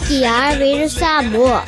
RTR Radio Samoa.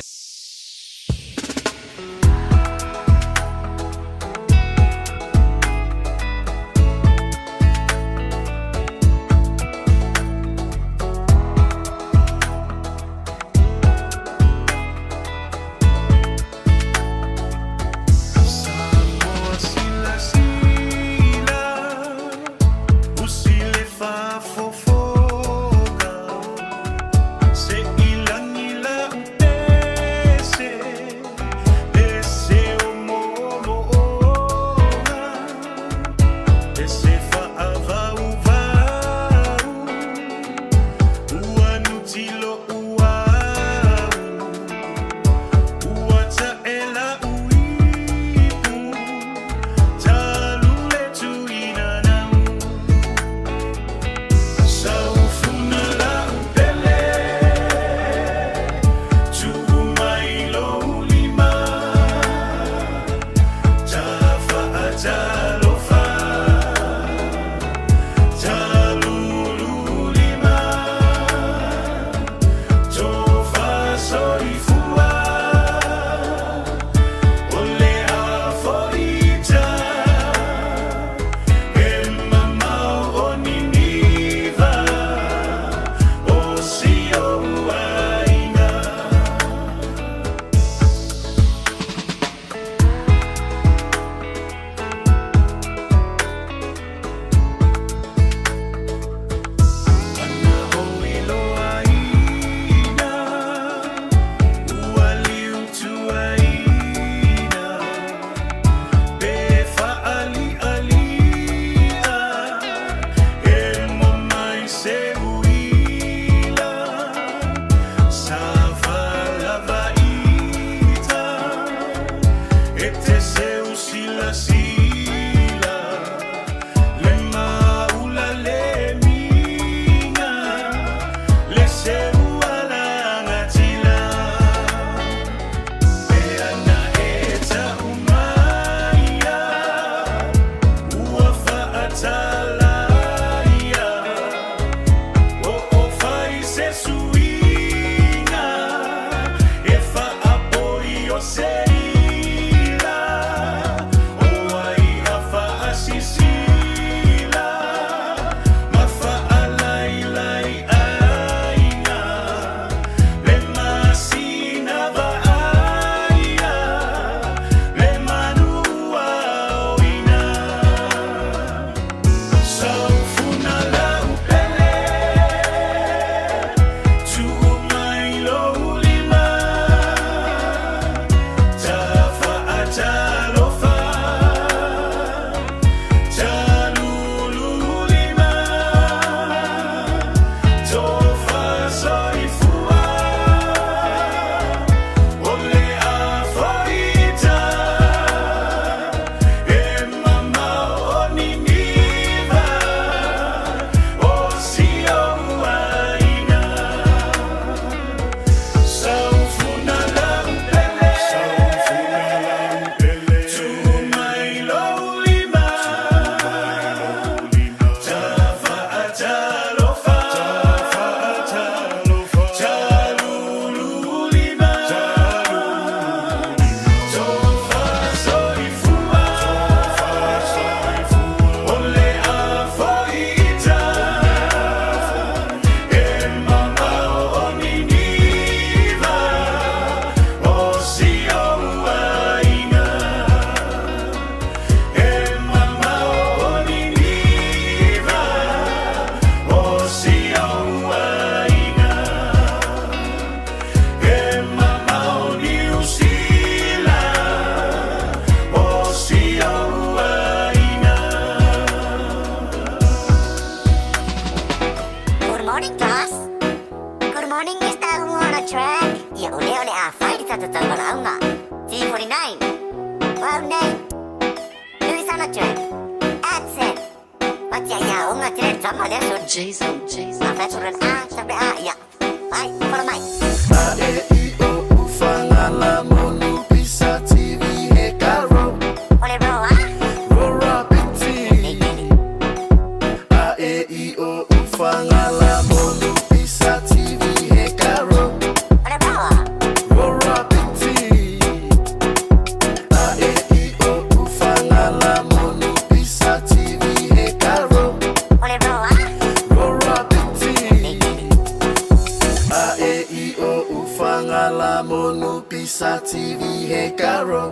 e I O U fa ga la mo nu pi sa ti vi he ka ro.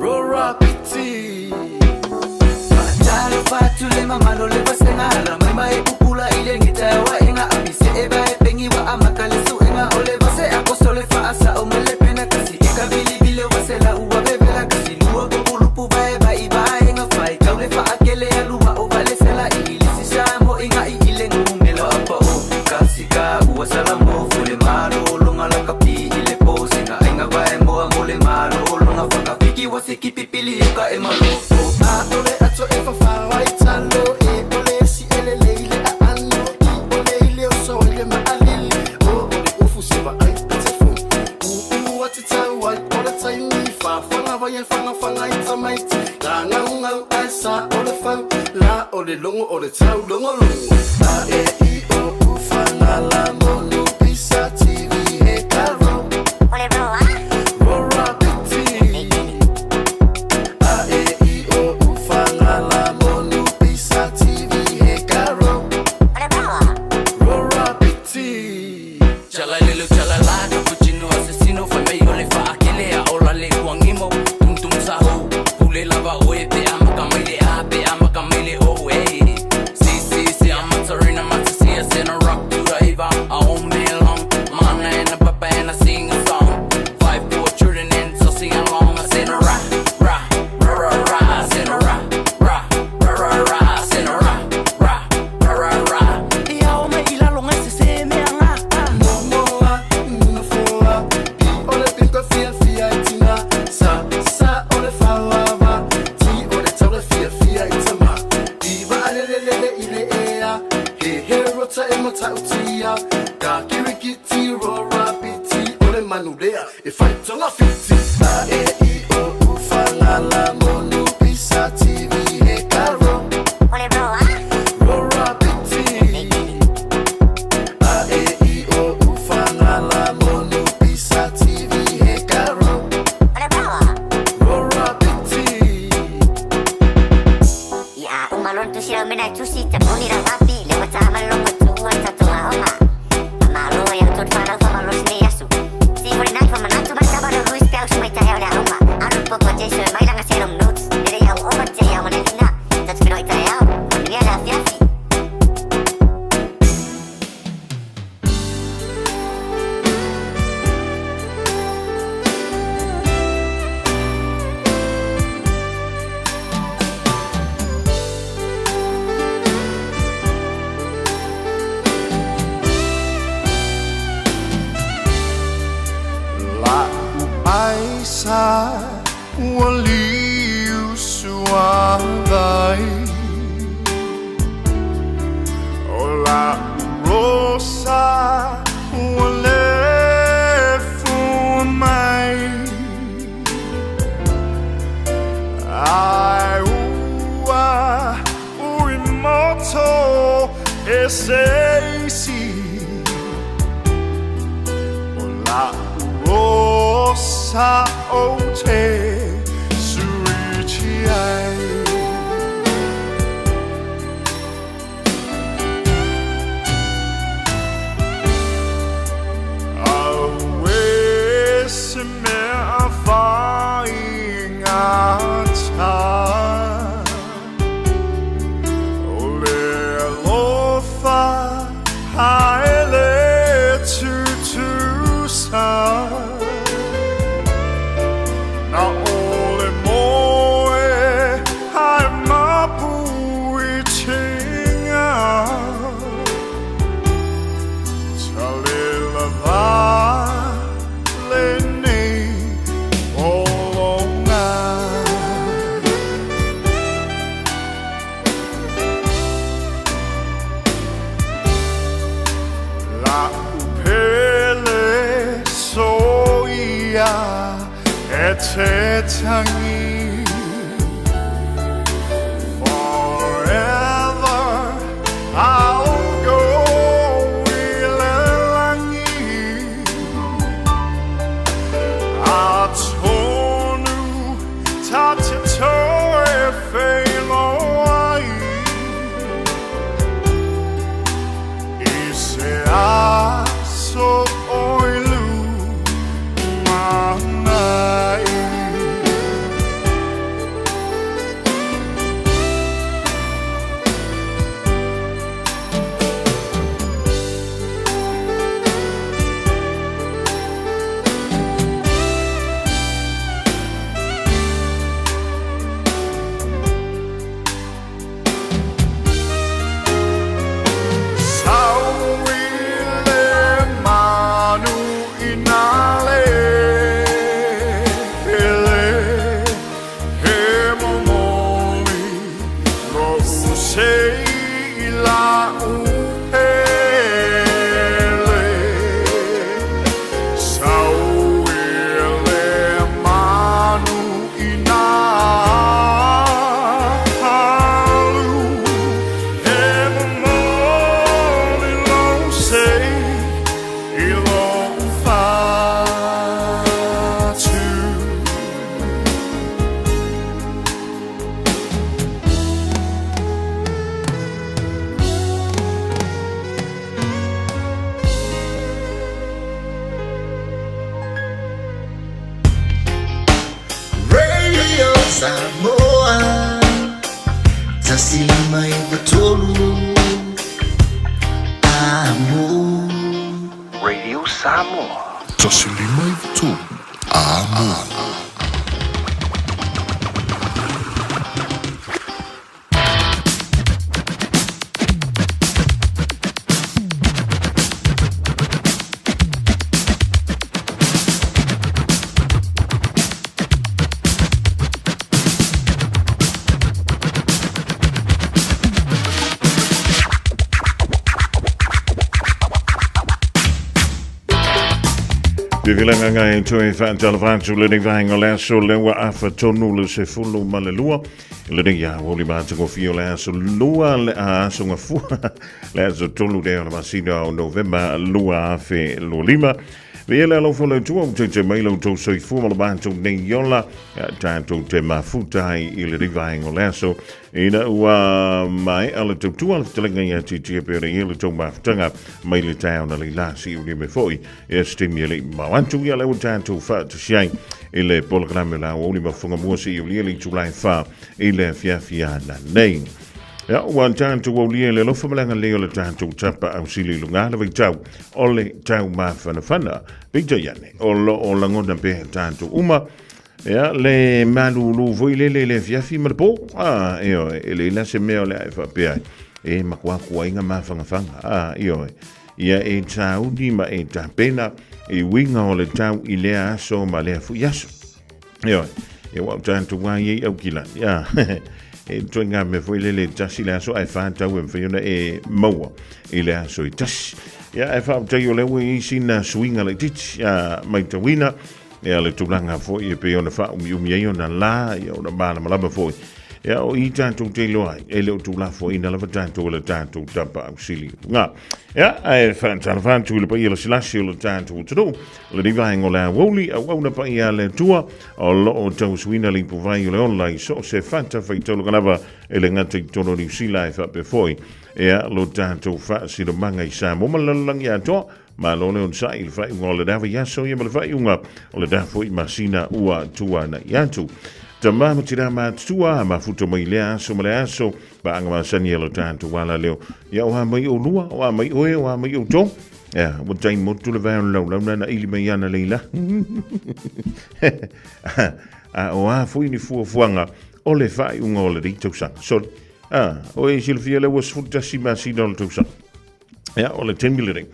Ro ra piti. Talo fatu le mamalo le vasenga la mai mai pupula ile ngita wa inga apise e ba e pengi wa amaka le suenga ole vase akosole fa asa o mele pena kasi e ka vili vile vasela ua bebela kasi lua populupu ba e ba i ba inga fai kaule fa akele alua o vale sela i lisi sa mo inga i ile ngumelo apa o kasi ka ua salamo fule malo longa la kapi ile po singa inga ba e moa mole malo longa faka fiki wasi kipipili ka e malo A ole ato e fa fa wa italo e ole si ele le ile a ano i ole ile o so ile ma alili o ole ufu se va ai te fu u u wa ti ta wa ole ta ni fa fa nga va ye fa nga fa nga ita mai la nga nga ai sa ole fa la ole longo ole tau longo longo. A E I O U fa ga la mo nu pi sa ti vi he ka ro. Ro ra piti. A E I O U fa ga la mo nu pi sa ti vi he ka ro. Ro ra piti. Chala lelo chala la cappuccino assassino fai mai ole fa akele a ola le kuangimo tum tum sahu pule lava oe pe ama kamile a pe ama kamile o e si si si I'm a tarina matisia send a rock to the eva I own me long mana and a papa and I sing a song 5 4 children and so sing along I send a ra ra ra ra ra I send a ra ra ra ra ra I send a ra ra ra ra ra Ia o mai ila longa se se me anga. Momoa, nufoa, pi ole pinko fia fia itina, sa sa ole fawava, ti ole taule fia fia itama, iva alelelele ile ea, he he rota e mata utia, ka kirikiti ro rapiti, ole manulea, e fai tonga fiti. A E I O U fa ga la mo nu pi sa ti vi he ka ro. Ro ra piti. A E I O U fa ga la mo nu pi sa ti vi he ka ro. Ro ra piti. Ia umalon tu sira mena tusi ta puni ra wapi le wata malongo tu wata to ahoma. Malo ya tu fana fa malo sne yasu. Si for na fa manatu ba ba no ruis pau mai ta hele ahoma. Aru poko jesu mai langa serum notes. Nere ya o ma te ya manelina. Tat fino ita ya. Manuia la fiafi. La'u aisa ua liu suavai O la'u rosa ua le fua mai Ai ua ui moto e seisi O la'u rosa o te suiti ai. Aue se mea faigata O le alofa haele tutusa Na ole moe hae mapu i tinga Talela va le nei olonga. La'u pele soia e te tangi. Forever I'll go i le lagi Atonu ta te toe whailoai I se aso. Samoa 1 5 9 3 Amo. Radio Samoa. 1 5 9 3 Amo. Pivilanga ngai toe whaatalavantu le nei vaenga le aso le ua afa tonu le se fulu ma le lua le nei a woli mātangofia o le aso lua le a aso ngafua le aso tolu lea o le masina o Novema 2025. Vea le alofa o le Atua ua taitae mai lo outou soifua ma lo matou nei ola, tatou te mafuta ai i lenei vaega o le aso, ina ua maea le tautua le fetalaiga ia Titia pei ona i ai le tou mafutaga mai le taeao na leila siulia me foi ia se taimi e le i mamao atu ia lea ua tatou faatasi ai i le polokalame o le aoauli mafuga mua siulia le itula e 4 i le afiafi ananei. Ia, ua tatou aulia i le alofa ma le agalelei o le tatou tapa ausili i luga le vaitau o le taumafanafana. Peitai ane, o lo o lagona pea tatou uma, ia, le malūlū foi lele i le afiafi ma le pō. Ah, ioe, e leai la se mea o le a e faapea ai, e makuakuaiga mafangafaga. Ah, ioe, ia e tāuni ma e tapena i uiga o le tau i lea aso ma lea foi aso. Ioe, e ua tatou ai ei au kilani. Ah, e toe ngā mea foi lele tasi le aso ae whātau e mwhai ona e maua i le aso i tasi. Ia, e whaotai o lewe i sina suinga le titi, a mai tawina, e le tulaga foi e pei ona faaumiumi ai ona lā, ia ona malamalama foi. Ia, o i tatou te iloa ai, e le o tulafoaina lava tatou e le tatou tapa ausili ngā. Ia, ae whaatalafa atu i le paia lasilasi o le tatou atunuu, Lenei vaega o le aoauli, auauna paia a le Atua, o lo o tauasuina le ipuvai o le ola i so o se fatafaitaulaga lava e le gata i totonu o Niu Sila ae faapea foi ea lo tatou faasinomaga i Samoa ma le lalolagi atoa. Malo le onosai i le faaiuga o lena vaiaso ia ma le faaiuga o lena foi masina ua tuanai atu. Tama ma tina matutua, mafuta mai lea aso ma le aso, paaga masani a lo tatou ala leo. Ia o a mai olua, o a mai oe, o a mai outou. Ia, ua tai motu le vae o le laulau na ili mai ana leila. A o a foi ni fuafuaga o le faaiuga o lenei tausaga. Sorry. A, o e silafia le ua 11 masina o le tausaga. Ia, o le taimi lenei.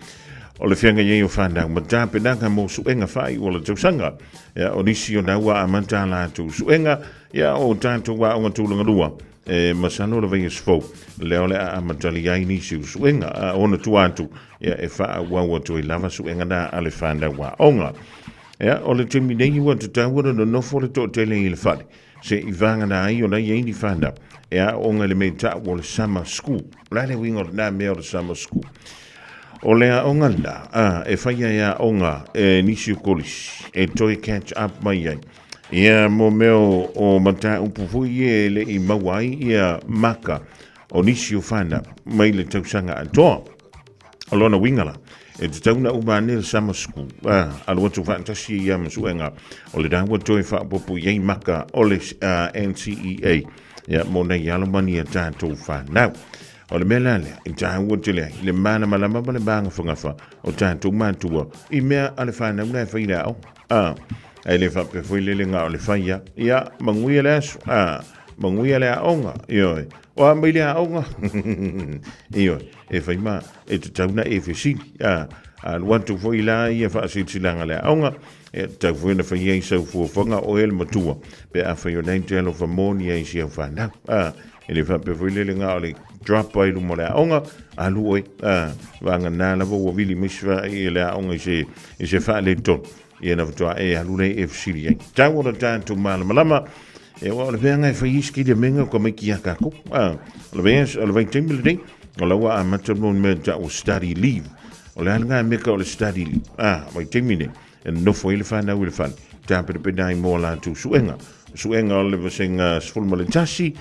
O le feagai ai o whanau ma tapenaga mo suega faaiu o le tausaga. Ia, o nisi o na ua amata a latou suega, ia, o tatou aoga tulaga lua. E masalo le vaiaso fou, lea o le a amatalia ai nisi o suega, a ona tua atu, ia, e faaauau atu ai lava suega na a le whanau aoga. Ia, o le taimi nei ua tatau ona nonofo le toatele i le fale, se i vagana ai ona i ai ni whanau, e aoga i le mea ta'u o le summer school. O le a le uiga o lena mea o le summer school? O le aoga lena, a, e whaia e aoga e nisi o kolisi, e toe catch up mai ai. Ia, mo mea o mataupu foi ia e le i maua ai ia maka o nisi o whanau mai le tausaga atoa. O lona uiga la, e tatau ona uma ane le summer school, a, alu atu faatasi ia ma suega o le ua toe faaopoopo i ai maka o le NCEA, ia, mo nei alo ma ni a tatou whanau. O le mea la lea, i tāua tele ai, le malamalama ma le māgafagafa o tatou matua i mea a le whanau la e whai le aoga. A, e le faapea foi le lenga o le whai a, ia, manuia le aso, a, manuia le aoga, ioe, o a mai le aoga, ioe, e whai ma, e tatau na e fesili, a, alu atu foi la ia faasilasilanga le aoga, e tatau foi ona fai ai sau fuafuaga o e le matua, pe a fai o nei te alofa moni ai si au whanau, a, e le faapea foi le lenga o le drop ai luma o le aoga, alu oe, a, vanga nā lava ua vili mai se i le aoga i se faaletonu, ia na faatoa e alu lea e fesili ai. Tau o le tatou malamalama, e ua o le feaga e fai ai se kili menga o ka maiki ia kākou. A, o le vea, o le vaitaimi lenei, o la ua amata mo le mea ta'u o study leave. O le a lena meka o le study leave. A, vaitaimi nei, e nofo ai le whanau i le fale. Tāpenapena ai mō lātou suega. Suega o le vasenga 11, 12 ma le 13.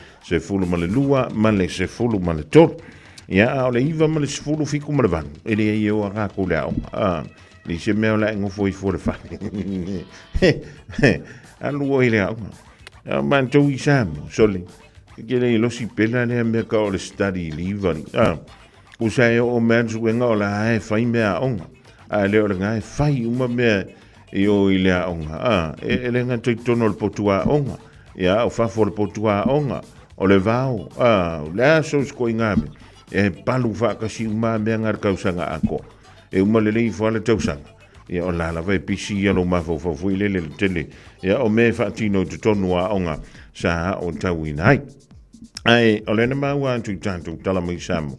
Ia, a o le 9 ma le 10, 7 ma le 8. E leai e o a kākou le aoga. A, leai se mea o le a e nofo ifo i le fale. Alu oe i le aoga. A matou i Samoa, sole, e ke le losi pela lea mea ka o le study leave ali. A, usa e oo mea suega o la e fai mea aoga. A le o le nga e fai uma mea i o i le aoga. A, e, e le gata i totonu o le potu aoga. Ia, o fafo o le potu aoga, o le vao, a, o le aso o sikoiga mea. E palu faakasi uma mea nga le tausaga atoa. E uma lelei ifo lava le tausaga. Ia o la lava e pisi ia lou mafaufau foi lele le tele. Ia o mea e faatino i totonu o aoga sa aotauina ai. Ae o lea na maua atu i tatou tala mai Samoa.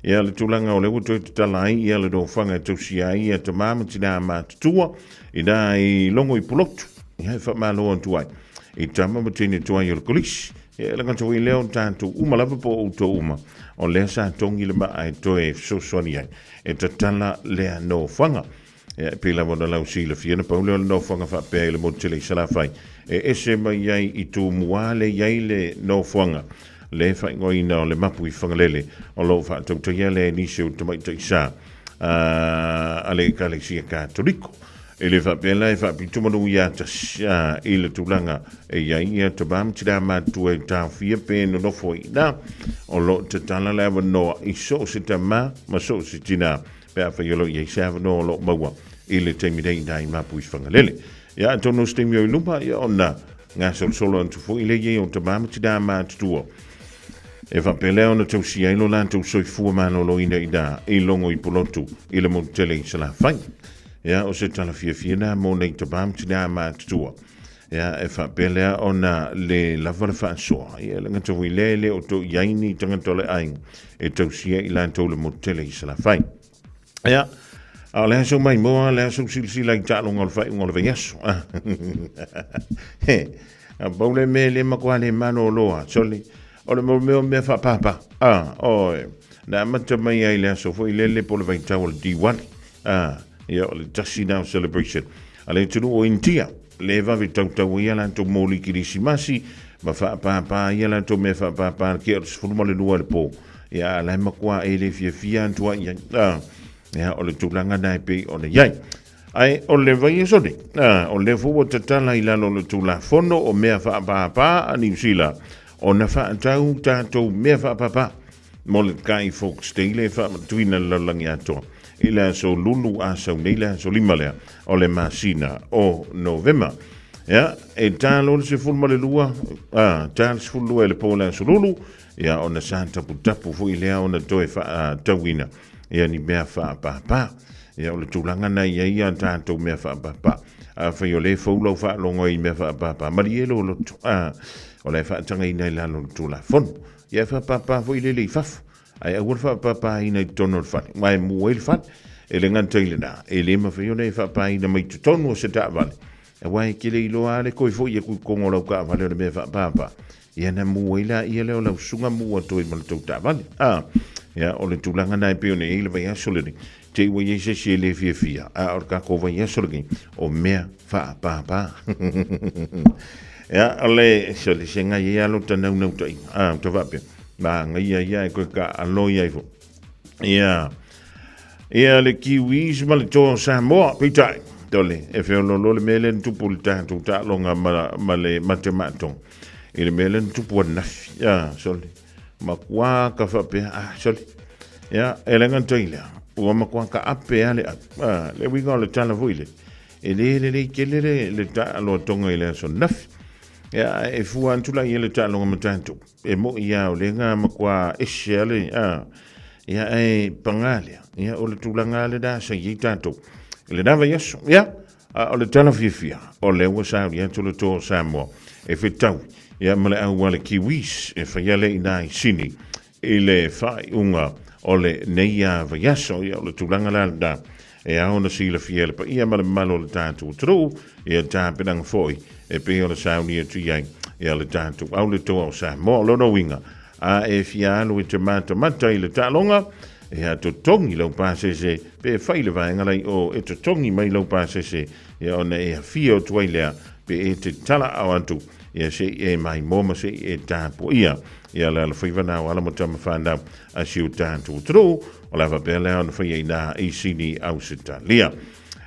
Ia le tulaga o lea ua toe tatala ai ia le nofoaga e tausia ai ia tamā ma tinā matutua ina i logo i Pulotu. Ia e faamalo atu ai i tama ma teine tuai o le kolisi. Ia e le gata foi i lea o tatou uma lava po o outou uma o lea sa togi le maa e toe fesoasoani ai e tatala lea nofoaga. Ia, e pei lava ona lau silafia, na pau lea o le nofoaga faapea i le motu tele i Salafai, e ese mai ai i Tumua le i ai le nofoaga le faaigoaina o le mapu i Fagalele, o lo o faatautaia lea e nisi o tamaitai sa a le Ekalesia Katoliko. E le faapea la e faapito manu ia tasi i le tulaga e i ai ia tamā ma tinā matutua e taofia pe nonofo ai i ina. O lo o tatala le avanoa i so o se tamā ma so o se tinā pe afai o lo o i ai se avanoa o lo o maua i le taimi nei inā i Mapuifagalele. Ia, atonu o se taimi o i luma, ia ona gasolosolo atu foi lea i ai o tamā ma tinā matutua e faapea lea ona tausia ai lo latou soifua maloloina inā i logo i Pulotu i le motu tele i Salafai. Ia, o se tala fiafia lena mo nei tamā ma tinā matutua. Ia, e faapea lea ona le lava le faasoa. Ia, le gata foi lea e le o to i ai ni tagata o le aiga e tausia i latou le motu tele i Salafai. Ia, a o le aso maimoa, le aso silasila i taaloga o le faaiuga o le vaiaso. A pau le mea le matua le malolo sole, o le mea o mea faapapa. Ah, oi, na amata mai ai le aso foi lele po le vaitau o le Diwali. Ah, ia o le tasi na o celebration. A le atunuu o India, le vave tautau ai a latou moli kerisimasi, ma faapapa ai a latou mea faapapa le kea o le 12 i le po. Ia, a la e matua e le fiafia atu ai ai. Ah, ia, o le tulaga na e pei ona i ai. Ae o le vaiaso nei, ah, o lea foi ua tatala i lalo o le Tulafono o mea faapapa a Niu Sila, ona faatau tatou mea faapapa mo le Guy Fawkes Day le faamatuina le lalolagi atoa i le aso Lulu a sau nei le aso 5 lea o le masina o Novema. Ia, e ta loa le 12, ah, ta le 12 i le po le aso Lulu, ia ona sa taputapu foi lea ona toe faatauina ia ni mea faapapa. Ia o le tulaga na i ai a tatou mea faapapa. Afai o lea e fou lau faalogo ai i mea faapapa, malie lou loto. Ah, o la e faatagaina i lalo o le Tulafono. Ia e faapapa foi lele i fafo, ae aua le faapapaina i totonu o le fale, aua e mu ai le fale. E le gata i lena, e le mafai ona e faapaina mai totonu o se taavale, aua e te le iloa lava le toe foi atu i totonu o lau taavale o le mea faapapa. Ia na mu ai laia lea o lau susuga mu atu ai ma le tou taavale. A, ia, o le tulaga lena e pei ona i ai le vaiaso lenei. Te i ua i ai se isi e le fiafia, a o le tatou vaiaso lenei, o mea faapapa. Ia, o le, se o le se ngai ai lava lota naunautaiga, a, ta faapea, manaia ia e toe taalo ia ifo. Ia, ia le Kiwis ma le toa o Samoa, peitai, tole, e feoloolo le mea lea na tupu i le tatou taaloga ma, ma le matemaatoga. I le mea lea na tupu ananafi, ia, sole, matua ka faapea, ah, sole, ia, e le gata i lea, ua matua ka ape lava le au. Ah, le uiga o le tala foi lea, e le lelei tele le, le taaloa tonga i le aso ananafi. Ia, e fua atu la ia le taaloga ma tatou. E moi lava o lea na matua ese lava le, a, ia, ae pagā lea, ia, o le tulaga lava lena sa i ai tatou i lena vaiaso. Ia, a o le tala fiafia, o lea ua sauni atu le toa o Samoa e fetaui, ia, ma le au a le Kiwis e faia lea i ina i Sini i le faaiuga o lenei lava vaiaso. Ia, o le tulaga la lena e ao ona silafia e le paia ma le mamalu o le tatou atunuu, ia tapenaga foi e pei ona sauni atu i ai ia le tatou au le toa o Samoa. O lona uiga, a e fia alu e te matamata i le taaloga, ia totogi lau pasese, pe fai le vaega la i o e totogi mai lau pasese, ia ona e afio atu ai lea, pe e te talaao atu, ia se i e maimoa ma se i e tapuaia ia le alofaiva na o alo ma tama whanau a si o tatou atunuu. O le a faapea lea ona faia i ina i Sini, Ausetalia.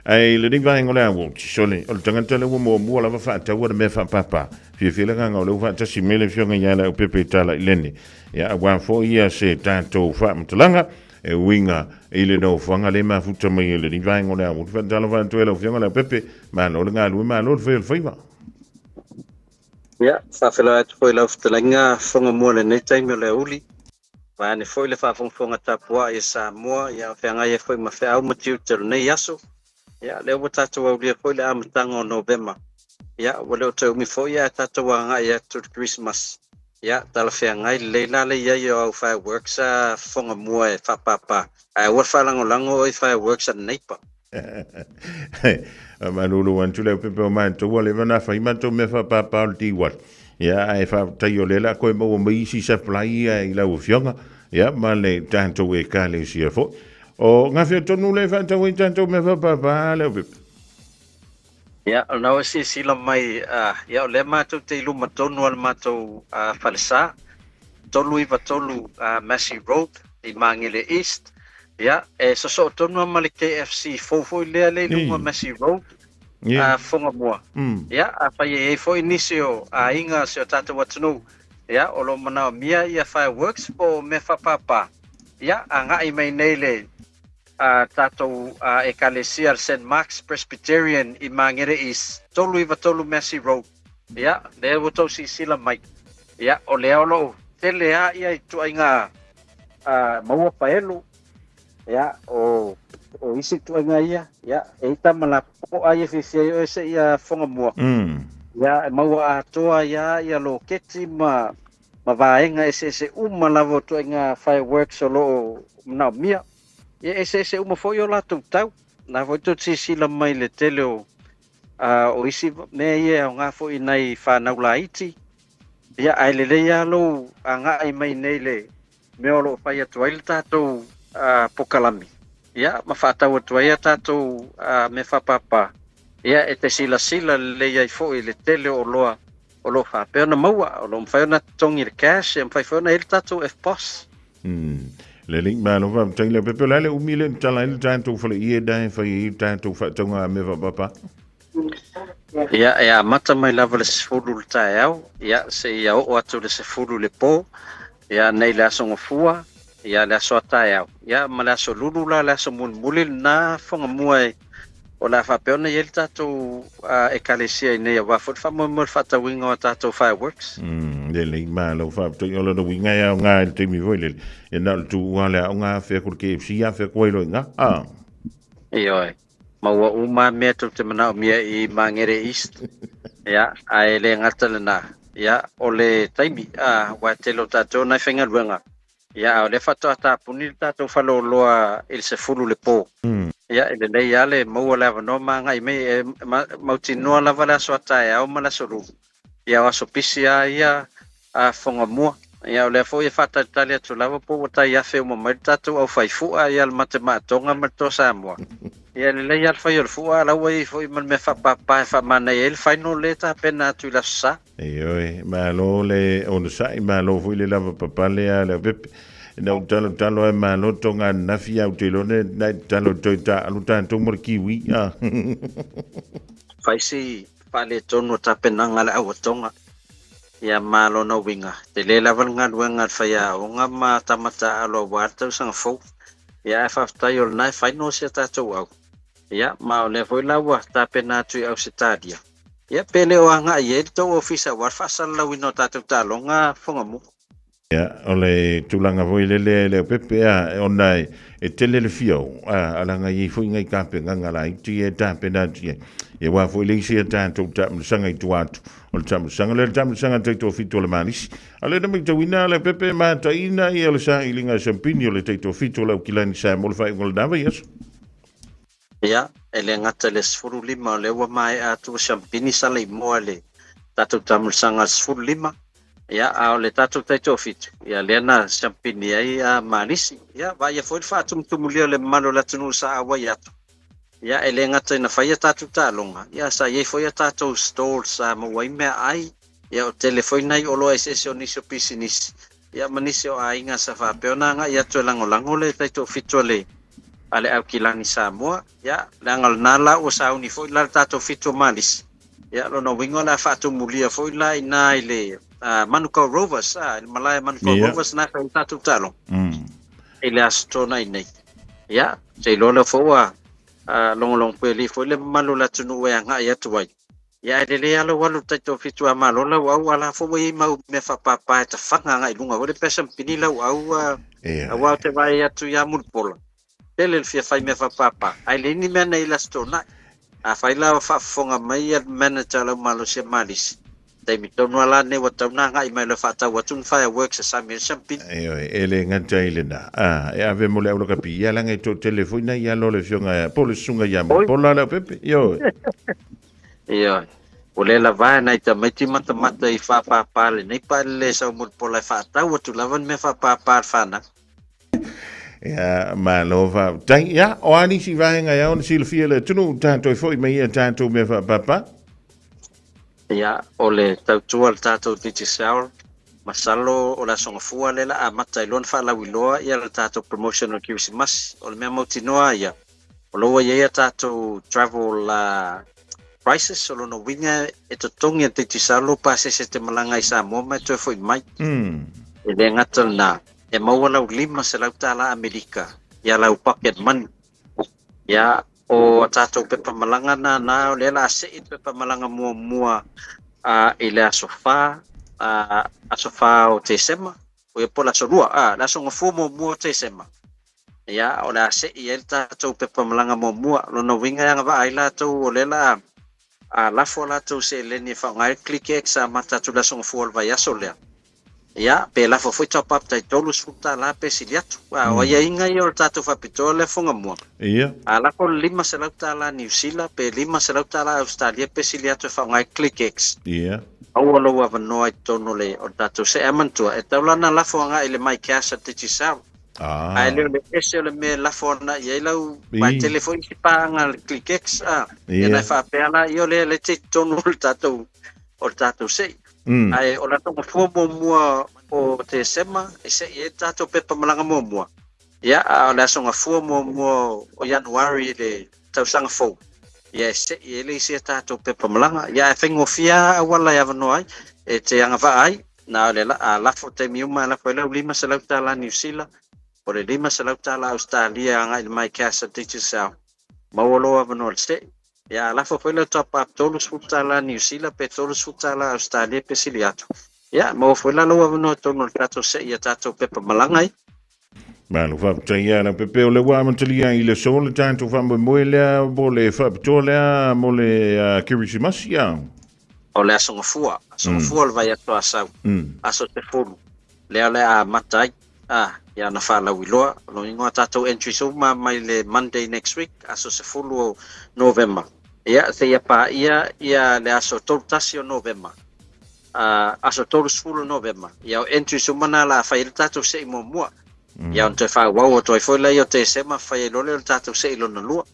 Ae i lenei vaega o le aoaoa, sole, o le tagata lea ua muamua lava faataua le mea faapapa. Fiafia le agaga o lea ua faatasi mai le Afioga ia Leaupepe Talailene, ia aua foi ia se tatou faamatalaga e uiga i le nofoaga lea e mafuta mai ai lenei vaega o le aoaoa. Faatalofa atu ai lau Afioga Leaupepe, malo le galue, malo le fai o le faiva. Ia, faafeiloai atu foi i lau fetalaiga Fofoga Mua i lenei taimi o le aoauli. Vaeane foi le faafogafoga tapuai a Samoa, ia feagai ai foi ma feau ma tiute o lenei aso. Ia, lea ua tatou aulia foi le amataga o Novema. Ia, ua le o toe umi foi ae tatou agai atu i le Kerisimasi. Ia, talafeagai lelei la le i ai o au fireworks a Fofoga Mua e faapapa, ae aua le faalagolago oe i fireworks a le neighbour. Malulu atu le pepe o matou ua leva ona fai matou mea faapapa o le Diwali. Ia ae faafetai o lea la koe maua mai isi supply ia i lau afioga ia ma le tatou ekalesia foi. O gafea tonu le faatau ai tatou mea faapapa le pepe. Ia, o lena ua silasila mai, ia o lea matou te i luma tonu o le matou falesa, 393 Massey Road i Magele East. Ia, e sosoo tonu lava ma le KFC fou foi lea le i luga o Massey Road, Fogamua. Ia, afai e i ai foi nisi o aiga o si o tatou atunuu, ia, o lo o manaomia ia fireworks po o mea faapapa, ia, agai mai nei le tatou Ekalesia le Saint Mark's Presbyterian i Magere East, 393 Massey Road. Ia, lea ua tou silasila mai, ia, o lea o lo o tele lava ia ituaiga maua paelo, ia, o isi ituaiga ia, ia, e i tama lapopoa ia e fiafia ai oe seia fofoga mua. Ia, e maua atoa ai lava ia loketi ma vaega eseese uma lava o ituaiga fireworks o lo o manaomia. Ia, e eseese uma foi o latou tau. O lena foi tou te silasila mai i le tele o o isi mea ia e aoga foi i nai fanau laiti. Ia, ae lelei lava lou agai mai nei le mea o lo o fai atu ai le tatou pokalami, ia, ma faatau atu ai a tatou mea faapapa. Ia, e te silasila lelei ai foi i le tele o oloa o lo o faapea ona maua, o lo o mafai ona totogi i le cash, e mafai foi ona i ai le tatou EFTPOS. Lelei, malo faafetai Leaupepe. O le a le umi lea e tatala ai le tatou faleie na e fai ai le tatou faatauga mea faapapa? Ia, e amata mai lava le 10 i le taeao, ia, seia oo atu i le 10 i le po, ia, nei le Aso Gafua, ia, le aso a taeao, ia, ma le aso Lulu la, le aso mulimuli lena Fogamua e o le a faapea ona i ai le tatou Ekalesia i inei aua foi le faamoemoe i le faatauina o a tatou fireworks. Lelei, malo faafetai. O lona uiga e aoga i le taimi foi lele, e na o le tuu lava le aoga afe atu i le KFC afe atu ai loa i ina. Ah. Ioe. Maua uma lava mea tou te manaomia i Magere East. Ia, ae le gata lena. Ia, o le taimi, aua e tele o tatou nai faigaluega. Ia, a o lea faatoa tapuni le tatou faleoloa i le 10 i le po. Ia, e lelei lava le maua le avanoa ma agai mai. E mautinoa lava le aso a taeao ma le aso Lulu. Ia, o aso pisi lava ia a Fogamua. Ia, o lea foi e faatalitali atu lava po ua tai afe uma mai le tatou aufaifua, ia le Matemaatoga ma le Toa Samoa. Ia, e lelei lava le fai o le fua, a o la ua i ai foi ma le mea faapapa e faamanaia ai le final lea e tapena atu i le Aso Sa. Ioe, malo le onosai, malo foi le lava papale a Leaupepe. Na ou talotalo ai malo tonga ananafi au te iloa na e tatalo toe taalu tatou ma le kiwi. Ah. Fai si faaletonu o tapenaga a le auatoga, ia ma lona uiga, tele lava le galuega a le faiaoga ma tama taaalo aua le tausaga fou. Ia ae faafetai o lena e fai no si a tatou au. Ia ma o lea foi la ua tapena atu i Ausetalia. Ia, pe le o agai i ai le tou ofisa aua le faasalalauina o tatou taaloga Fogamua. Ia, o le tulaga foi lele Leaupepe, a, ona e tele le fiau, a, alaga i ai foi ngai tapenaga laiti ia e tapena atu i ai. Ia, aua foi le isi a tatou taamilosaga i tua atu, o le taamilosaga lea, le taamilosaga taitoafitu o le Malisi. A o lea na matauina Leaupepe, e mataina ia le sailiga a Siampini o le taitoafitu o le Aukilani Samoa i le faaiuga o lena vaiaso. Ia, e le gata i le 15 o lea ua maea atu ua siampini sala i moa i le tatou taamilosaga i le 15, ia, a o le tatou taitoafitu, ia, lea na siampini ai a Malisi. Ia, vaaia foi le faatumutumuli o le mamalu o le atunuu sa auai atu. Ia, e le gata ina fai a tatou taaloga, ia, sa i ai foi a tatou stalls sa maua ai meaai, ia, o tele foi nai oloa eseese o nisi o pisinisi, ia, ma nisi o aiga sa faapea ona agai atu e lagolago le taitoafitu a le. a le Aukilani Samoa, ia, leaga o lena la ua sauni foi la le tatou fitu o Malisi, ia, lona uiga o le a faatumulia foi la i ina i le Manukau Rovers, i le malae Manukau Rovers na e fai ai le tatou taaloga i le Aso Toonai nei. Ia, ou te iloa lea foi ua logologo puelii foi le mamalu o le atunuu e agai atu ai. Ia ae lelei lava lou alu i le taitoafitu a Malo lau au, a la foi ua i ai mau mea faapapa e tafaga agai i luga foi le pesa ma pini lau au, aua ou te vaai atu ia Mulipola, tele le fia fai mea faapapa, ae leai ni mea na i le Aso Toonai. Afai la o faafofoga mai ia le manager o lau malosi a Malisi, taimi tonu lava la lenei ua tatau ona agai mai loa e faatau atu ni fireworks e sami ai le siampini. Ioe, e le gata i lena, a, e ave mo le aulakapi, ia leaga e toatele foi nai alo o le afioga po o le susuga ia Mulipola Leaupepe, ioe. Ioe, ua le lava e nai tamaiti matamata i faapapa lenei paelele e sau Mulipola e faatau atu lava ni mea faapapa a le fanau. Ia, malo faafetai. Ia, o a nisi vaega e ao ona silafia e le atunuu tatou e foi mai ia tatou mea faapapa? Ia, o le tautua a le tatou Digicel, masalo o le Aso Gafua lea la amata ai loa ona faalauiloa ia le tatou promotion o le Kerisimasi. O le mea mautinoa ia, o lo ua i ai a tatou travel prices, o lona uiga e totogi e le Digicel lou pasese e te malaga ai i Samoa ma e toe foi mai. E le gata lena, e maua lau $500 Amerika ia lau pocket money. Ia, o a tatou pepa malaga na na, o lea la a sei le pepa malaga muamua a i le aso 4, a aso 4 o Tesema, o ia po le aso 2, a le aso gafua muamua o Tesema. Ia, o le a sei ai le tatou pepa malaga muamua. Lona uiga e agavaa ai latou o lea la a lafo a latou seleni e faaaoga ai le ClickX a amata atu i le aso gafua o le vaiaso lea. Ia, pe lafo foi top up tai $30 pe sili atu. A o aiaiga ia o le tatou faapitoa lea Fugamua. A lafo le $500 Niu Sila pe $500 Ausetalia pe sili atu e faaaoga ai ClickX. Maua lou avanoa i totonu o le o le tatou se ae manatua, e tatau la ona lafo agai i le MyCash a Digicel. Ae le o le ese o le mea e lafo ana i ai lau aua e tele foi isi paaga a le ClickX a. Ia ona e faapea la ia o lea e te i totonu o le tatou o le tatou sei. Ae o le aso gafua muamua o Tesema e sei ai le tatou pepa malaga muamua. Ia, a o le aso gafua muamua o Ianuari i le tausaga fou, ia e sei ai le isi a tatou pepa malaga. Ia, ae faigofie lava auala e avanoa ai, e te agavaa ai, na o le a lafo taimi uma e lafo ai lau $500 Niu Sila, o le $500 Ausetalia agai i le MyCash a Digicel. Maua lou avanoa i le sei. Ia, a lafo foi lau top up $30 Niu Sila pe $30 Ausetalia pe sili atu. Ia, maua foi la lou avanoa i totonu o le tatou sei i a tatou pepa malaga ai. Malo faafetai ia Leaupepe o lea ua amatalia i le aso le tatou faamoemoe lea mo le faapitoa lea mo le Kerisimasi a. O le Aso Gafua, Aso Gafua o le vaiaso Asau, aso 10, lea o le a amata ai, a, ia ona faalauiloa. O lona uiga o tatou entries uma mai le Monday next week, aso 10 o Novema, ia seia paia ia le aso 31 o Novema. Aso 30 Novema, ia o entries uma na la fai ai le tatou sei muamua. Ia ona toe faaauau atu ai foi lea o Tesema fai ai loa lea o le tatou sei lona lua.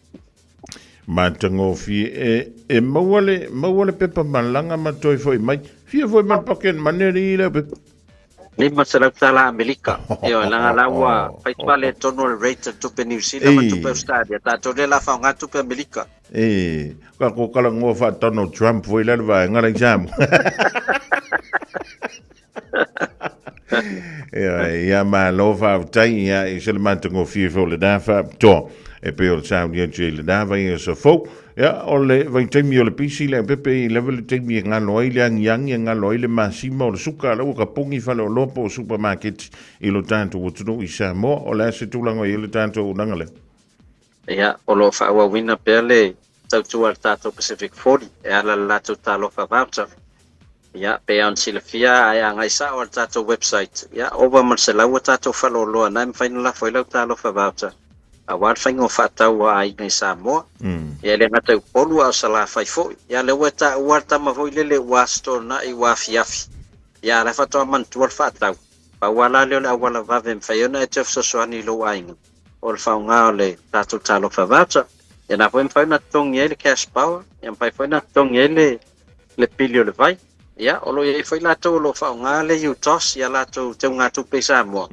Matagofie e, e maua le, maua le pepa malaga ma toe foi mai. Fia foi ma le pocket money alii Leaupepe. $500 Amerika. Ioe, leaga la ua fai faaletonu o le rate o le tupe Niu Sila ma tupe Australia. Tatou le la faaaoga tupe Amerika. E, ka ko talanoa faa Donald Trump foi la le vaega la i Samoa. Ioe, ia malo faafetai, ia e se le matagofie foi o lena faapitoa. E pei o le sauni atu i lena vaiaso fou. Ia, o le vaitaimi o le pisi Leaupepe i lava le taimi e galo ai le agiagi, e galo ai le masima o le suka, la ua kapogi faleoloa po o supamaketi i lo tatou atunuu i Samoa. O le a se tulaga o i ai le tatou auaunaga lea? Ia, o lo o faaauauina pea le tautua a le tatou Pacific 40 e ala i le latou talofa voucher. Ia, pei lava ona silafia, ae agai sao lava i le tatou website, ia, ova ma le 100 a tatou faleoloa na e mafai ona lafo ai lau talofa voucher aua le faiga o faatau a aiga i Samoa. Ia, e le gata i Upolu a o Salafai foi. Ia, lea ua e taua le tama foi lele ua Aso Toonai ua afiafi. Ia, a o la e faatoa manatua le faatau. Pau lava la lea o le auala vave e mafai ai ona e toe fesoasoani i lou aiga, o le faaaoga o le tatou talofa voucher. Ia, na foi e mafai ona totogi ai le cash power, ia mafai foi ona totogi ai le pili o le vai. Ia, o lo o i ai foi latou o lo o faaaoga le UTOS i a latou teugatupe i Samoa.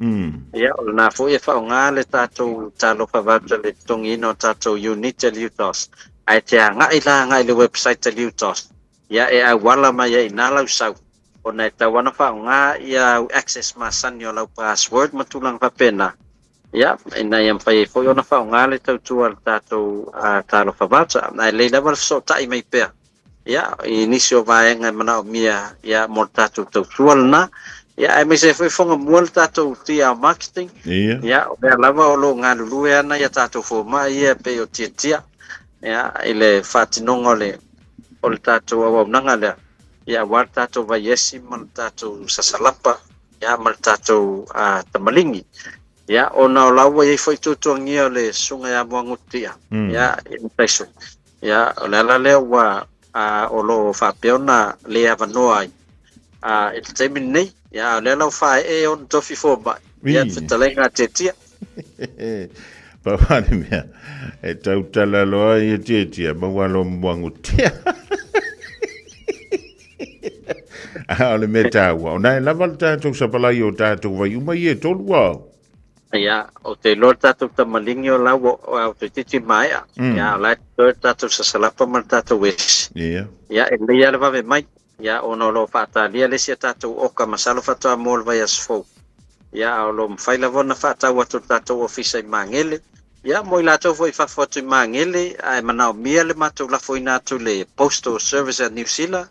Ia, o lena foi e faaaoga le tatou Talofa Voucher i le totogiina o tatou unit a le UTOS. Ae te agai la agai i le website a le UTOS, ia e auala mai ai i ina lau sau, ona e tatau lava ona faaaoga ia au access masani o lau password ma tulaga faapena, ia, ina ia mafai ai foi ona faaaoga le tautua a le tatou Talofa Voucher. Ae lelei lava le fesootai mai pea ia, i nisi o vaega e manaomia ia, mo le tatou tautua lena. Ia, aemaise ai foi foga mua le tatou TR Marketing. Ia. Ia, o lea lava o lo o galulue ana ia tatou fomai ia e pei o Tiatia, ia, i le faatinoga o le, o le tatou auaunaga lea, ia, aua le tatou vaiesi ma le tatou sasalapa, ia, ma le tatou tamaligi. Ia, ona o la ua i ai foi tuatuagia o le Susuga ia Muagututia, ia, i Mataiso. Ia, o le ala lea ua o lo o faapea ona le avanoa ai i le taimi lenei. Ia, a o lea la ua faaee ona tofi fomai, ia, le fetalaiga a Tietia. Pau lava le mea, e tautala loa ia Tietia, maua loa ma Muagututia. A o le mea taua, o na e lava le tatou sapalai o tatou vai uma ia e tolu ao. Ia, ou te iloa le tatou tamaligi o la ua ua toeitiiti maea. Ia, o la e totoe le tatou sasalapa ma le tatou esi. Ia. Ia, e lelei lava le vave mai. Ia, ona o lo o faatalia le isi a tatou oka masalo faatoa mo le vaiaso fou. Ia, a o lo o mafai lava ona faatau atu e le tatou ofisa i Magele. Ia, mo i latou foi i fafo atu i Magele, ae manaomia le matou lafoina atu i le Postal Service a Niu Sila,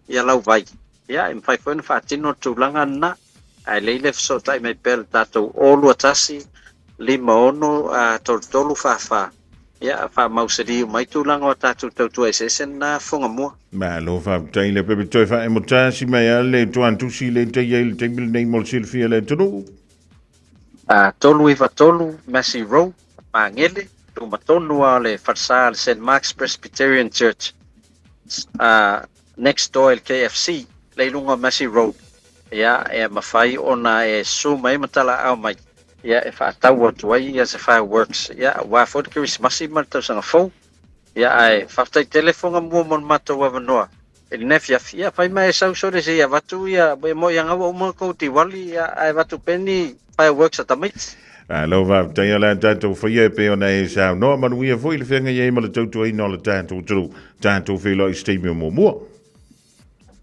ia lau vai. Ia, e mafai foi ona faatino le tulaga lena, ae lelei le fesootai mai pea i le tatou 021 56 33 44, ia, faamausali uma ai tulaga o a tatou tautua eseese lena fofoga mua. Malo faafetai le pepe toe faaemotasi mai a le tuantusi le tai ai le taimi lenei mo le silafia le atunuu. 393 Massey Road, Magele, luma tonu lava o le falesa a le St Mark's Presbyterian Church. Next door i le KFC, le i luga o Massey Road, ia, e mafai ona e susu mai ma talaaao mai, ia, e faatau atu ai ia se fireworks, ia, aua foi le Kerisimasi ma le tausaga fou. Ia, ae faafetai tele foga mua mo le matou avanoa i lenei afiafi. Ia, fai ma e sau sole se i avatu ia, e moi anga ua uma kou Diwali, ia, ae avatu pea ni fireworks a tamaiti. Malo faafetai o le a tatou faia e pei ona e saunoa manuia foi le feagai ai ma le tautuaina o le tatou atunuu. Tatou feiloai i se taimi o muamua.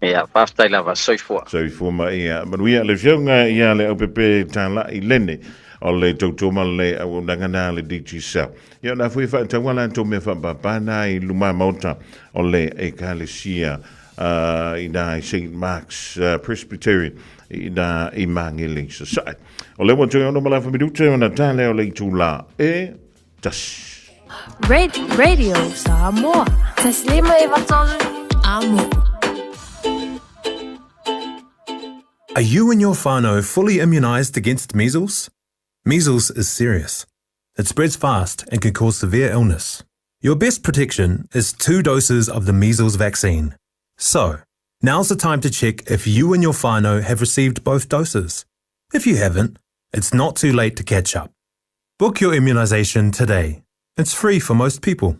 Ia, faafetai lava, soifua. Soifua ma ia manuia le afioga ia Leaupepe Talai Lene o le tautua ma le auaunaga na le Digicel. Ia o na foi e faataua latou mea faapapa na i luma maota o le ekalesia i na i St. Mark's Presbyterian i na i Magele i Sasae. O lea ua toe ono ma lafa minute ona tā lea o le itulā e tasi. Radio Samoa. Taslima e vatolu. Amo. Are you and your whānau fully immunised against measles? Measles is serious. It spreads fast and can cause severe illness. Your best protection is two doses of the measles vaccine. So, now's the time to check if you and your whānau have received both doses. If you haven't, it's not too late to catch up. Book your immunisation today. It's free for most people.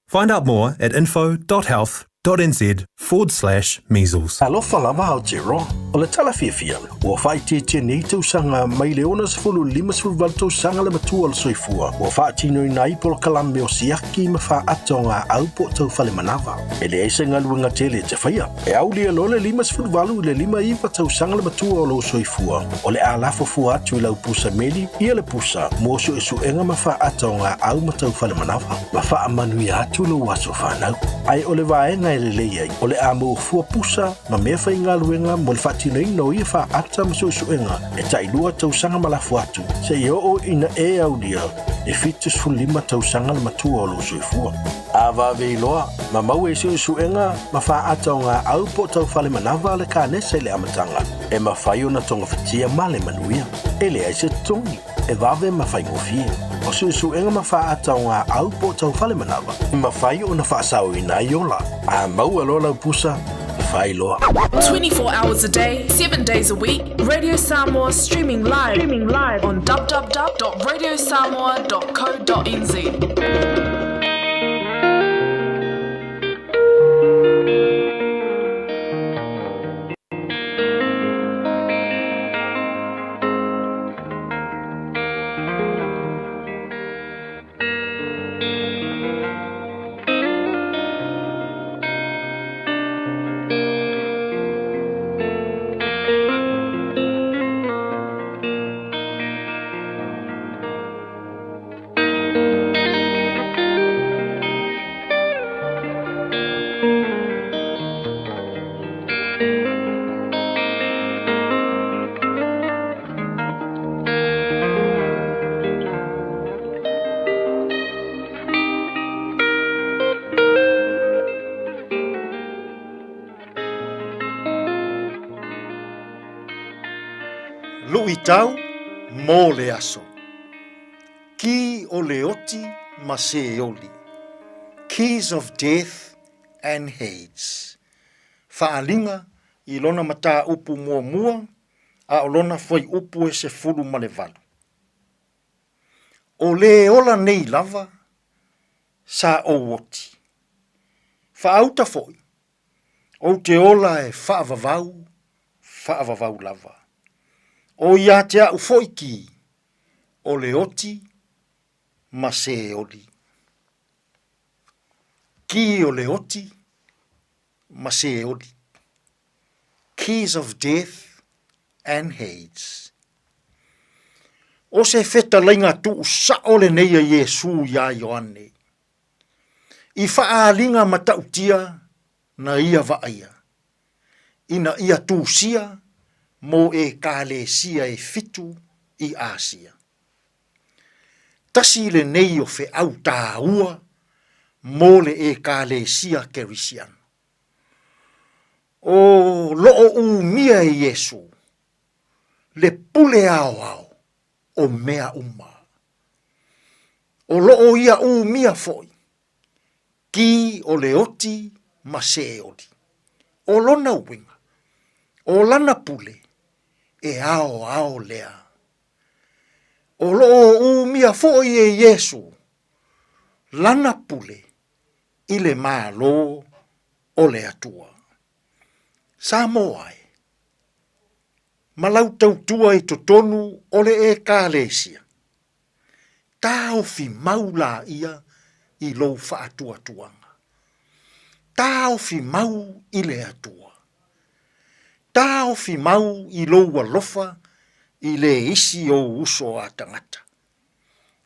Find out more at info.health.nz forward slash measles. Alofa lava Aotearoa, o le tala fiafia, ua faaitiitia nei tausaga mai le 60 i le 58 tausaga le matua o le soifua, ua faatinoina ai polokalame o siaki ma faaata o gaau po o taufale manava. E leai se galuega tele e te faia. E aulia loa le 58 i le 59 tausaga le matua o lou soifua, o le a lafo fua atu i lau pusa meli ia le pusa mo suesuega ma faaata o gaau ma taufale manava, ma faamanuia atu lou aso fanau. Ae o le vaega e lelei ai, o le a maua fua pusa ma mea faigaluega mo le faatinoina o ia faaata ma suesuega e tailua tausaga ma lafo atu, seia oo ina e aulia e 75 tausaga le matua o lou soifua. A vave iloa, ma maua i suesuega ma faaata o gaau po o taufale manava le kanesa i le amataga, e mafai ona togafitia ma le manuia. E leai se totogi, e vave ma faigofie. O suesuega ma faaata o gaau po o taufale manava, e mafai ona faasaoina ai ola. A maua loa lau pusa, fai loa. 24 hours a day, 7 days a week, Radio Samoa streaming live, streaming live on www.radiosamoa.co.nz. Luʻitau mo le aso. Kī o le oti ma Seoli. Keys of death and Hades. Faaaliga i lona mataupu muamua a o lona fuaiupu e 18. O lē ola nei lava sa ou oti. Faauta foi, ou te ola e faavavau, faavavau lava. O ia te a'u foi ki, o le oti ma Seoli. Ki o le oti ma Seoli. Keys of death and Hades. O se fetalaiga tuusao lenei a Iesu iā Ioane, i faaaliga matautia na ia vaaia, ina ia tusia mo Ekalesia e fitu i Asia. Tasi lenei o feau tāua mo le Ekalesia Kerisiano. O loo umia e Iesu le pule aoao o mea uma. O loo ia umia foi ki o le oti ma Seoli. O lona uiga, o lana pule e aoao lea. O loo umia foi e Iesu lana pule i le Malo o le Atua. Samoa e, ma lau tautua i totonu o le Ekalesia, taofi mau laia i lou faatuatuaga. Taofi mau i le Atua. Taofi mau i lou alofa i le isi ou uso a tagata.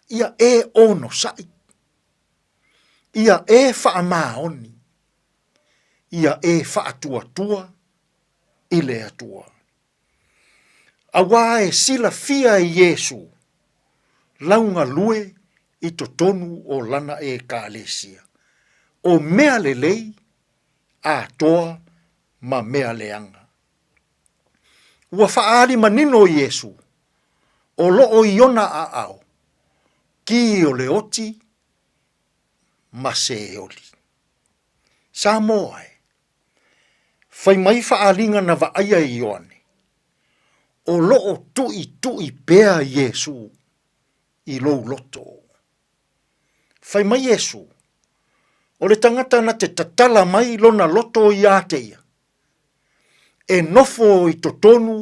Ia e onosai. Ia e faamaoni. Ia e faatuatua i le Atua. Auā e silafia e Iesū lau galue i totonu o lana Ekalesia, o mea lelei atoa ma mea leaga. Ua faaali manino Iesū, o loo i ona aao, ki o le oti ma Seoli. Samoa e, fai mai faaaliga na vaaia e Ioane, o loo tuitui pea Iesū i lou loto. Fai mai Iesū, o le tagata na te tatala mai lona loto iā te ia, e nofo i totonu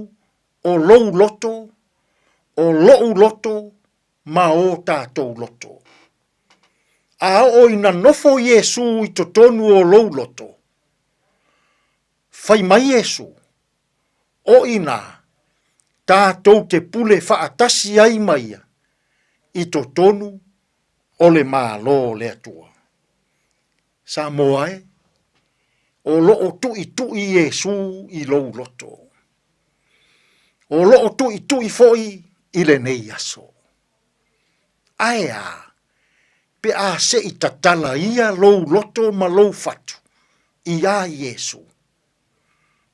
o lou loto, o loʻu loto ma o tātou loto. A oo ina nofo Iesū i totonu o lou loto, fai mai Iesū, o inā, tātou te pule faatasi ai ma ia i totonu o le Malo o le Atua. Samoa e, o loo tuitui Iesū i lou loto. O loo tuitui foi i lenei aso. Ae a, pe a se i tatala ia lou loto ma lou fatu iā Iesū.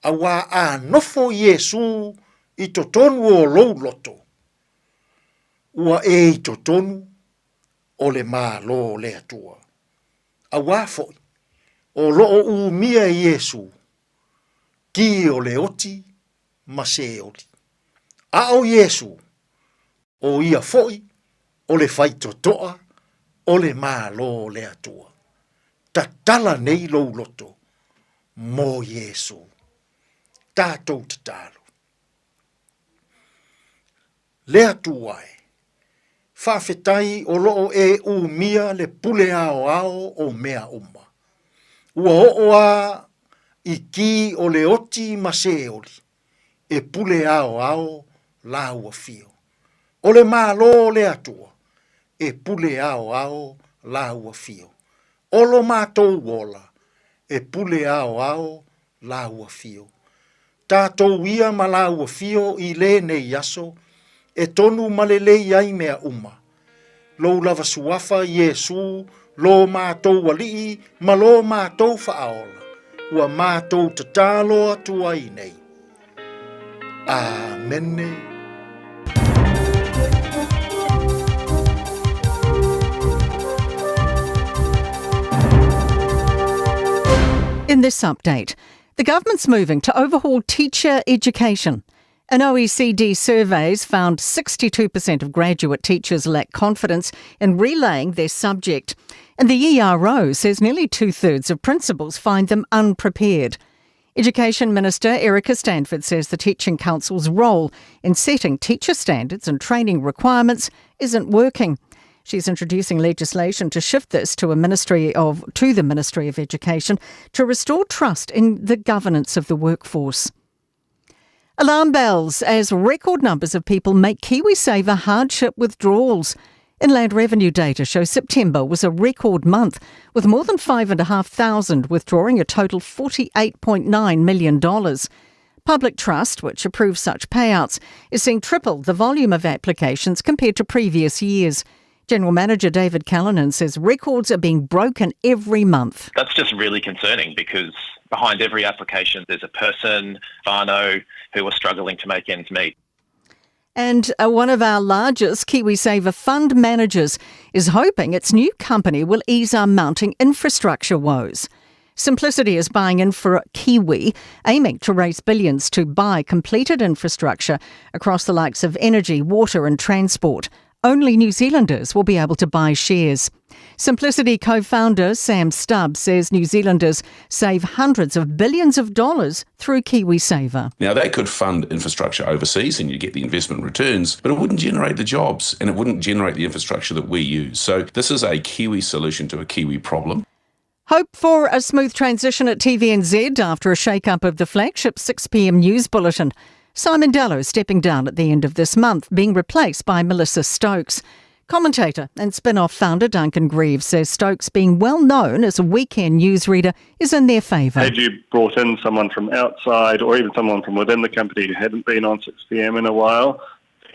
Auā a nofo Iesū i totonu o lou loto, ua e i totonu o le Malo o le Atua. Auā foi, o loo umia e Iesū, ki o le oti ma Seoli. A o Iesū, o ia foi o le faitotoa o le Malo o le Atua. Tatala nei lou loto mo Iesū. Tātou tatalo. Le Atua e, faafetai o loo e umia le pule aoao o mea uma. Ua oo a i ki o le oti ma Seoli, e pule aoao lāua fio. O le Malo o le Atua, e pule aoao lāua fio. O lo mātou ola, e pule aoao lāua fio. Tātou ia ma lāua fio i lenei aso, e tonu ma lelei ai mea uma. Lou lava suafa Iesū, lo mātou Alii ma lo mātou Faaola, ua mātou tatalo atu ai nei. Āmene. In this update, the government's moving to overhaul teacher education. An OECD surveys found 62% of graduate teachers lack confidence in relaying their subject. And the ERO says nearly two thirds of principals find them unprepared. Education Minister Erica Stanford says the Teaching Council's role in setting teacher standards and training requirements isn't working. She's introducing legislation to shift this to a ministry of to the Ministry of Education to restore trust in the governance of the workforce. Alarm bells as record numbers of people make KiwiSaver hardship withdrawals. Inland Revenue data shows September was a record month, with more than 5,500 withdrawing a total $48.9 million. Public Trust, which approves such payouts, is seeing triple the volume of applications compared to previous years. General Manager David Callanan says records are being broken every month. That's just really concerning because behind every application there's a person, whānau, who are struggling to make ends meet. And one of our largest KiwiSaver fund managers is hoping its new company will ease our mounting infrastructure woes. Simplicity is buying InfraKiwi, aiming to raise billions to buy completed infrastructure across the likes of energy, water and transport. Only New Zealanders will be able to buy shares. Simplicity co-founder Sam Stubbs says New Zealanders save hundreds of billions of dollars through KiwiSaver. Now, that could fund infrastructure overseas and you get the investment returns, but it wouldn't generate the jobs and it wouldn't generate the infrastructure that we use. So this is a Kiwi solution to a Kiwi problem. Hope for a smooth transition at TVNZ after a shake-up of the flagship 6pm news bulletin. Simon Dellow stepping down at the end of this month, being replaced by Melissa Stokes. Commentator and spin-off founder Duncan Greive says Stokes being well known as a weekend newsreader is in their favour. Had you brought in someone from outside or even someone from within the company who hadn't been on 6pm in a while,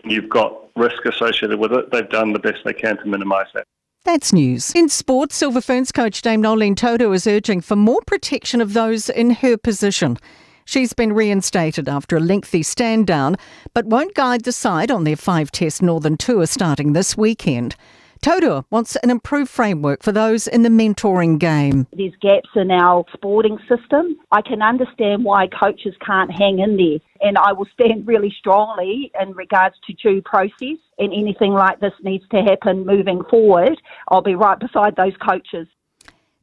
you've got risk associated with it. They've done the best they can to minimise that. That's news. In sports, Silver Ferns coach Dame Noeline Taurua is urging for more protection of those in her position. She's been reinstated after a lengthy stand down, but won't guide the side on their 5-test Northern Tour starting this weekend. Taurua wants an improved framework for those in the mentoring game. There's gaps in our sporting system. I can understand why coaches can't hang in there, and I will stand really strongly in regards to due process, and anything like this needs to happen moving forward. I'll be right beside those coaches.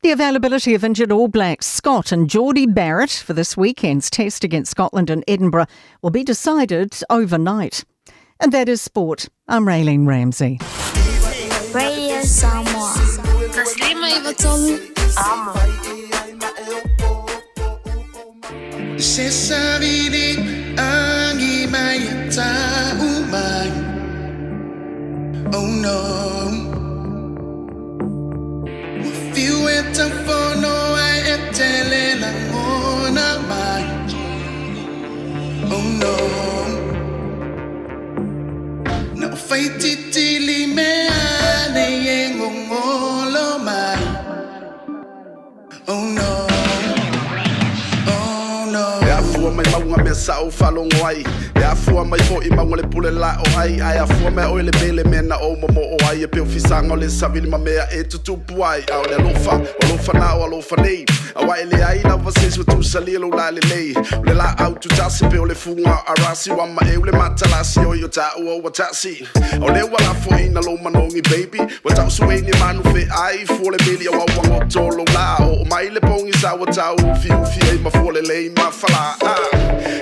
The availability of injured All Blacks Scott and Jordie Barrett for this weekend's test against Scotland in Edinburgh will be decided overnight. And that is sport. I'm Raylene Ramsey. Radio Samoa. Amo. Oh no. Oh no. No Oh no. Oh no. E afua mai maunga mea sa'o faalogo ai. E afua mai fo'i mauga le pule la'o ai. Ae afua mai oe le mele mea na ou momo'o ai. E peo fisaga o le savili ma mea e tutupu ai. A o le alofa, o alofa na o alofa nei. Auā e leai lava se isi ua tusalia lou lalelei. O le laau tutasi pe o le fuga arasi. Ua maʻeu le matalasi oi o taua ua tasi. O lea ua lafoina lou manogi baby. Ua tausueini manu feai fua le meli auā ua goto lou lā. Oo mai le pogisa ua tau ufiufi ai ma fua lelei ma falā.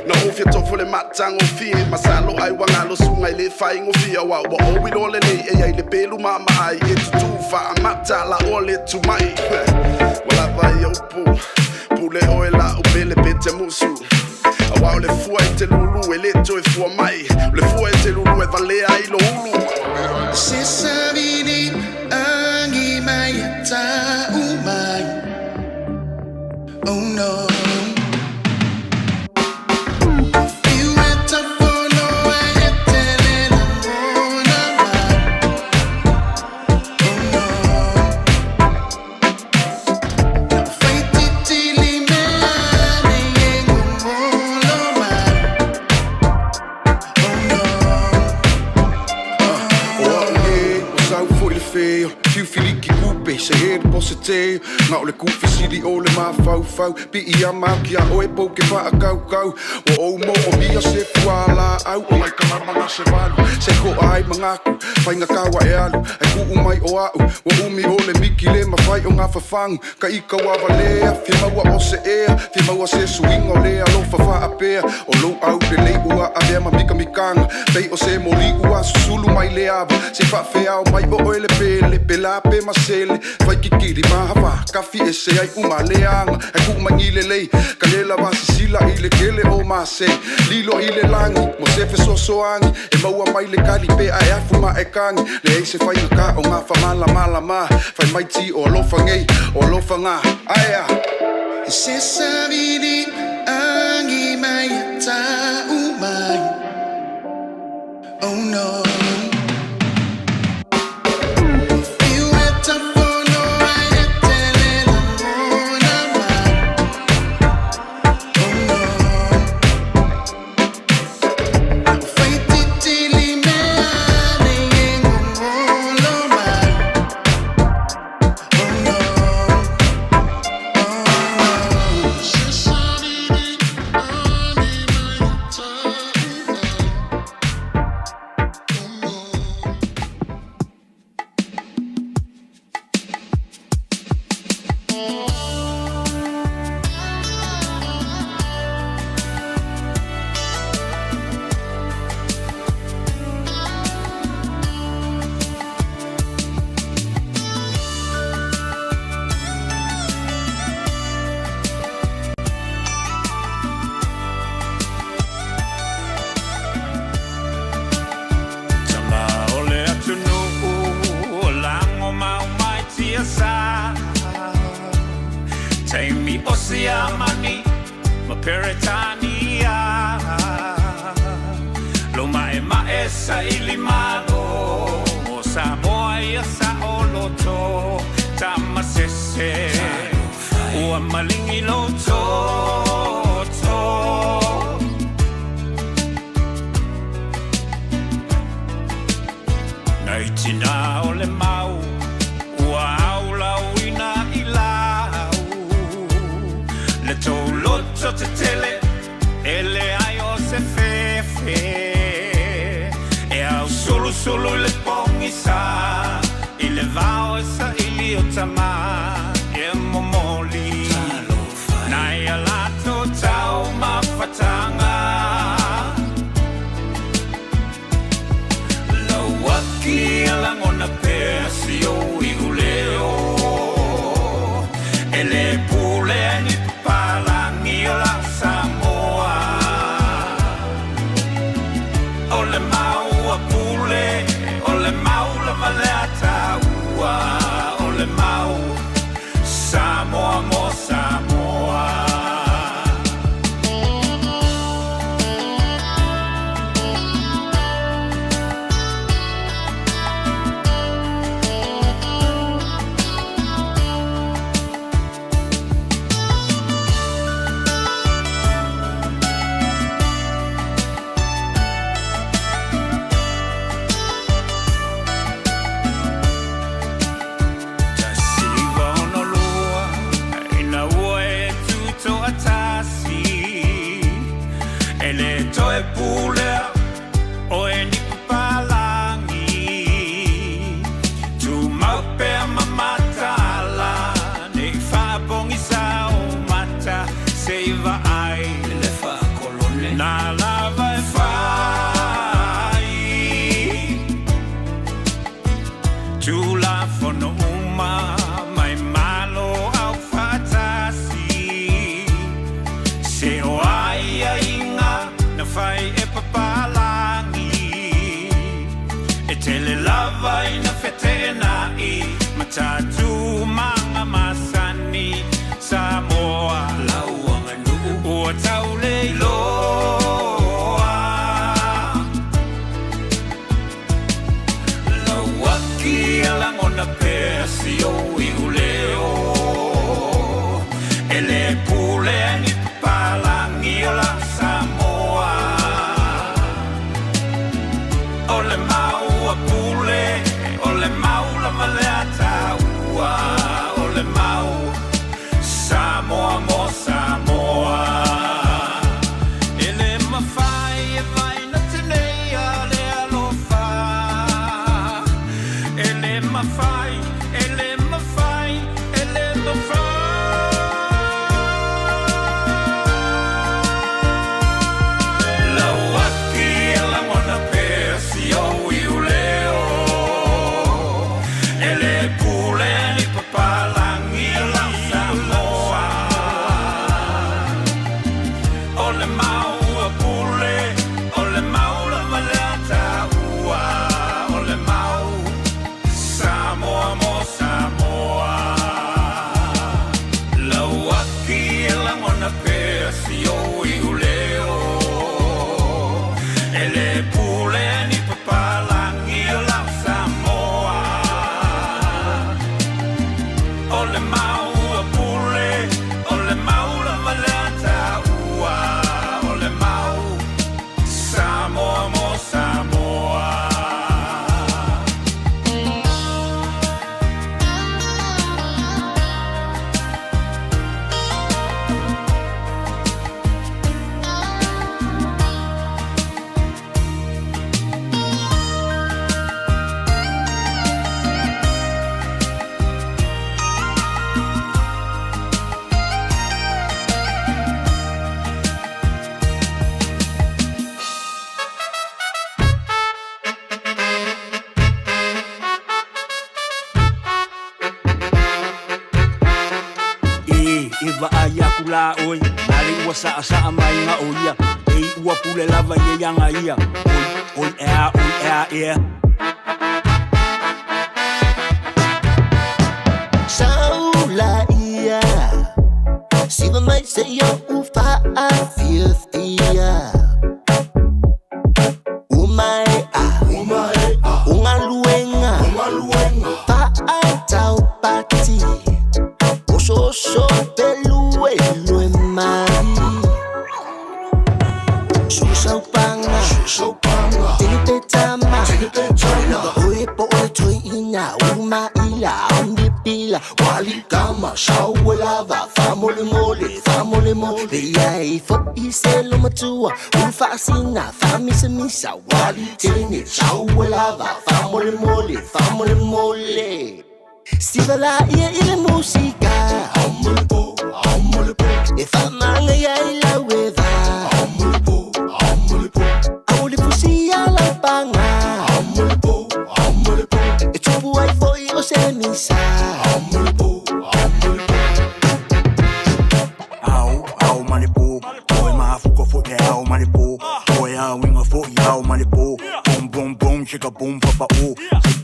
Na ou fia tofo le matagofie. Masalo ai ua galo suga i le faigofie. Auā ua ou iloa lelei e iai le pelu maamaai e tutū faamata laʻoa le tumaʻi. Ua lava ia upu pule oe laʻu pele pe te musu. Auā o le fua e te lulu e lē toe fua mai. O le fua e te lulu e valea ai lou ulu. Se savili agi mai e ta'u mai. Oh no. o se tē Na o le kufesili o le mafaufau Piʻiama atu iā oe pou ke faakaukau Ua ou moomia se fualaau O lai kalama na se valu Se koa ai mangaku Faigata ua e alu Ai kuu mai o au Ua umi o le miki le mafai o gafafagu Ka ika ua valea Fia maua o se ea Fia maua se suiga o le alofa faapea O lou aulelei ua avea ma mikamikaga Pei o se moli ua susulu mai le ava Se faafeao mai o oe le pele Pela pe masele Faikikili mahafa Kafi ese ai uma leaga Ai kuu mai lelei Ka le lava sisila i le kele o mase Lilo i le lagi Mo se fesoasoani E maua mai le kali pe ae afu ma e kagi Leai se faigata o gafa malamalama Fai mai ti o alofa nei O alofa gā Aea Se savili angi mai ta umai. Oh no. Iweta fono ai e tele la mona mai. Oh no. Faititili mea nei e ngongolo mai. Oh no. Oh no. Se savili angi mai ta umai. Tama o le atunuu o lago mau mai tiasa Taimi o Siamani ma Peretania Lo maʻemaʻe saili malo Mo Samoa ia saʻoloto Tamasese Ua maligi lou toto. Nai tina o le mau ua aulauina i lau Le tou loto tetele e leai o se fefe E ausulusulu i le pogisa i le vao e saili o tama e momoli Nai a latou taumafataga Lauaki e lagona pea si ou iuleo E le pulea e ni papalagi o lau Samoa O le mau a Pule, o le mau lava lea a taua O le mau Samoa mo Samoa. 1962 ina ua e tutoatasi E le toe pulea oe ni papalagi Tumau pea ma mataala Nei faapogisa ou mata Se i vaai le faakolone Na lava e fai Tulafono uma mai Malo Aufaatasi Se o aiaiga na fai e papalagi E tele lava ina feteenai ma tatumaga masani Samoa lau aganuu ua tau le iloa Lauaki e lagona pea si ou iuleo E le pulea e ni papalagi o lau Samoa O le mau a Pule, o le mau lava lea a taua. lagona pea si ou iuleo. E le pule ni papalangi o lau Samoa. O le mau a pule, o le mau lava lea taua. O le mau Samoa mo Samoa. E, e vaai aku la oe, na le ua saʻasaʻa mai ga o ia, e ua pule lava ia iaga ia, oi, oi ea, oi ea, ea. Saula ia Siva mai se ia u faafiafia Umaea Ungaluenga Faataupati Osooso peluelue mai Susaupanga Tenipetama Lava oe po o le toeina Umaila Aumipila Walikama Sauelava Famolemole Famolemole Ia e fo'i se lomatua Ulufaasina Faamisamisa Walitene Sauelava Famolemole Famolemole Siva laia i le musika E faamaga ia i lau e va Ao le fusia laupaga E tupu ai fo'i o se misa. Ao, ao ma le po, oe mafuka fo'i le ao ma le po, oe auiga fo'i ao ma le po, boom boom boom chicka boom papa o,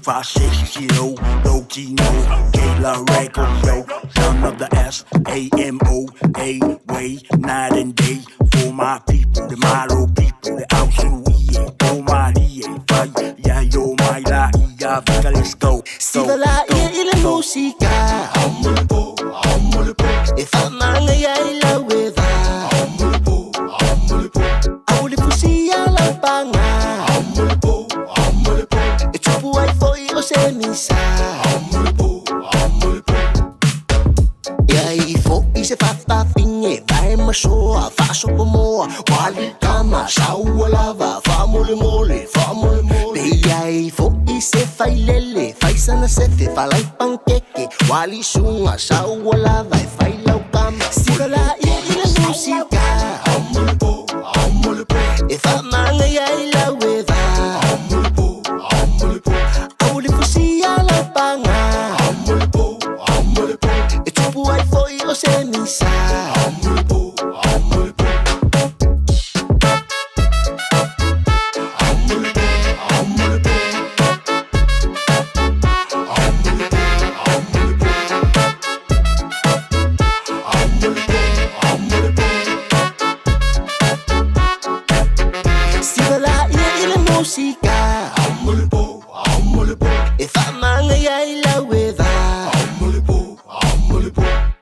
6 5 6 C O, low T no, Kayla Records yo, son of the S A M O A way, night and day for my people, the Malo people, the Ausuie, o Malie, Fai, ya yo mai la ia, vika let's go. Siva laia i le musika E faamaga ia i lau e va Ao le fusia laupaga E tupu ai fo'i o se misa. Ia i fo'i se fafafine Vae masoa faasopomoa Walikama saualava Faamolemole faamolemole Pe ia i fo'i se failele Faisana sefe falaipankeke Walisuga saualava E failaukama Siva laia i le musika E faamaga ia i lau e va Ao le fusia laupaga E tupu ai fo'i o se misa. Siva laia i le musika E faamaga ia i lau e va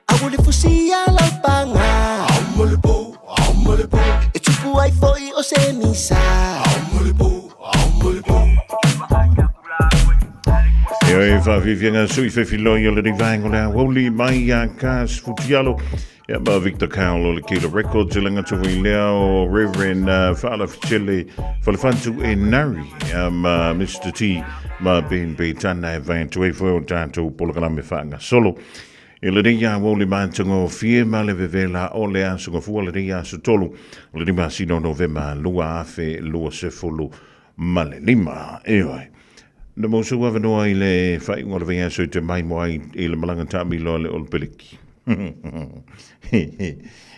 Ao le fusia laupaga E tupu ai fo'i o se misa. E oe whawhiwhianga sui whewhiloi o le rivaengo le awauli mai a Kas Futialo. Ia ma Victor Cowell o le Kilo Records e langa tuwa i lea o Reverend Whaala Fitele Whalefantu e Nari ia ma Mr. T ma Ben Betana e vaentu e foe o tātou polokalame whaanga solo. I le rei awauli mātunga o fie ma le vevela o le aso ngafua le rei aso tolu o le 5 o Novema 2025. E oe. Na mo sau avanoa i le faaiuga o le vaiaso i te maimoa ai i le malaga taamilo a le Olopeleki.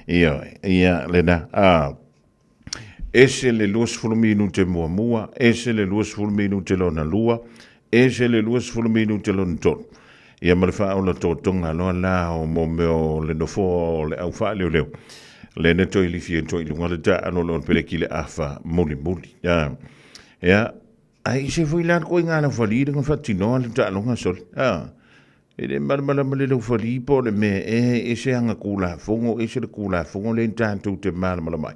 Ioe, ia lena. A, ese le 20 minute muamua, ese le 20 minute lona lua, ese le 20 minute lona tolu. Ia ma le faaola totoga loa la o mo mea o le nofoa o le au faaleoleo. Le na toe lifi e toe i luga le taalo le peleki le afa mulimuli. Ia, ia ai se foi la ko inga la fali le faatinoa le taaloga soli. A, e le malamalama le laufali po o le mea ea e ese aga kulafono, ese le kulafono lea tatou te malamalama ai.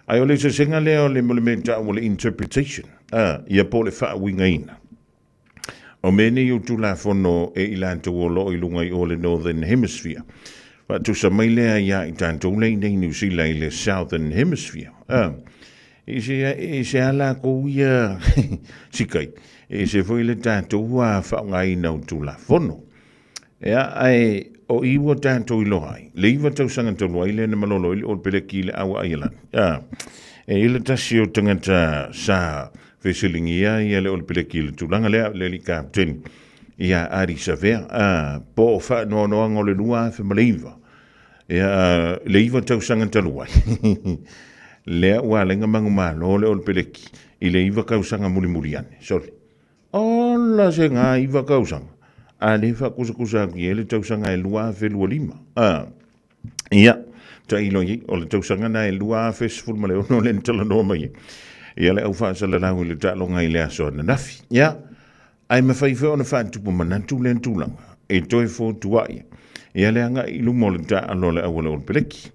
Ae o le sesega lea o le mo le mea e taua o le interpretation, a, ia po o le faauigaina. O mea nei o Tulafono e i latou o lo o i luga i o le Northern Hemisphere. Faatusa mai lea iā i tatou lea i nei Niu Sila i le Southern Hemisphere. A, e se, e se a lakou ia sikai, e se foi le tatou a faaaogaina o Tulafono. Ea, ae o i ua tatou iloa ai, le 9 tausaga talu ai lea na malolo ai le All Peleki i le aua Aialani. A, e i le tasi o tagata sa fesiligia ia le All Peleki i le tulaga lea, le alii kapteni, ia Adi Savea, a, po o faanoanoaga o le 2009, ia, le 9 tausaga talu ai, lea ua ala ai ona manumalo le All Peleki i le 9 tausaga mulimuli ane. Sorry. Ola se ngā iwa kausaga, a le whakusakusa atu i e le tausaga e 2025. A, ia, ta ilo i, o le tausaga na e 2016 le talanoa mai ai. Ia le au faasalalau i le taaloga i le aso ananafi. Ia, ae mawhai whai ona whaatupu manatu le tulaga, e toe fōtuai. Ia le anga i luma o le taalo le auala o le peleki.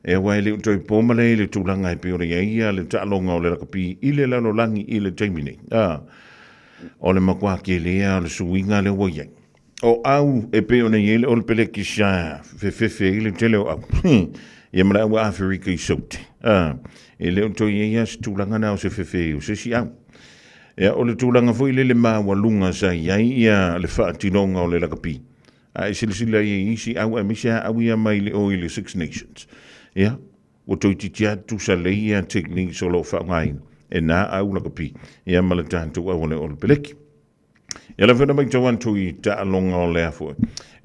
E aua e le o toe pō male i le tulaga e pei ona i ai ia le taaloga o le lakapi i le lalolagi i le taimi nei. A, o le makuā tele a o le suiga lea ua i ai. O au e pei ona i ai le Olopeleki sa fefefe ai le tele o au. Ia ma le au Aferika i Saute. A, e le o toe i ai lava se tulaga na o se fefe o se isi au. Ia, o le tulaga foi lele maualuga sa i ai ia le faatinoga o le lakapi. A e silasila i ai isi au aemaise a au ia mai le o i le Six Nations. Ia, ua toeitiiti lava tutusa lelei ia techniques o lo o faaaogaina e nā au lakapi, ia ma le tatou au o le Olopeleki. Ia lau Afioga matau atu i taaloga o le a foi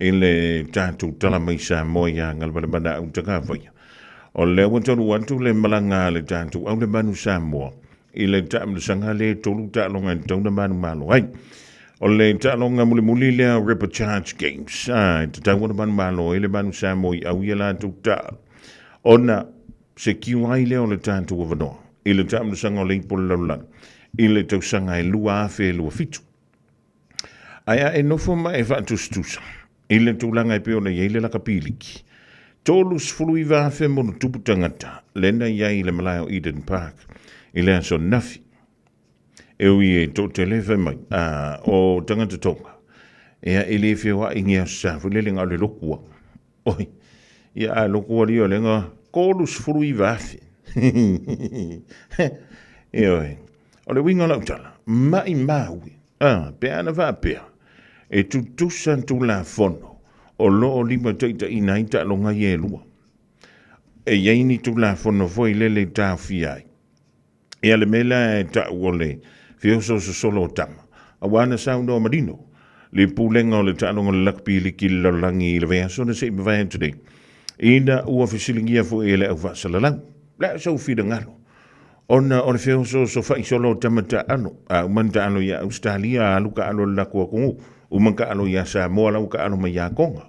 i le tatou tala mai Samoa ia Galumalemana au Tagafaia. O lea ua talu atu le malaga a le tatou au le Manu Samoa i le taamilosaga lea e tolu taaloga e tatau ona manumalo ai. O le taaloga mulimuli lea o Repechage Games, a, e tatau ona manumalo ai le Manu Samoa i au ia latou taalo, ona sekiu ai lea o le tatou avanoa i le taamilosaga o le Ipu o le Lalolagi i le tausaga e 2027. Ae a e nofo ma e faatusatusa i le tulaga e pei ona i ai le lakapiliki, 39,000 ma ona tupu tagata lea na i ai i le malae o Eden Park i le aso ananafi. E ui e toatele fai mai, a, o tagata Tonga, ia e le feoai i ni aso sa foi lele na o le loku lava. Oi, ia a loku alii o lenga 39,000. Ioe, o le uiga o lau tala, maimau, a, pe ana faapea, e tutusa Tulafono o lo o limataitaiina ai taaloga ia e lua. E i ai ni Tulafono foi lele e taofia ai. Ia le mea lea e tau o le feosoososolo solo o tama, aua na saunoa manino le pulega o le taaloga o le lakapi liki i le lalolagi i le vaiaso na se i mavae atu nei, ina ua fesiligia foi e le au faasalalau le a sou finagalo ona o le feosooso fai solo o tama taalo, a uma ona taalo ia Ausetalia, alu taalo i le latou atunuu, uma taalo ia Samoa, la ua taalo mai ia Tonga.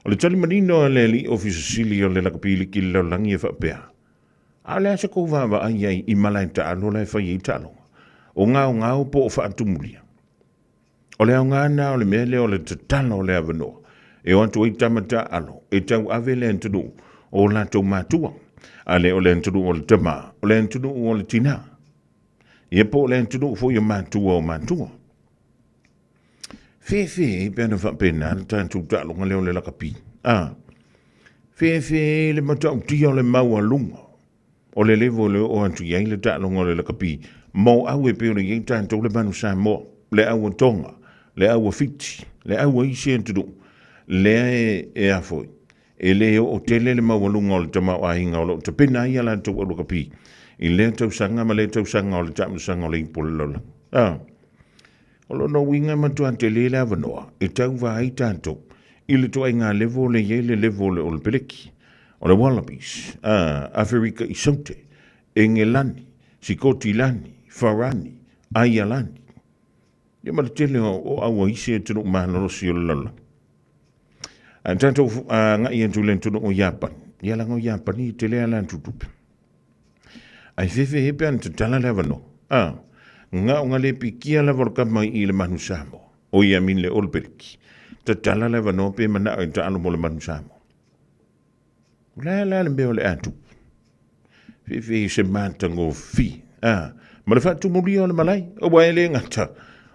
O le tali manino a le alii Ofisa Sili o le lakapi liki i le lalolagi e faapea, A o le a se kou vaavaai ai i malae taalo la e fai ai taaloga? O gaogao po o faatumulia? O le aoga lena o le mea lea o le tatala o le avanoa e o atu ai tama taaalo e tauave le atunuu o latou matua, a le o le atunuu o le tama, o le atunuu o le tinā, ia po o le atunuu foi o matua o matua. Fefe pe ana faapena le tatou taaloga lea o le lakapi. A, fefe le matautia o le maualuga o le level e oo atu i ai le taaloga o le lakapi mo au e pei ona i ai tatou le Manu Samoa, le au a Tonga, le au a Fiti, le au a isi atunuu, lea e, e a foi, e le oo tele le maualuga o le tamaoaiga o lo o tapena ai a latou au lakapi i lea tausaga ma lea tausaga o le taamilosaga o le ipu o le lalolagi. A, O lona uiga e matua tele le avanoa e tauva ai tatou i le ituaiga level e i ai le level o le Olopeleki, o le Wallabies, a, Aferika i Saute, Engelani, Sikotilani, Farani, Aialani. Ia ma le tele o au a isi atunuu malolosi o le lalolagi. Ae tatou agai atu i le atunuu o Iapani, ia leaga o Iapani e tele lava latou tupe. Ae fefe he pe ana tatala le avanoa. A, gao le pikia lava o le kama i le manu Samoa. O ia min le All Black. Tatala le avanoa pe manao e taalo mo le manu Samoa. O le a le mea o le a tupu. Fefe se matagofie. A, ma le faatumulia o le malae, aua e le gata.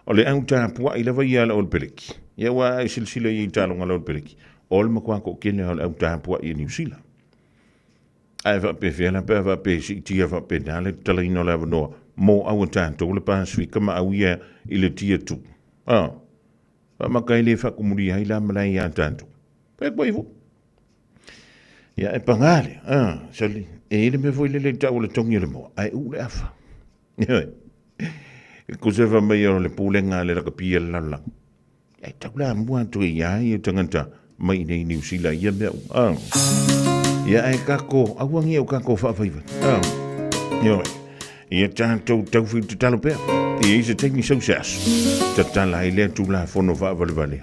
O le au tapuai lava ia a le All Black. Ia ua e silasila i taaloga a le All Black. O le matua toatele o le au tapuai e Niu Sila. Ae faapefea la pe a faapea e siitia faapena le tatalaina o le avanoa mo au a tatou le Pasefika ma au ia i le Tier 2? A, faamaka e le faakumulia ai la malae iā tatou. Pe koe foi. Ia e pagā lea, a, sali, e i le mea foi lele i tau o le togi o le moa, ae uu le afa. Ioe. E kusa fa mai o le pulega a le lakapi a le lalolagi. E tau la mua atu i a ia tagata mai nei Niu Sila ia mea uma. Ah. Ia e kako, aua ngia o kako whaawhaiwa. Ah. Ioe. Ia tātou tauwhi te talo pea. Ia i se taimi sau se aso. Tatala ai lea tūlafono whaavalevale.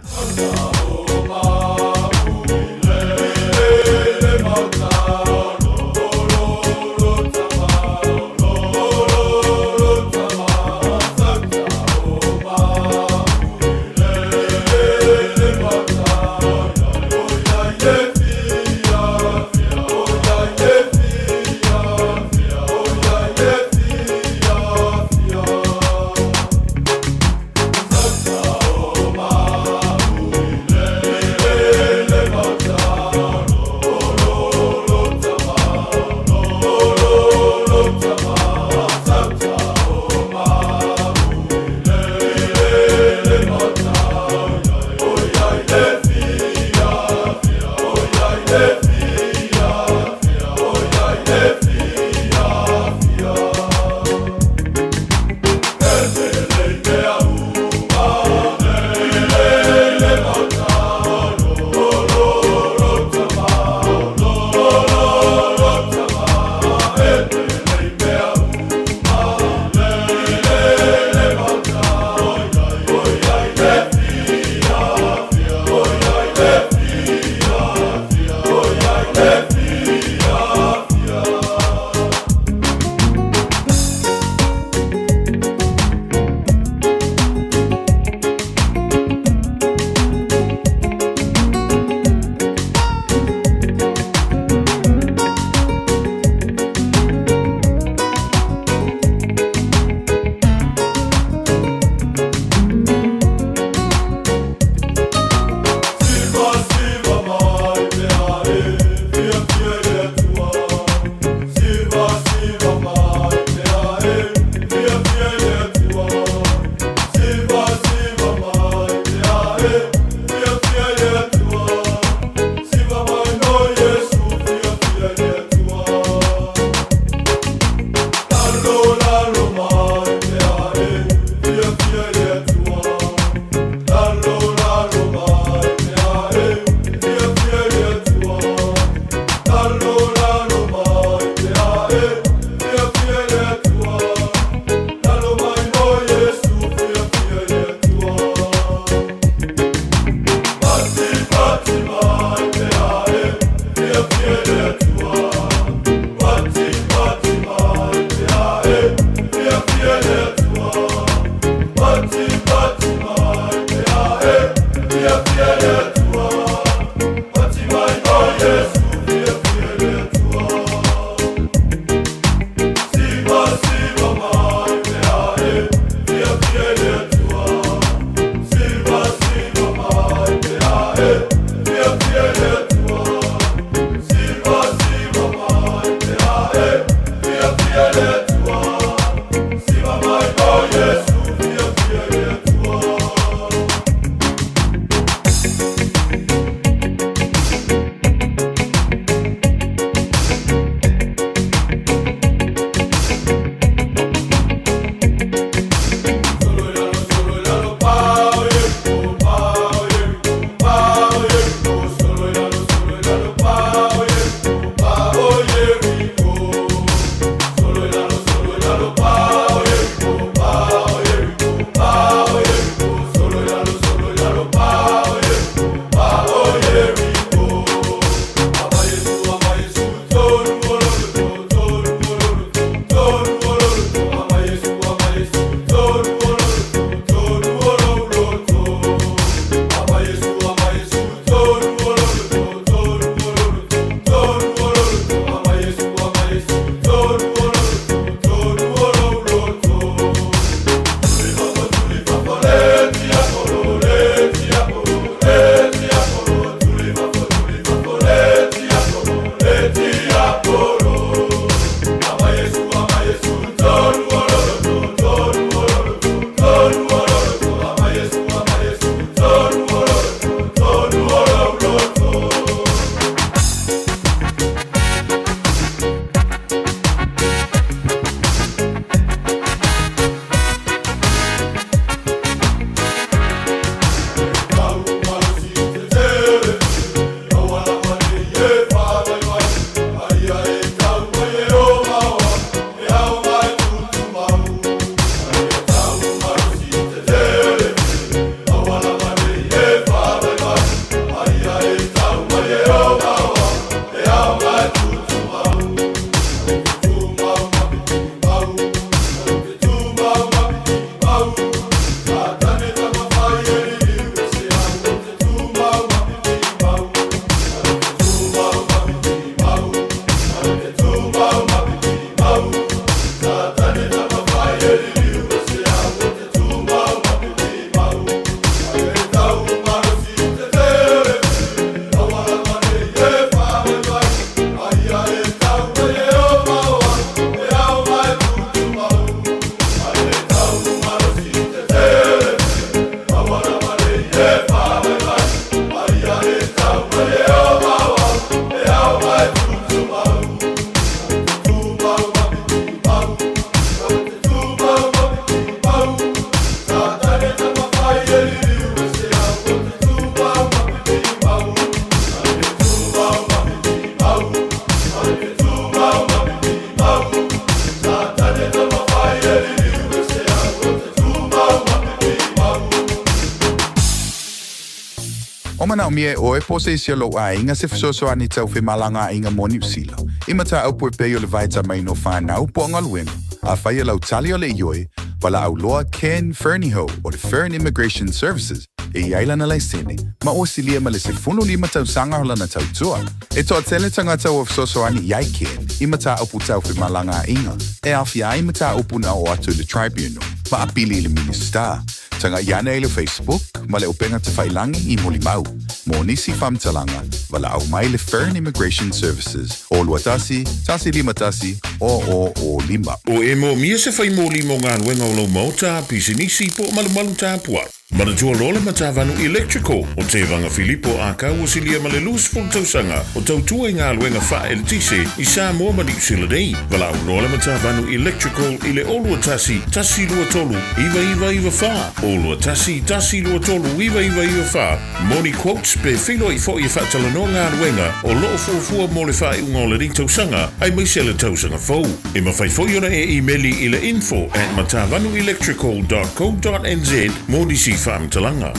manaʻomia e ʻoe po o se isi o lou ʻāina se fesoasoani tau femalagaʻaiga mo Niu Sila, i mataupu e pei o le vaetamaina o whanau po o galuega, afai e lau tali o le ioe, walaʻau loa Ken Fernihough o le Fern Immigration Services e i ai lana laisene, ma ua silia ma le 15 tausaga o lana tautua. E toatele tagata ua fesoasoani i ai Ken i mataupu tau femalagaʻaiga e aofia ai mataupu na oo atu i le Tribunal ma apili i le Minisita. Tagaʻi ane i le Facebook ma le upega tafailangi i Mulimau. Mo nisi faamatalaga, valaau mai le Fern Immigration Services o 21 151 0005. O e moomia se fai moli mo galuega o lou maota, pisinisi po o malumalu tapuai. Manatua loa le Matavanu Electrical o Tevaga Filipo Akau ua silia ma le 20 tausaga o tautua i galuega faa-eletise i Samoa ma Niu Sila nei. Valaau loa le Matavanu Electrical i le 021 123 9994, 021 123 9994 mo ni quotes pe feiloai foi e faatalanoa galuega o lo o fuafua mo le faaiuga o lenei tausaga aemaise le tausaga fou. E mafai foi ona e imeli i le info at matavanuelectrical dot co dot nz mo nisi faamatalaga.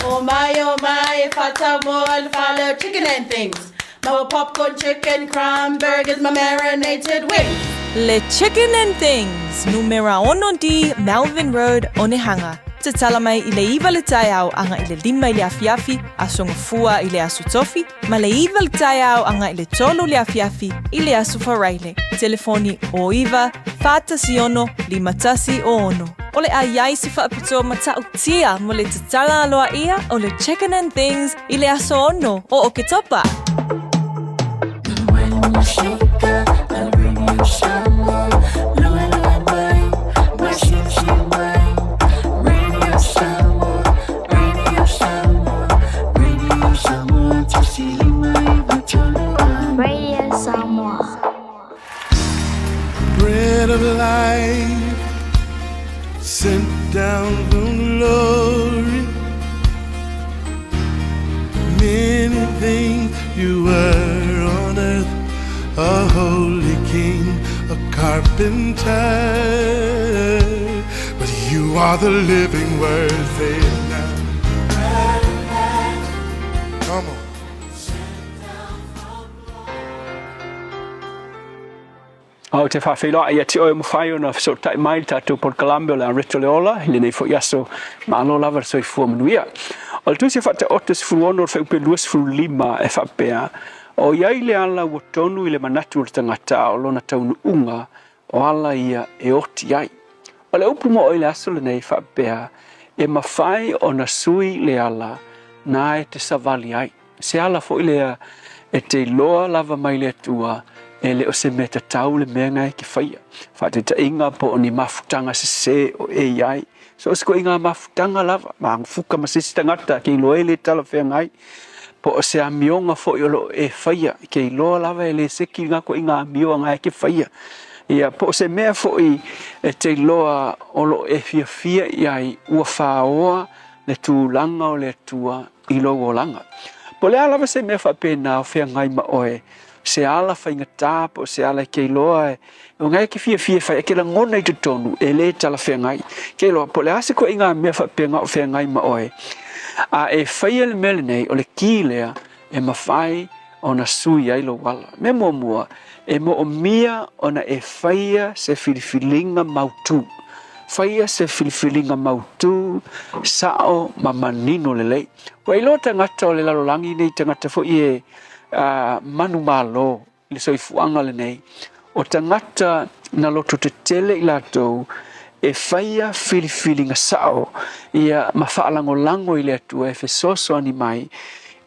O mai, o mai, e whatau mo le whale o chicken and things. Maua popcorn chicken, crumb burgers ma marinated wings. Le Chicken and Things, numera 6D, Melvin Road, Onehunga. Tatala mai i le 9 le taeao aga i le 5 i le afiafi, Aso Gafua i le Aso Tofi, ma le 9 le taeao aga i le 3 le afiafi i le Aso Faraile. Telefoni 09 416 5106. O le a iai se faapitoa matautia mo le tatala aloaia o le Chicken and Things i le aso 6 o Oketopa. Radio Samoa. Bread of life sent down from glory. Many things you were on earth, a holy king, a carpenter. But you are the living word, say it now. Come on. Ou te faafeiloai ia te oe ua mafai ona fesootai mai i le tatou polokalame o le Areto le Ola i lenei foi aso. Malo lava le soifua manuia. O le Tusi Faataoto 16 o le Fuaiupu 25 e faapea, O i ai le ala ua tonu i le manatu o le tagata a o lona taunuuga o ala ia e oti ai. O le upu moʻo i le aso lenei e faapea, e mafai ona sui le ala na e te savali ai. Se ala foi lea e te iloa lava mai le Atua e le o se mea tatau le mea na e ke faia. Faataitaiga po o ni mafutaga sese o e i ai. So o se koʻiga mafutaga lava, magufuka ma se isi tagata ke iloa e le talafeagai. Po o se amioga foi o lo o e faia, ke iloa lava e le seki lena koʻiga amioa na e ke faia. Ia, po o se mea foi e te iloa o lo o e fiafia i ai ua faoa le tulaga o le Atua i lou olaga. Po o le a lava se mea faapena o feagai ma oe, se ala faigata po o se ala e ke iloa e o e ke fiafia e fai, e ke lagona i totonu e lē talafeagai. Ke iloa po o le a se koʻiga mea faapena o feagai ma oe, a e faia le mea lenei, o le kī lea e mafai ona sui ai lou ala. Mea muamua, e moomia ona e faia se filifiliga mautū. Faia se filifiliga mautū, sao ma manino lelei. Ua iloa tagata o le lalolagi nei tagata foi e manumalo i le soifuaga lenei, o tagata na loto tetele i latou e faia filifiliga sao ia ma faalagolago i le Atua e fesoasoani mai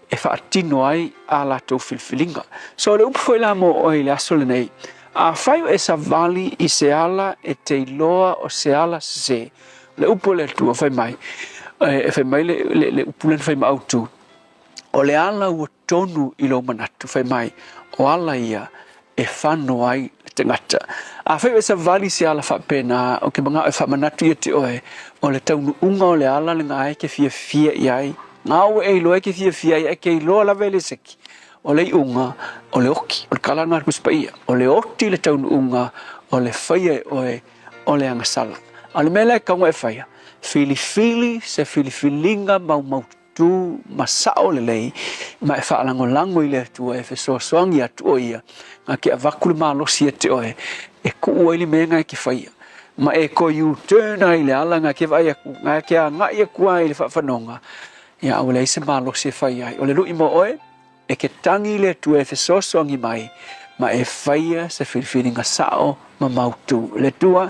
e faatino ai a latou filifiliga. So o le upu foi la mo oe i le aso lenei, afai o e savali i se ala e te iloa o se ala sese, o le upu a le Atua fai mai, e fai mai le, le, le upu lea na fai ma autu, o le ala ua tonu i lou manatu, fai mai, o ala ia e fano ai le tagata. Afai o e savali se ala faapena, ou te manao e faamanatu ia te oe, o le taunuuga o le ala lena e ke fiafia i ai, na ua e iloa e ke fiafia ai, ae ke iloa lava e le seki, o le iuga, o le oki, o le tala lena a le Tusi Paia, o le oti le taunuuga, o le faia e oe o le agasala. A o le mea lea e tatau ona e faia, filifili se filifiliga maumaututu. mautu ma sa'o lelei, ma e faalagolago i le Atua e fesoasoani atu o Ia, na ke avatu le malosi ia te oe, e kuu ai le mea na e ke faia. Ma e toe U-turn ai i le ala na ke vaai atu, na ke agai atu ai i le faafanoga, ia a ua leai se malosi e fai ai. O le lui mo oe, e ke tagi i le Atua e fesoasoani mai, ma e faia se filifiliga sa'o ma mautu. Le Atua,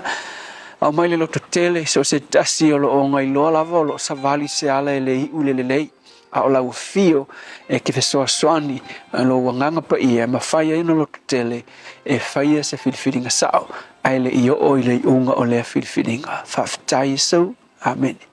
aumai le loto tele, so o se tasi o lo o gailoa lava o lo o savali se ala e le iu i le lelei, a o lau afio e ke fesoasoani i lou Agaga Paia e mafai ai ona loto tele e faia se filifiliga sa'o, ae le i oo i le iuga o lea filifiliga. Faafetai Iesu. Amene.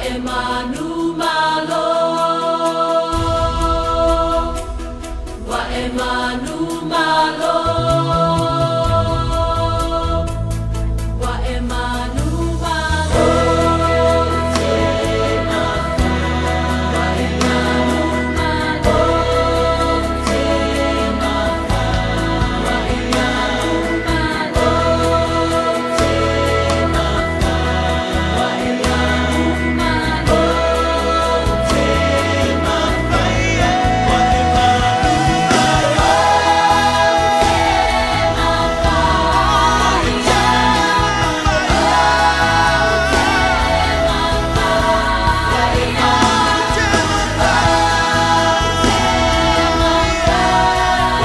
e manu malo. Ua e manu malo. Ua e manu malo. Ua e manu malo. Ua e manu malo.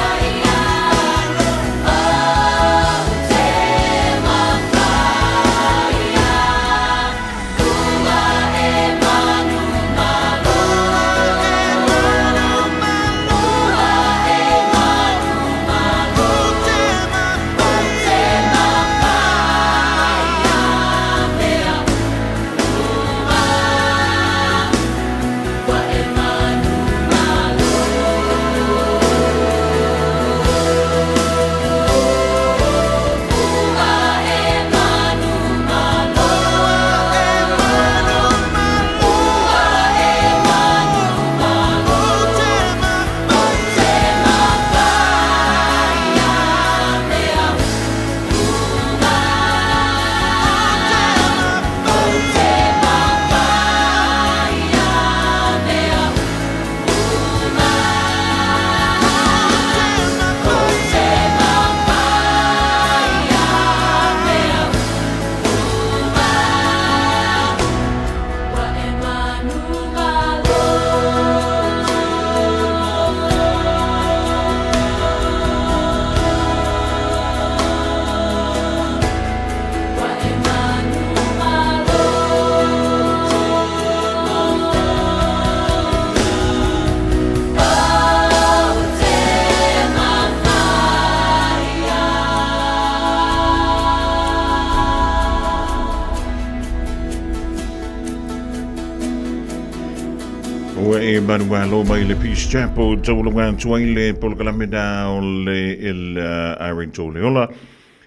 Ua e manualo mai le Peace Chapel taulunga atu ai le polokalame na o le il Irene Toleola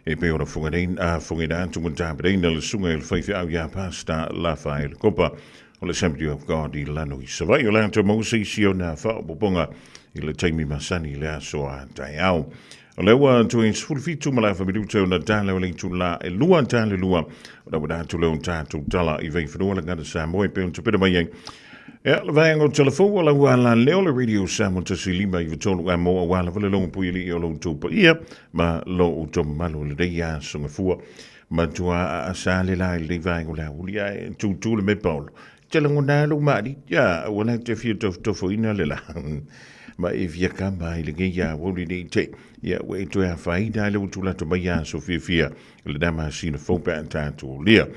e pe ora funga atu mo tapereina le sunga il whaiwhi au ia pasta la whae le kopa o le Assembly of God i lano i Savaii o le atu mausa i si o nā whaopoponga i le taimi masani i le aso a taeao. O le ua toe 17 ma le afa minuta ona tala o le itula e lua tala lua o la ua atu le o tātou tala i veiwhanua le ngata Samoa e pe o te mai ai. Ea, le vaenga o telefou o la ua la leo le radio Samoa tasi lima i vatolu a mo a wala vale longo pui li o lo tau pa ia ma lo o tau malo le rei a songa fua ma tua a sa le la i le vaenga o le uli a e tūtū le me paolo. Te lagona lou maali, ia, ua la te fia tofotofoina le la. Ma e fia kama i le ngeia woli nei te. Ia, ua e toe afaina ai le utu lato mai aso fiafia le na masina fou pe a tātou lia.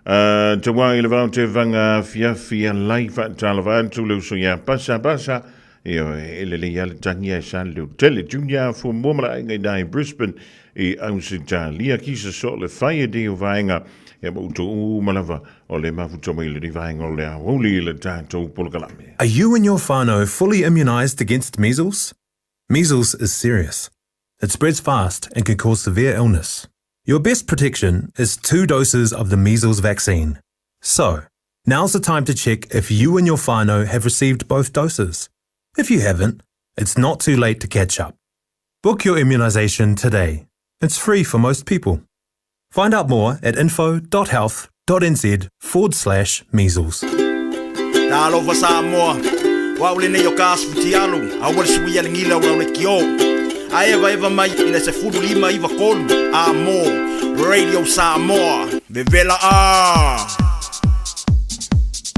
Te wā i le vao te vanga fiafia lai whaatalawa atu le uso ia pasa pasa. Ia, e lele ia le tangi ai sa le tele junior fu mua mala ai ngai Brisbane i Ausitalia ki sa so le whai e o vaenga ia ma uto u malava o le mafuta mai le vaenga o le aouli le tātou polokalame. Are you and your whānau fully immunised against measles? Measles is serious. It spreads fast and can cause severe illness. Your best protection is two doses of the measles vaccine. So, now's the time to check if you and your whānau have received both doses. If you haven't, it's not too late to catch up. Book your immunisation today. It's free for most people. Find out more at info.health.nz forward slash measles. Talofa Samoa, o au lenei o ka aso futialu, aua le suia le gila o lau lekiō. A evaeva mai i le 15 93 a mo Radio Samoa. Vevela a!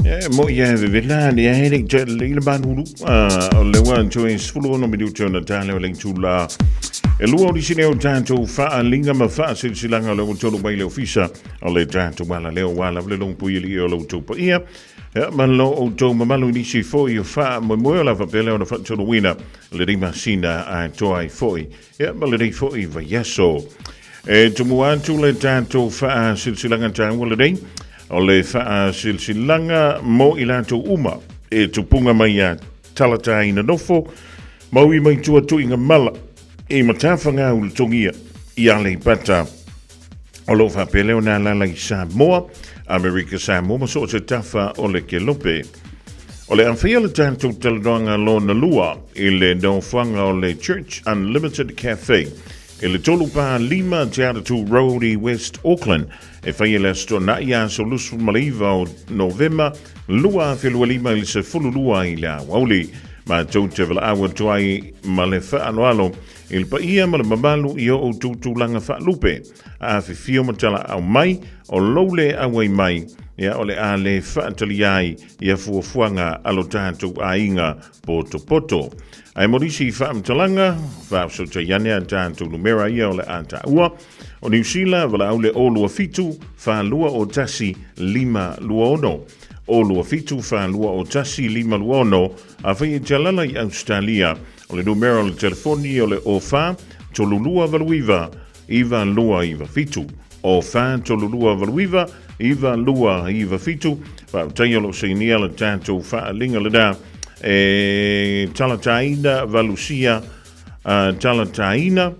E mo ia vevela le ae le te le le manulu o le ua toe 16 minuta ona tale o le itula e lua o lisine o tātou whaalinga ma whaasilsilanga o le tolu mai le ofisa o le tātou wala leo wala le long pui li o lo tau ia ma lo o tau mamalu nisi foi o wha mo moe o lava pele o na whaatolu le rima sina a toa ai foi ia ma le rei foi vaiaso. E tumu atu le tātou whaasilsilanga tāua le rei. O le faasilasilaga mo i latou uma e tupuga mai ia Talataina nofo, maui mai tua tuiga mala i Matafagau le Togia i Aleipata. O lo o faapea lea ona alaala i Samoa, Amerika Samoa ma so o se tafa o le kelope. O le a faia le tatou talanoaga lona lua i le nofoaga o le Church Unlimited Cafe i le 345 Te Atatū Road i West Auckland e faia le Aso Toonai aso 29 o Novema 2025 i le 12 i le aoauli. Matou te valaau atu ai ma le faaaloalo i le paia ma le mamalu i o outou tulaga faalupe, afifio ma talaau mai, o lou le auai mai, ia o le a le faatalia ai ia fuafuaga a lo tatou aiga potopoto. Ae mo nisi faamatalaga, faafesootai ane a tatou numera ia o le a taua, O Niu Sila, valaau le 027 421 526. 027 421 526, afai e te alala i Ausetalia, o le numera o le telefoni o le 04 3289 9297. 04 3289 9297. Faafetai o lo o sainia le tatou faaaliga lena e talataina Valusia Talataina,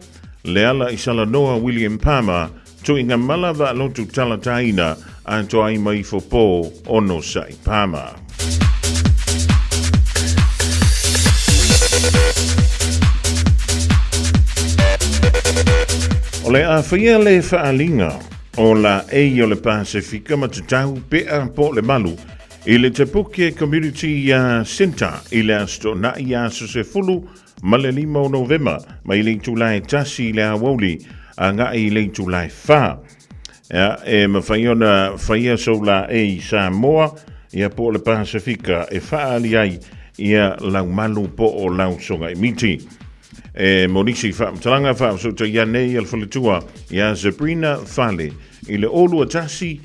Leala i Salanoa William Palmer, Tuiga Mala Vaalotu Talataina, atoa ai ma ifo pō Onosai Palmer. O le a faia le faaaliga o laei o le Pasefika ma tatau pea po o le malu i le Te Puke Community Centre i le Aso Toonai aso 10 ma le 5 o Novema, mai le itula e 1 i le aoauli agai i le itula e 4. Ia, e mafai ona faia sou laei i Samoa, ia po o le Pasefika e faaali ai ia lau malu po o lau sogaimiti. E mo nisi faamatalaga faafesootai nei a le faletua ia Sabrina Fale i le 021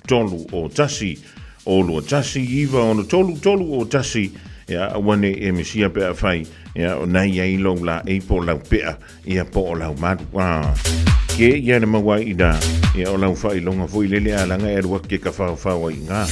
963 301 021 963 301 ia aua ne i e misia pe afai ia o nai ai lou laei po o lau pea ia po o lau malu a ke ia na maua ai ina ia o lau faailoga foi lele a laga e alu atu ke ka whaowhao ai ngā.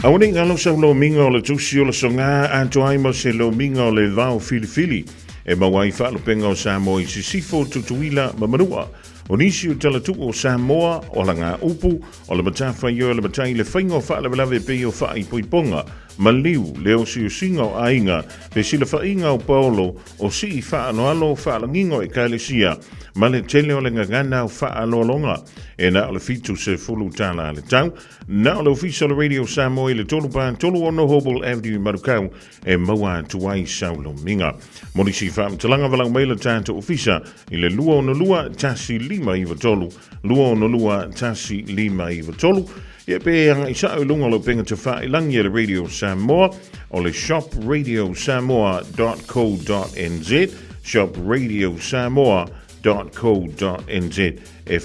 Aua nei ngalo sau lomiga o le tusi o le soga atoa ai ma se lomiga o le vao filifili e maua ai faalupega o Samoa i Sisifo, Tutuila ma Manua. O nisi o talatuu o Samoa, o alagaupu, o le matafaioi o le matai le faiga o faalavelave pei o faaipoipoga, maliu, le osiosiga o aiga, fesilafaiga o paolo, o sii faaaloalo, faalagiga o ekalesia, ma le tele o le gagana o faaaloaloga. E na o le $70 le tau. Na o le Ofisa o le Radio Samoa i le 336 Hobble Avenue i Manukau e maua atu ai sau lomiga. Mo nisi faamatalaga valaau mai le tatou ofisa i le 262 1593, 262 1593. Ia pe agai sao i luga o le upega tafailangi a le Radio Samoa o le shopradiosamoa.co.nz, shopradiosamoa.co.nz .co.nz e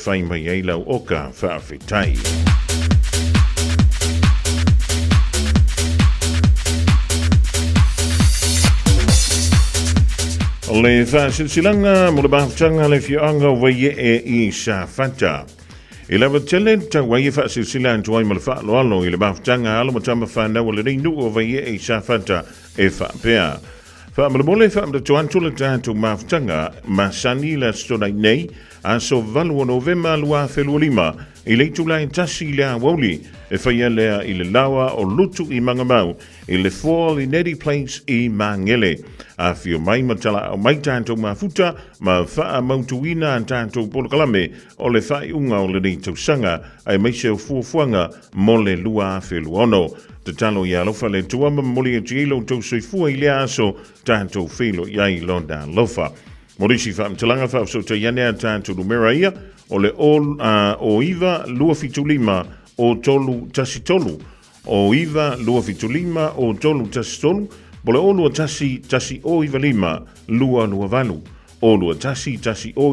whai mai ai lau oka faafetai. O le faasilasilaga mo le mafutaga le afioaga o Vaiee i Safata. I lava tele tau ai e faasilasila atu ai ma le faaaloalo i le mafutaga alo ma tama fanau a lenei nuu o Vaiee i Safata e faapea. Faamolemole faamanatu atu le tatou mafutaga masani i le Aso Toonai nei, aso 8 o Novema 2025, i le itula e 1 i le aoauli, e faia lea i le laoa o Lutu i Magamau, i le 4 Lineti Place i Magele. Afio mai ma talaau mai tatou mafuta ma faamautuina a tatou polokalame o le faaiuga o lenei tausaga aemaise o fuafuaga mo le 2026. Tatalo ia alofa le Atua ma momoli atu ai lo outou soifua i lea aso tatou feiloai ai lona alofa. Mo nisi faamatalaga faafesootai ane a tatou numera ia o le o 9 275 o 3 1 3 o 9 275 o 3 1 3 po le o 2 1 1 o 9 5 2 2 8 o 2 1 1 o 9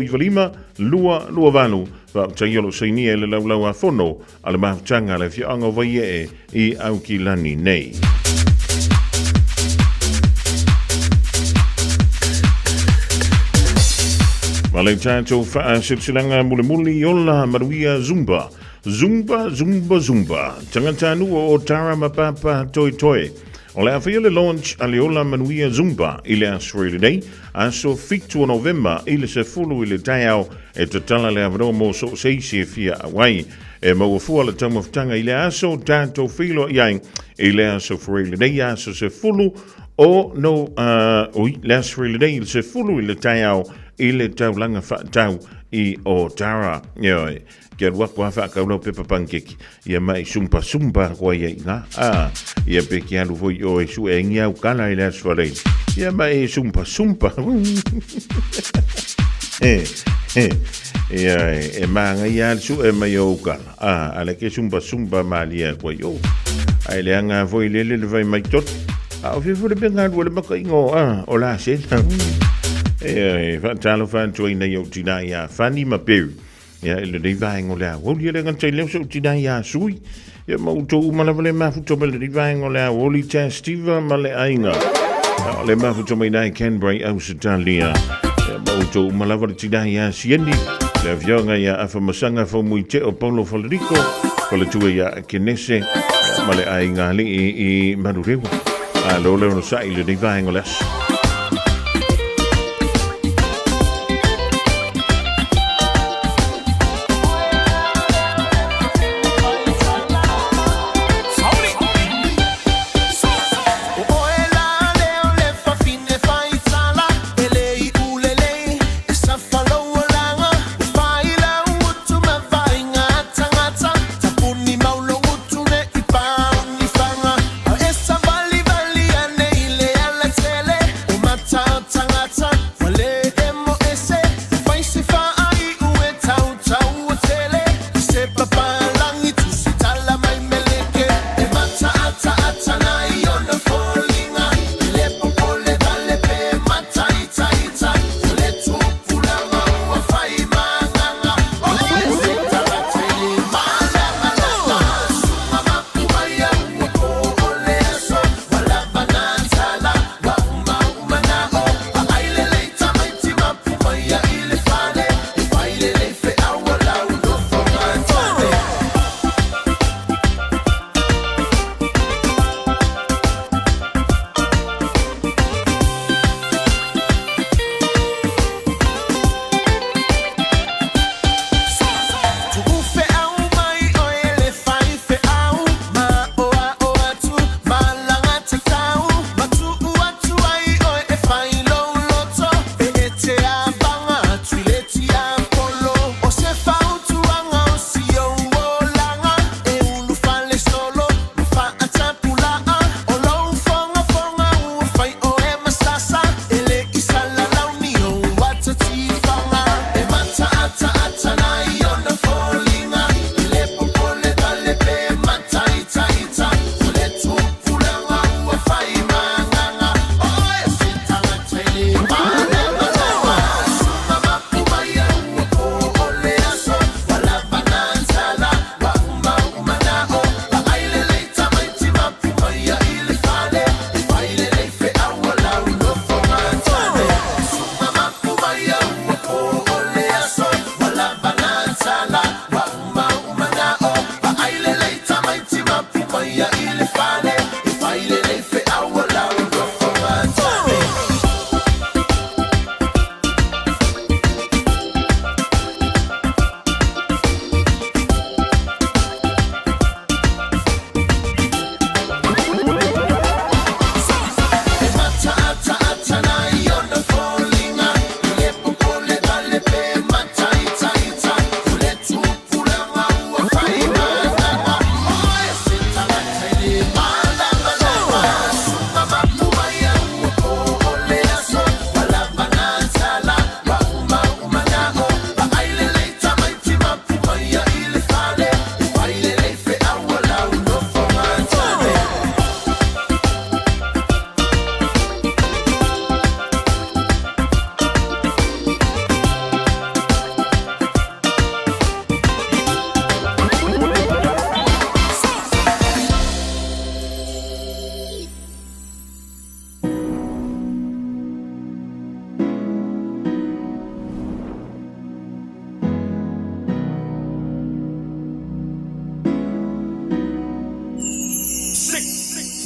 5 2 2 8. Faafetai o lo o sainia i le laulau a fono a le mafutaga a le afioaga o Vaiee i Aukilani nei. Ma le tatou faasilasilaga mulimuli ola manuia Zumba. Zumba, Zumba, Zumba. Tagatanuu o Otara ma Papa Toetoe. O le a faia le launch a le Ola Manuia Zumba i le Aso Faraile nei, aso 7 o Novema i le 10 i le taeao e tatala le avanoa mo so o se isi e fia auai. E maua fua le taumafataga i le aso tatou feiloai ai i le Aso Faraile nei, aso 10 o no, uh, oi, le Aso Faraile nei i le 10 i le taeao i le taulaga faatau i Otara. Ioe. Ke alu aku a whaakau lau pepa pankeki. Ia mai sumpa sumpa koa ia i ngā. A, ia pe ke alu foi o e su e ngi au kala i le aso rei. Ia mai sumpa sumpa. e, e, ia e, e maanga ia al su e mai o ukala. A, ale ke sumpa sumpa malia koa i o. Ai le anga foi lele le vai mai tot. A o fifo le penga le maka ingo a, o la sena. E, e, whaatalo whaantua ina i au tina ia Fanny ma Peu. Ia, i lenei vaega o le aoauli, e le gata i lea o se uti nai a sui. Ia, ma outou uma lava le mafuta mai lenei vaega o le aoauli, Tess Steve ma le aiga. Ia, o le mafuta mai nai Canberra i Ausetalia. Ia, ma outou uma lava le tina ia Sieni, le afioga ia Afamasaga Faumuite o Paulo Faleriko, faletua ia Kenese, ia, ma le aiga alii i Manurewa. A lo le ono sai i lenei vaega o le aso.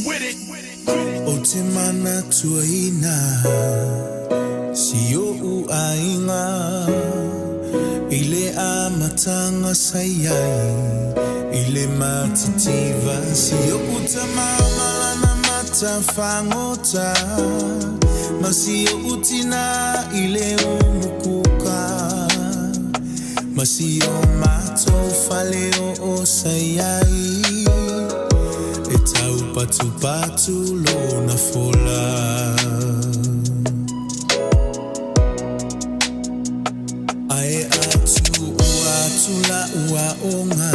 With it. O te mana tuaina Si o u aiga I le amatanga sa iai I le matitiva Si o u tama malana mata fagota Ma si o u tina i le umukuka Ma si o matou fale o o sa iai E taupatupatu lona fola. Ae a tuua atu la'u aoga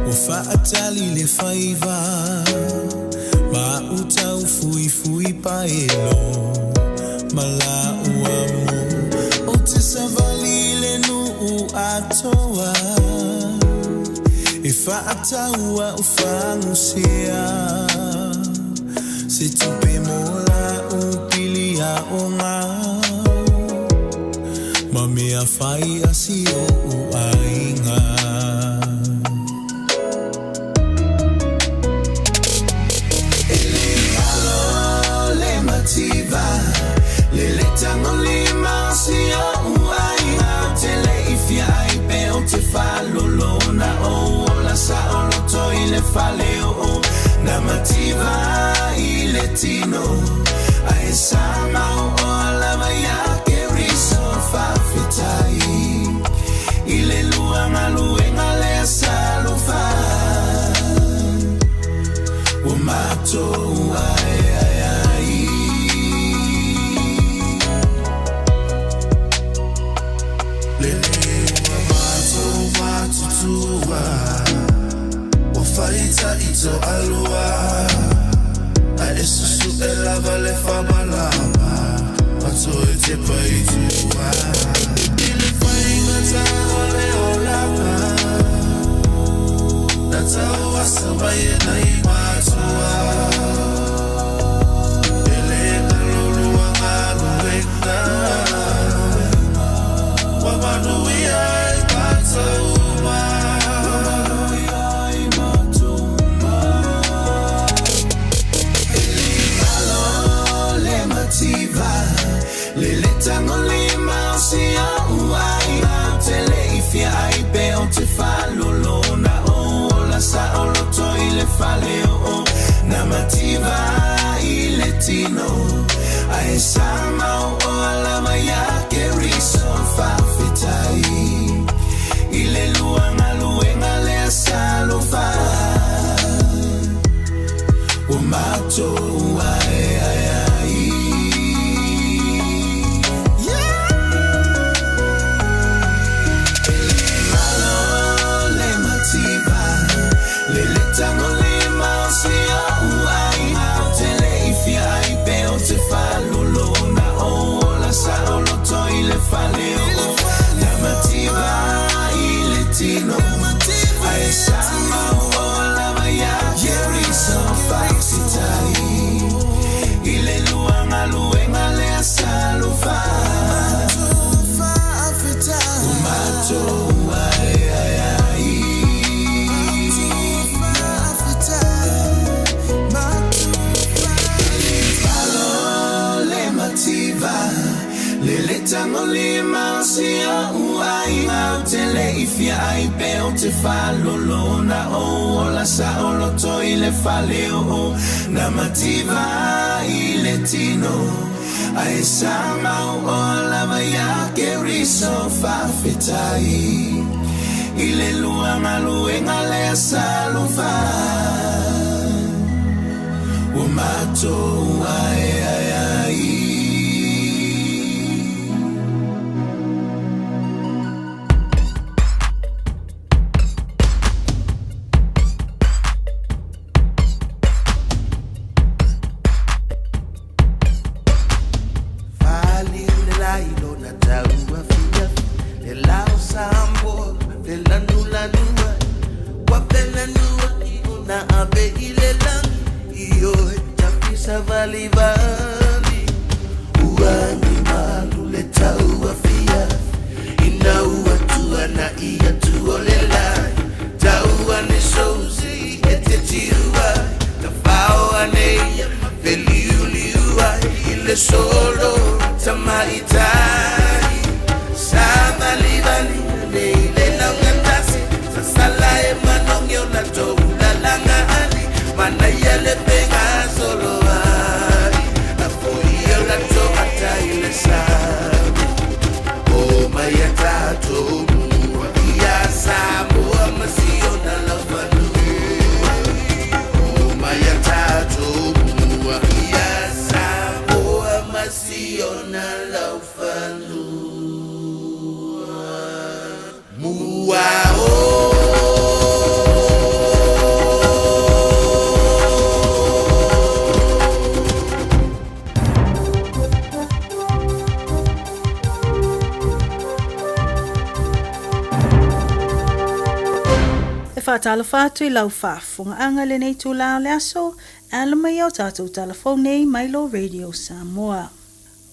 Ua fa'atali le faiva Ma a'u taufuifui paelo Ma la'u amo Ou te savali i le nu'u atoa E fa'atau a'u fagusea Se tupe mo la'u pili aoga Ma mea fai a si o'u aiga. E le alo le mativa Le le tagolima o si o'u aiga Ou te le i fia ai pe ou te faalolo Na ou ola saoloto i le fale oo Na mativa i le tino Ae sa mao'oa lava iā Keriso Faafetai i le lua galuega lea sa alofa Ua matou aeae ai. Lele ua matou matutua Ua faitaʻi toalua Ae susuʻe lava le faamalama Ma toe tepa i tua I le faigata o le olaga Na tauasa mai e nai matua E le galo lua galuega Ua manuia ai matou uma. E le alo le mativa Le le tagolima o si o'u aiga Ou te le i fia ai pe ou te faalolo Na ou ola saoloto i le fale oo Na mativa i le tino Ae sa mao'oa lava iā Keriso Faafetai i le lua galuega lea sa alofa Ua matou aeae ai. E le galo le mativa Le le tagolima o si o'u aiga Ou te le i fia ai pe ou te faalolo Na ou ola saoloto i le fale oo Na mativa i le tino Ae sa mao'oa lava iā Keriso Faafetai i le lua galuega lea sa alofa Ua matou aeae ai. E le galo le mativa Le le tagolima o si o'u aiga Ou te le i fia ai pe ou te faalolo Na ou ola saoloto i le fale oo Na mativa i le tino Ae sa mao'oa lava iā Keriso Faafetai i le lua galuega lea sa alofa Ua matou aeae ai. Faliu le lai lona tau afiafi Le lao Samoa felanulanua Ua felanua i ona ave i le lagi Ioe tafisa valivali Ua agi malu le tau afiafi Ina ua tuanaʻi atu o le lagi Tau ane sousi e te tiu ai faatalofa atu i lau faafofogaaga i lenei itulā o le aso, e ala mai i a tatou tala fou nei mai lo Radio Samoa.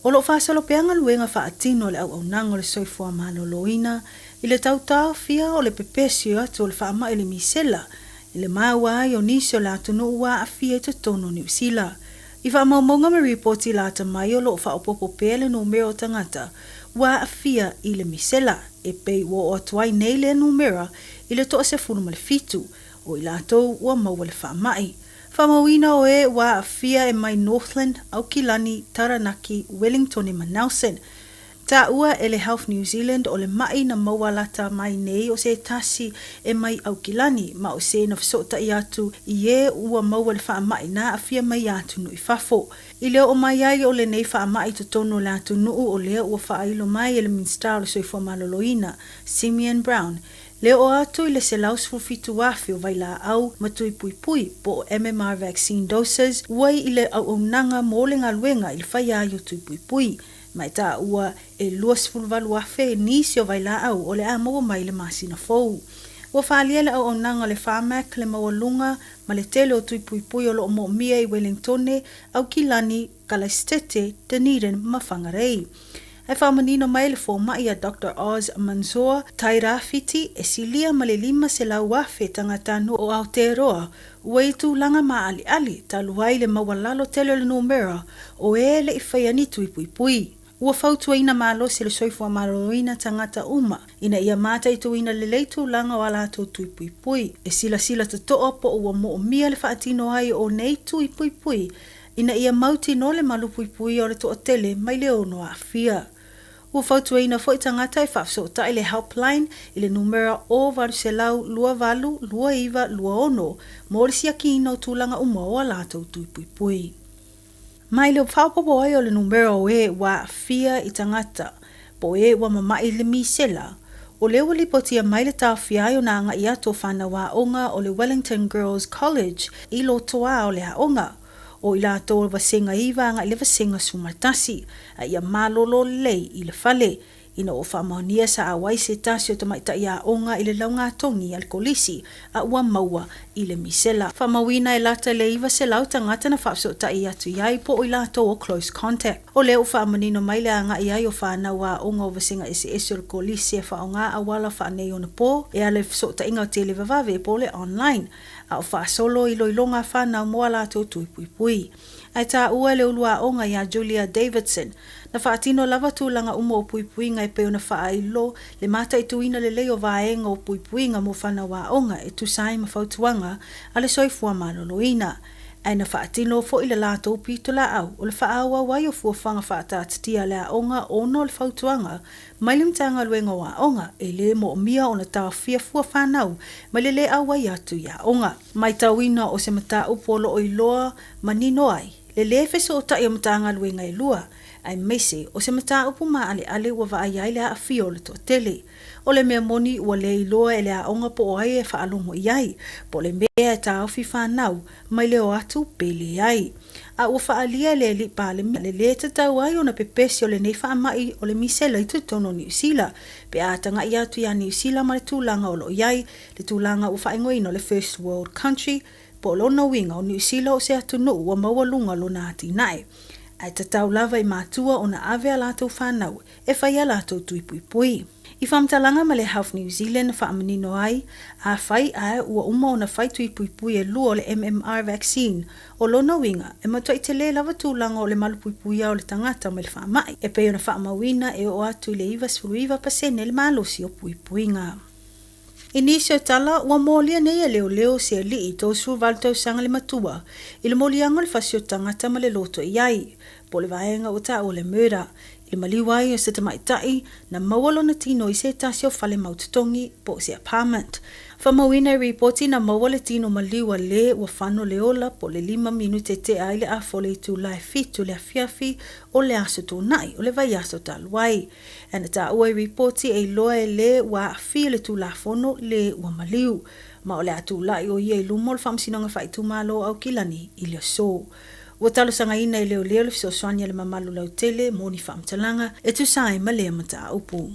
O loo faasolo pea galuega faatino a le auaunaga o le soifua maloloina i le tau taofia o le pepesi atu o le faamai o le misela i le maua ai o nisi o le atunuu ua aafia i totonu o Niu Sila. I faamaumauga ma ripoti lata mai o loo faaopoopo pea le numera o tagata ua aafia i le misela e pei ua oo atu ai nei lea numera i le 17 o i latou ua maua le faamai. Faamauina o e ua aafia e mai Northland, Aukilani, Taranaki, Wellingtone ma Nelson. Taua e le Health New Zealand o le maʻi na maua lata mai nei o se tasi e mai Aukilani ma o se na fesootaʻi atu i e ua maua le faamaʻi na aafia mai atunuu i fafo. I le oo mai ai o lenei faamaʻi i totonu o le atunuu o lea ua faailo mai e le Minisita o le Soifua Maloloina, Simeon Brown, Le oo atu i le 117,000 o vailaau ma tui puipui po o MMR vaccine doses ua i le auaunaga mo le galuega i le faia ai o tui puipui. Ma e taua e 28,000 nisi o vailaau o le a maua mai i le masina fou. Ua faaalia le auaunaga o le Pharmac le maualuga ma le tele o tui puipui o lo o moomia i Welingtone, Aukilani, Kalaisitete, Dunedin ma Whangarei. Ae faamanino mai le fomai a Doctor Oz Mansour Tairāwhiti e silia ma le 500,000 tagatanuu o Aotearoa ua i tulaga maʻaliʻali talu ai le maualalo tele o le numera o e le i faia ni tui puipui. Ua fautuaina malosi le soifua maloloina tagata uma ina ia mataituina lelei tulaga o a latou tui puipui e silasila totoa po o ua moomia le faatino ai o nei tui puipui ina ia mautinoa le malupuipuia o le toatele mai le ono aafia. Ua fautuaina foi tagata e faafesootai le Helpline i le numera 0800 28 29 26 mo le siakiina o tulaga uma o a latou tui puipui. Ma i le faaopoopo ai o le numera o e ua aafia i tagata po o e ua mamaʻi i le misela, o lea ua lipotia mai le taofia ai ona agaʻi atu o fanau aoga o le Wellington Girls College i lotoā o le aoga, o i latou o le vasega 9 agai le vasega 11, a ia malolo lelei i le fale, ina ua faamaonia sa auai se tasi o tamaitai aoga i le laugatogi a le kolisi a ua maua i le misela. Faamauina e lata i le 900 tagata na faafesootai atu i ai po o i latou o close contact. O lea ua faamanino mai le agai ai o fanau aoga o vasega eseese o le kolisi e faaaoga auala faaneionapo e ala i le fesootaiga o televavave po o le online, a o faasolo iloiloga a fanau mo a latou tui puipui. Ae taua e le ulu aoga iā Julia Davidson, na faatino lava tulaga uma o puipuiga e pei ona faailo le mataituina lelei o vaega o puipuiga mo fanau aoga e tusa ai ma fautuaga a le soifua maloloina. Ae na faatino foi le latou pitolaau o le faaauau ai o fuafuaga faataatitia a le aoga ona o le fautuaga mai le Matagaluega o Aoga e lē moomia ona taofia fua fanau mai le lē auai atu i aoga. Maitauina o se mataupu o loo iloa manino ai le lē fesootai o Matagaluega e lua, aemaise o se mataupu maaleale ua vaai ai le aafia o le toatele. O le mea moni ua lē iloa e le aoga po o ai e faalogo i ai, po o le mea e taofi fanau mai le o atu pe leai. A ua faaalia e le Alii Palemia le lē tatau ai ona pepesi o lenei faamai o le misela i totonu o Niu Sila, pe a tagaʻi atu iā Niu Sila ma le tulaga o lo o i ai, le tulaga ua faaigoaina o le First World Country, po o lona uiga o Niu Sila o se atunuu ua maualuga lona atinae. Ae tatau lava i matua ona ave a latou fanau e fai a latou tui puipui. I faamatalaga ma le Health New Zealand na faamanino ai, afai ae ua uma ona fai tui puipui e lua o le MMR vaccine, o lona uiga, e matuai telē lava tulaga o le malupuipuia o le tagata mai le faamai, e pei ona faamauina e oo atu i le 99% le malosi o puipuiga. I nisi o tala, ua molia nei e leoleo se alii 38 tausaga le matua i le moliaga o le fasi o tagata ma le loto i ai, po o le vaega ua taua le murder, i le maliu ai o se tamaitai na maua lona tino i se tasi o fale mau totogi po o se apartment. Faamauina i ripoti na maua le tino maliu a le ua fano le ola po o le lima minute tea ai le afa o le itula e fitu le afiafi o le Aso Toonai o le vaiaso talu ai. Ae na taua i ripoti e iloa e le ua aafia le Tulafono le ua maliu, ma o le a tulai o ia i luma o le Faamasinoga Faaitumalo o Aukilani i le aso. Ua talosagaina e leoleo le fesoasoani a le mamalu lautele mo ni faamatalaga e tusa ai ma lea mataupu.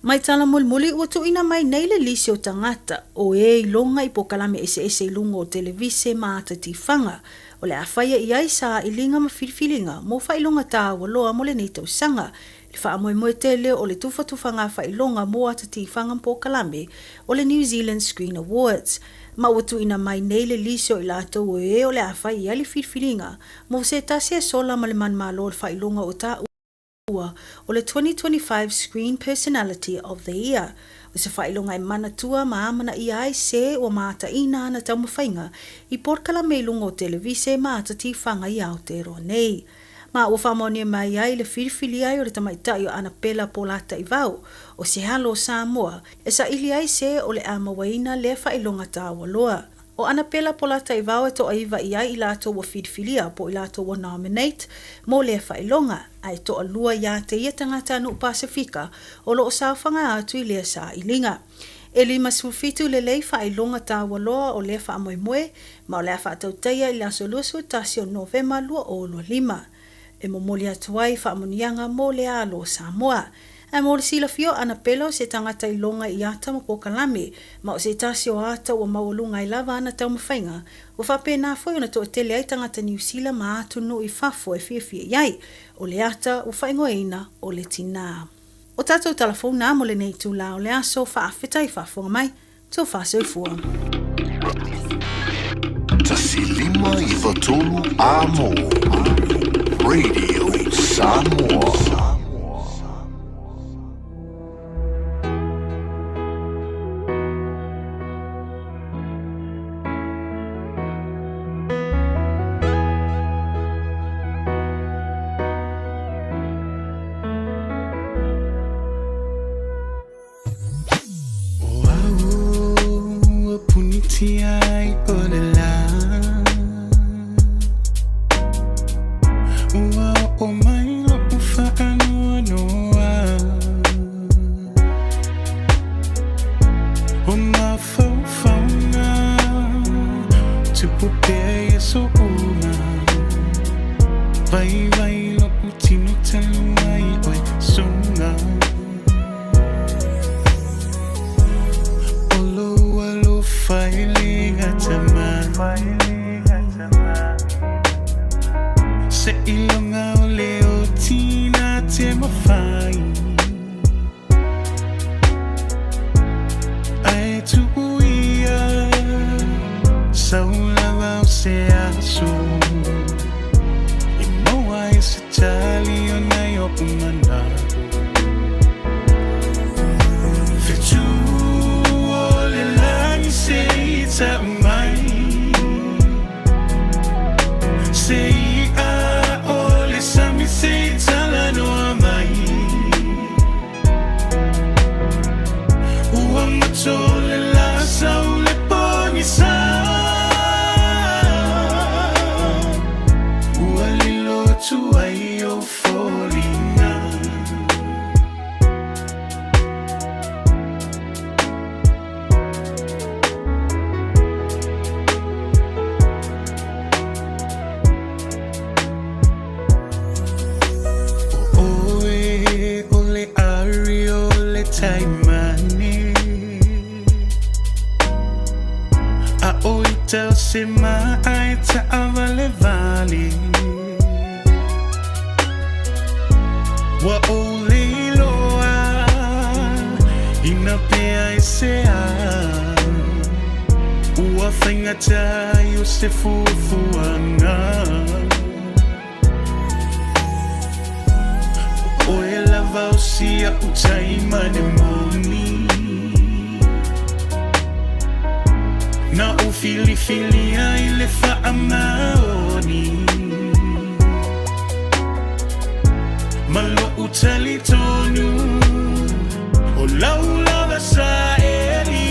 Mai tala mulimuli ua tuuina mai nei le lisi o tagata o e iloga i polokalame eseese i luga o televise ma ata tifaga o le a faia i ai sailiga ma filifiliga mo faailoga taua loa mo lenei tausaga. Le faamoemoe tele o le tufatufaga faailoga mo ata tifaga ma polokalame o le New Zealand Screen Awards. Ma ua tuuina mai nei le lisi o i latou o e o le a fai i ai le filifiliga mo se tasi e sola ma le manumalo o le faailoga o taua o le 2025 Screen Personality of the Year. O se faailoga e manatua ma amanaia ai se ua mataina ana taumafaiga i polokalame i luga o televise ma ata tifaga i Aotearoa nei. Ma ua faamaonia mai ai le filifilia ai o le tamaitai o Anapela Polataivao, o se alo o Samoa, e saili ai se o le a mauaina lea faailoga taua loa. O Anapela Polataivao e toaiva i ai i latou ua filifilia po o i latou ua nominate mo lea faailoga, a e toalua ia te ia tagatanuu Pasefika o lo o saofaga atu i lea sailiga. E 57 lelei faailoga taua loa o lea faamoemoe ma o le a faatautaia i le aso 21 o Novema 2025. E momoli atu ai faamanuiaga mo le alo o Samoa. Ae mo le silafia o Anapela o se tagata iloga i ata ma polokalame, ma o se tasi o ata ua maualuga ai lava ana taumafaiga, ua faapena foi ona toatele ai tagata Niu Sila ma atunuu i fafo e fiafia i ai. O le ata ua faaigoaina o le tinā. O tatou tala fou na mo lenei itulā o le aso, faafetai faafofoga mai. Tofa soifua. 1 5 9 3 Amo Radio Samoa. O au ua punitia ai o le lā Ua oo mai lo'u faanoanoa O mafaufauga tupu pea i aso uma Vaivai lo'u tino talu ai oe suga O lou alofa e le gata mai Seiloga o le oti na te mafai Ae tuu ia sau lava o se aso E maua ai se tali ona i o'u mana'o Fetu o le lagi se i tau mai Se i'a o le sami se i talanoa mai Ua mato le lā sau le pogisa Ua lilo atu ai ou foliga. O oe o le ari o le taimane A o ita o se ma'a e ta'avalevale Ua ou le iloa ina pea e se a Ua faigata ai o se fuafuaga O oe lava o si a'u taimane moni Na ou filifilia i le faamaoni Ma lo'u talitonu O lau lava saeli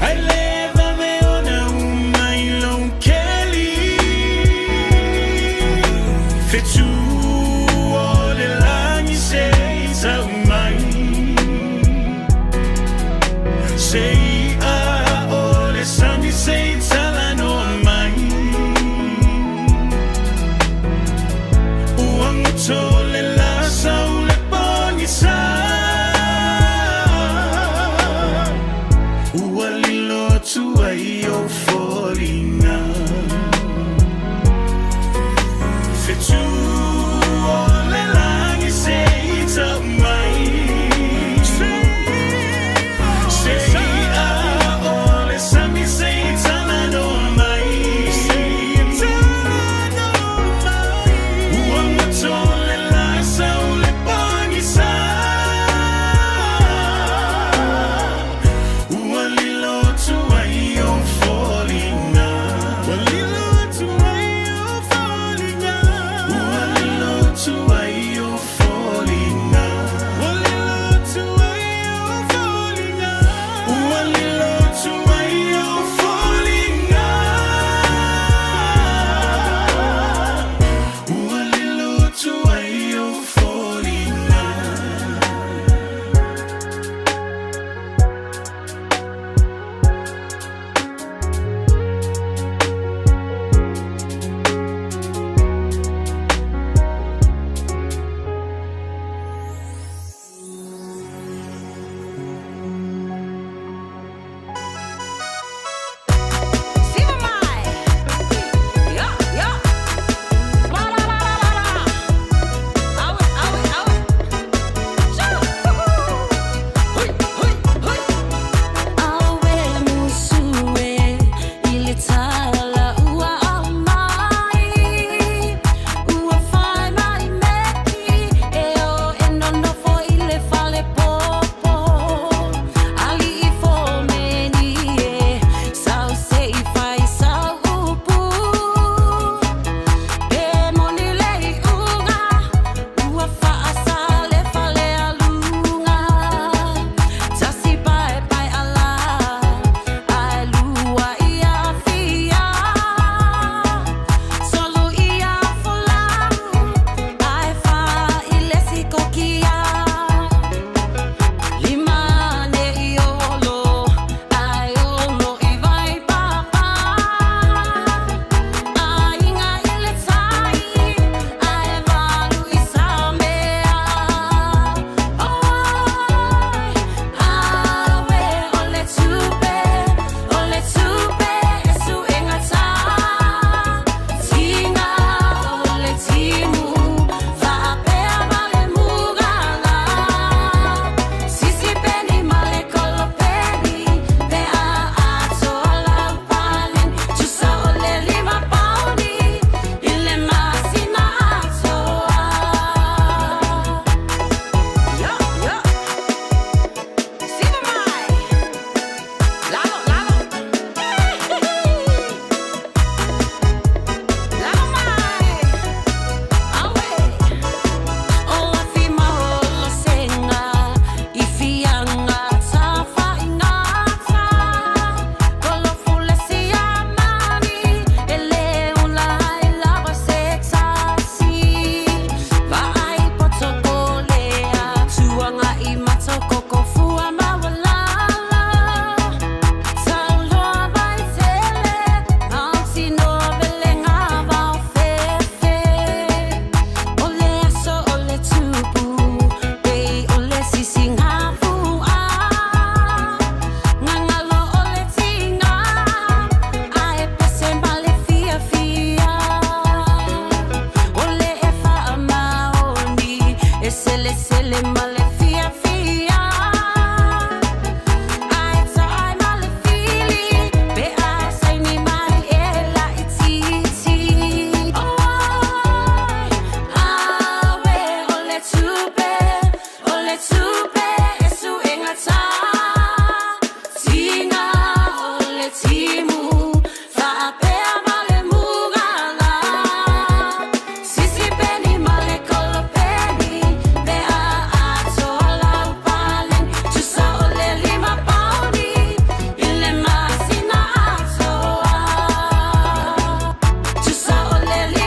Ae le vave ona uma i lou keli Fetu o le lagi se i tau mai Se i'a o le sami se i talanoa mai Ua goto le lā sau le pogisa. tupe e suʻegata, tiga o le timu faapea ma le mugala, sisipeni ma le kolopeni pe a atoa lau paleni, tusa o le £5 i le masina atoa. Tusa o le £5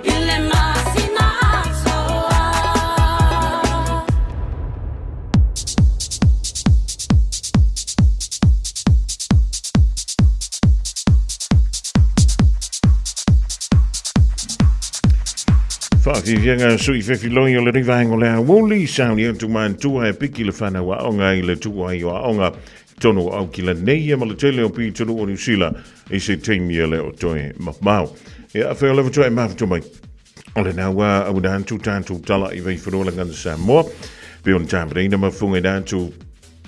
i le masina atoa. Faafiafiaga sui fefiloi o lenei vaega o le aoauli, sauni atu matua e piki le fanau aoga i le tuuai o aoga tonu o Aukila nei ia ma le tele o pitonuu o Niu Sila i se taimi e le o toe mamao. Ia, afai o leva toe mafuta mai. O lena ua auina atu tatou tala i Vaifanua le Gagana Samoa, pe ona tapenaina ma fofogaina atu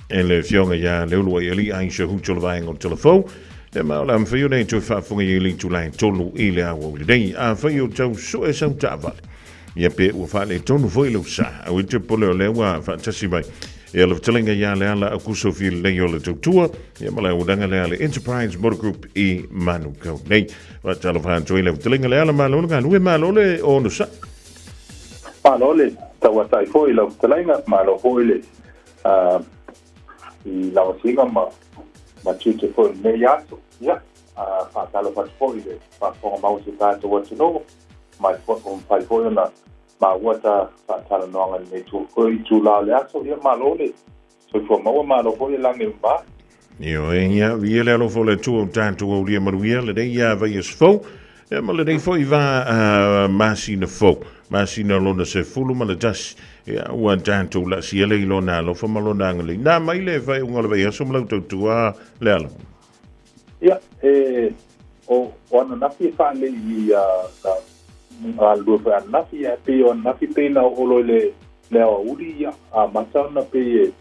e le Afioga ia Leuluaialii Aisha Huto le vaega o le Talafou, e ma o le a mafai ona e toe faafofoga i le itula e 3 i le aoauli nei. Afai o tau sue sau taavale, ia pe ua faaletonu foi lou sa, aua te pole o lea ua faatasi mai ia le fetalaiga ia Leala Aukuso Filei o le Tautua, ia ma le auaunaga lea a le Enterprise Motor Group i Manukau nei. Faatalofa atu ai le fetalaiga Leala, malo le galue, malo le onosai. Malo le tauatai foi i lau fetalaiga, malo foi le i lau asiga ma tiute foi i lenei aso. Ia, faatalofa atu foi i le faafofoga mau o si o tatou atunuu, mai foi ua mafai foi ona maua ta faatalanoaga i lenei itula o le aso. Ia, malo le soifua maua, malo foi le lagi o le va. Ioe, ia, viia le alofa o le Atua o tatou aulia manuia lenei ia vaiaso fou, ia ma lenei foi va masina fou, masina lona 11, ia ua tatou laasia lea i lona alofa ma lona agalelei. Na mai le faaiuga o le vaiaso ma lau tautua le alo. Ia, e, o, o ananafi e faalei i na galulue foi ananafi, ae pei o ananafi pei na oo loa i le aoauli, ia, amata ona pei e,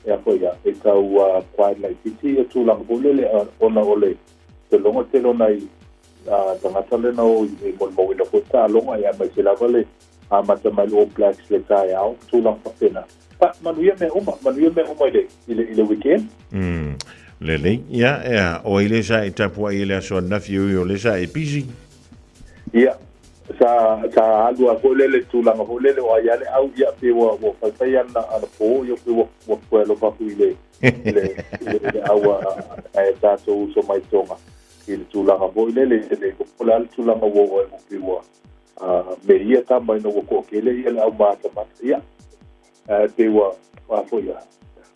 e a foi ia, e tau quiet laitiiti ia tulaga foi lele, ona o le logo tele o nai tagata lea na o i molimauina foi taaloga, ia, aemaise lava le amata mai le All Blacks le taeao, tulaga faapena. Pa, manuia mea uma, manuia mea uma i le weekend. Lelei, ia, ea, o ai le sa e tapuai i le aso ananafi e ui o le sa e busy? Ia, sa alu lava foi lele tulaga foi lele o ai lava le au, ia, pe ua faifai ana po, ia, pe ua toe alofa atu i le au a e tatou uso mai Toga i le tulaga foi lele, e le iloa po o le a le tulaga ua oo ai, ua pei ua me ia tama ina ua toatele ia le au matamata. Ia, ae pei ua a foi ia,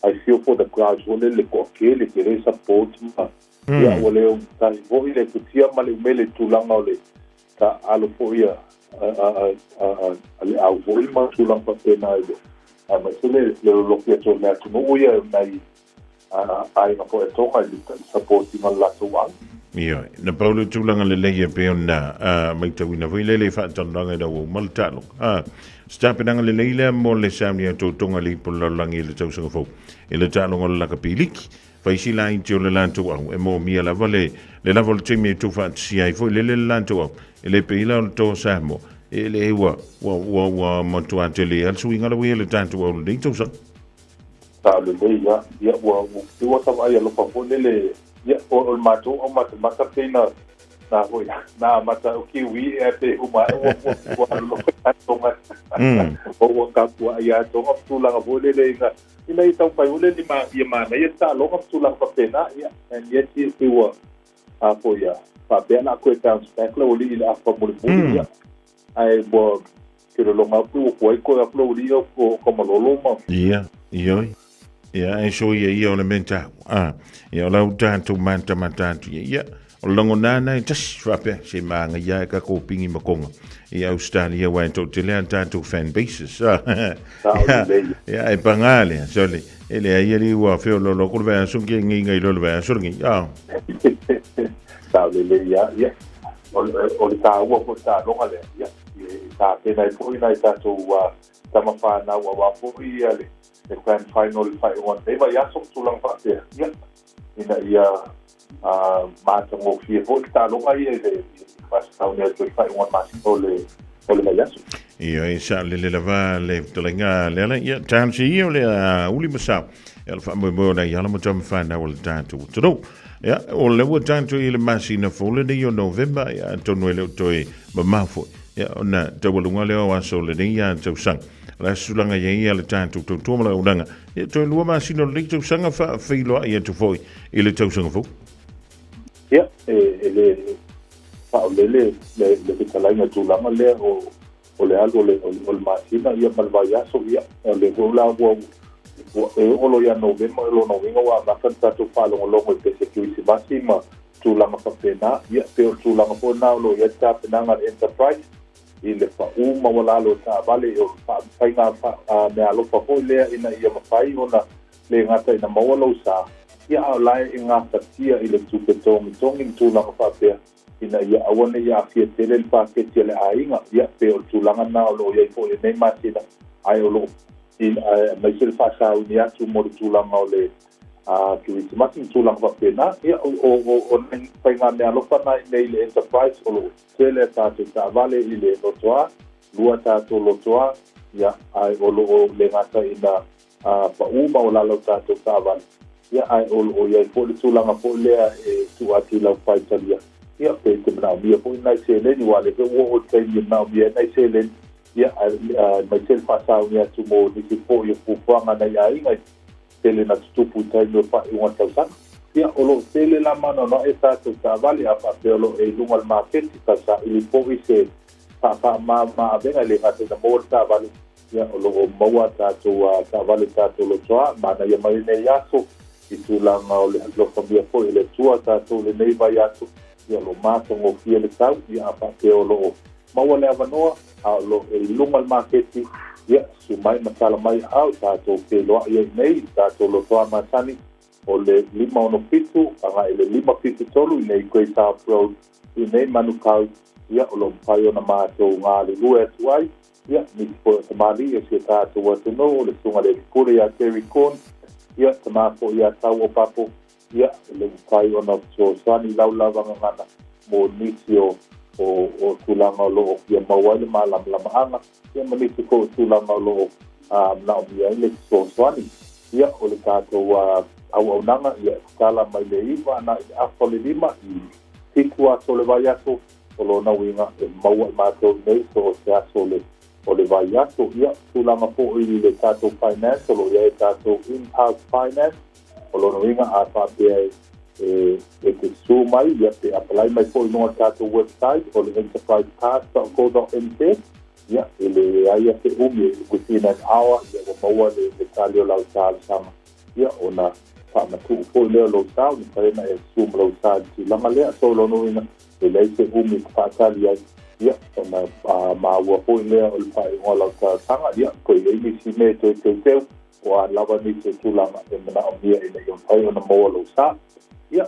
I feel for the crowd foi lele, le toatele tele support ma ia ua le ogatasi foi le futia ma le umele i tulaga o le taaalo foi a le au foi ma tulaga faapena i le aemaise le lolofi atu o le atunuu ia nai aiga foi e Toga i le supporting o le latou au. Ioe, na pau le tulaga lelei e pei ona matauina foi lele i faatalanoaga ina ua uma le taaloga. Se tapenaga lelei lea mo le sauni a tou Tonga le ipu o le lalolagi i le tausaga fou i le taaloga o le lakapi liki. Fai si laiti o le latou au e moomia lava le lava o le taimi e tuufaatasia ai foi lele le latou au. E le pei la o le toa Samoa, e le ua matua tele lava le suiga la ua i ai le tatou au i lenei tausaga. Sa lelei lava. Ia, ua ta vaai alofa foi lele, ia, o le matou au matamata pei na foi, na amata au Kiwi ae pe uma ae ua alofa ia Tonga. O ua tapuai ia Tonga ma tulaga foi lele ina ia taumafai foi lele ia manaia le taaloga ma tulaga faapena. Ia, and yet ia pei ua a foi ia, faapea la koe bounce back lau alii i le afa mulimuli, ia. Ae ua ke lologa atu ua kuai koe atu lau alii o ka malolo ma. Ia, ioe. Ia, e so ia ia o le mea tāu. Ia, o lau tātou matamata atu ia. Ia, o le lagona ana e tasi faapea, se maanga ia e ka kōpingi ma konga. I Australia wa e toatele a tātou fan bases. Ia, ia, e pangā lea, so le, e lea ia li ua whiololo ko le vea aso ke ngi ngai lo le vea aso ngi. Sa o lelei ia, ia. O le tāua foi le taaloga lea, ia. E tapena ai foi nai tātou tama whānau auā foi ia le grand final i le faaiuga o lenei vaiaso ma tulaga faapea, ia, ina ia matagofie foi le taaloga ia i le faasatauni atu i le faaiuga o le masina o le vaiaso. Ia e saʻolele lava le fetalaiga le ala ia talosia ia o le auli ma sao ia le faamoemoe o nai alo ma tama fanau o le tatou atunuu. Ia o lea ua tatou i le masina fou lenei o Novema ia atonu e le o toe mamao foi ia ona taualuga lea o aso o lenei ia tausaga. O le a se tulaga i ai ia le tatou tautua ma le auaunaga ia toe 2 masina o lenei tausaga faafeiloai atu foi i le tausaga fou. Ia, e le saolele le fetalaiga i tulaga lea o le alu o le masina ia ma le vaiaso, ia, o lea foi la ua e oo loa ia Novema, o lona uiga ua amata ona tatou faalogologo i pese Kerisimasi ma tulaga faapena. Ia, pei o le tulaga foi lena o lo o i ai le tapenaga a le Enterprise i le pau maualalo o taavale, o le faiga meaalofa foi lea ina ia mafai ona le gata ina maua lou sa, ia a o la e gafatia i le tupe togitogi ma tulaga faapea, ina ia aua ne i aafia tele le paketi a le aiga. Ia, pei o le tulaga lena o lo o i ai foi i lenei masina, ae o lo o aemaise le faasauni atu mo le tulaga o le Kerisimasi ma tulaga faapena. Ia, o nai faigameaalofa na i inei i le Enterprise, o lo o tele a tatou taavale i le lotoa, lua tatou lotoa, ia, ae o lo o le gata ina a pau maualalo tatou taavale, ia ae o lo o i ai foi le tulaga foi lea e tuu atu i lau faitalia, ia pe te manaomia foi nai seleni, aua o lea foi ua oo i le taimi e manaomia ai nai seleni, ia aemaise le faasauni atu mo nisi foi o fuafuaga a nai aiga i tele na tutupu i taimi o faaiuga tausaga. Ia o lo o tele la maanoanoa tatou taavale, a faapea o lo o e i luga o le maketi, tausaili foi se faamama-avega e le gata ina maua le taavale, Ia, o lo o maua a tatou taavale i tatou lotoa, manaia mai lenei aso i tulaga o le alofamia foi e le Atua tatou lenei vaiaso, ia o lo o matagofie le tau, ia a faapea o lo o maua le avanoa, a o lo o i luga le maketi, ia susu mai ma tala mai aao tatou feiloai ai nei i tatou lotoa masani o le 567 agai i le 573 i nei Grace Harp Road i nei Manukau, ia o lo o mafai ona matou galulue atu ai. Ia, nisi foi o tamalii o si o tatou atunuu, le Susuga i le Alii Pule ia Terry Corn, ia, tama foi ia Tau Opapo, ia, e le mafai ona fesoasoani i lau lava gagana mo nisi o, o, o tulaga o lo o fia maua ai le malamalamaaga, ia ma nisi foi o tulaga o lo o manaomia ai le fesoasoani. Ia, o le tatou auaunaga, ia, e tatala mai le 9 agai i le afa o le 5 i 7 aso o le vaiaso, O lona uiga, e maua i matou nei so o se aso o le vaiaso. Ia, tulaga foi i le tatou finance, o lo o i ai a tatou in-house finance. O lona uiga, a faapea e te susu mai, ia, pe apply mai foi i luga o le tatou website, o le enterprisecards.co.nz, ia, e leai lava se umi, within an hour, ia ua maua le tali o lau talosaga. Ia, ona faamatuu foi lea o lou sao, mafai ona e susu ma lou sa i le tulaga lea. So, o lona uiga, e leai se umi e faatali ai, ia, ona maua foi lea o le faaiuga o lau talosaga, ia, toe i ai nisi mea e toe teuteu, po o a lava nisi o tulaga e manaomia ina ia mafai ona maua lou sa. Ia,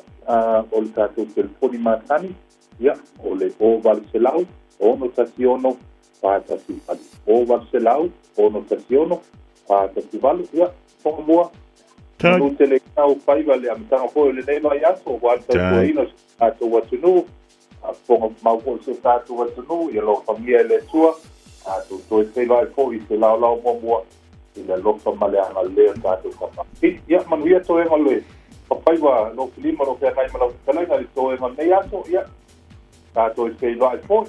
o le tatou telefoni masani, ia, o le 0800 616 418. 0800 616 418. Ia, Tonga mua. Manu tele i tau faiva le amataga foi o lenei vaiaso, aua le tautuaina o si o tatou atunuu, faafofoga mau foi si o tatou atunuu, ia alofagia e le Atua, tatou toe feiloai foi i se laolao muamua i le alofa ma le agalelei o le tatou Tama. Ia, manuia toega o le faiva lou filima o lo o feagai ma lau fetalaiga i le toega o lenei aso, ia, tatou feiloai foi.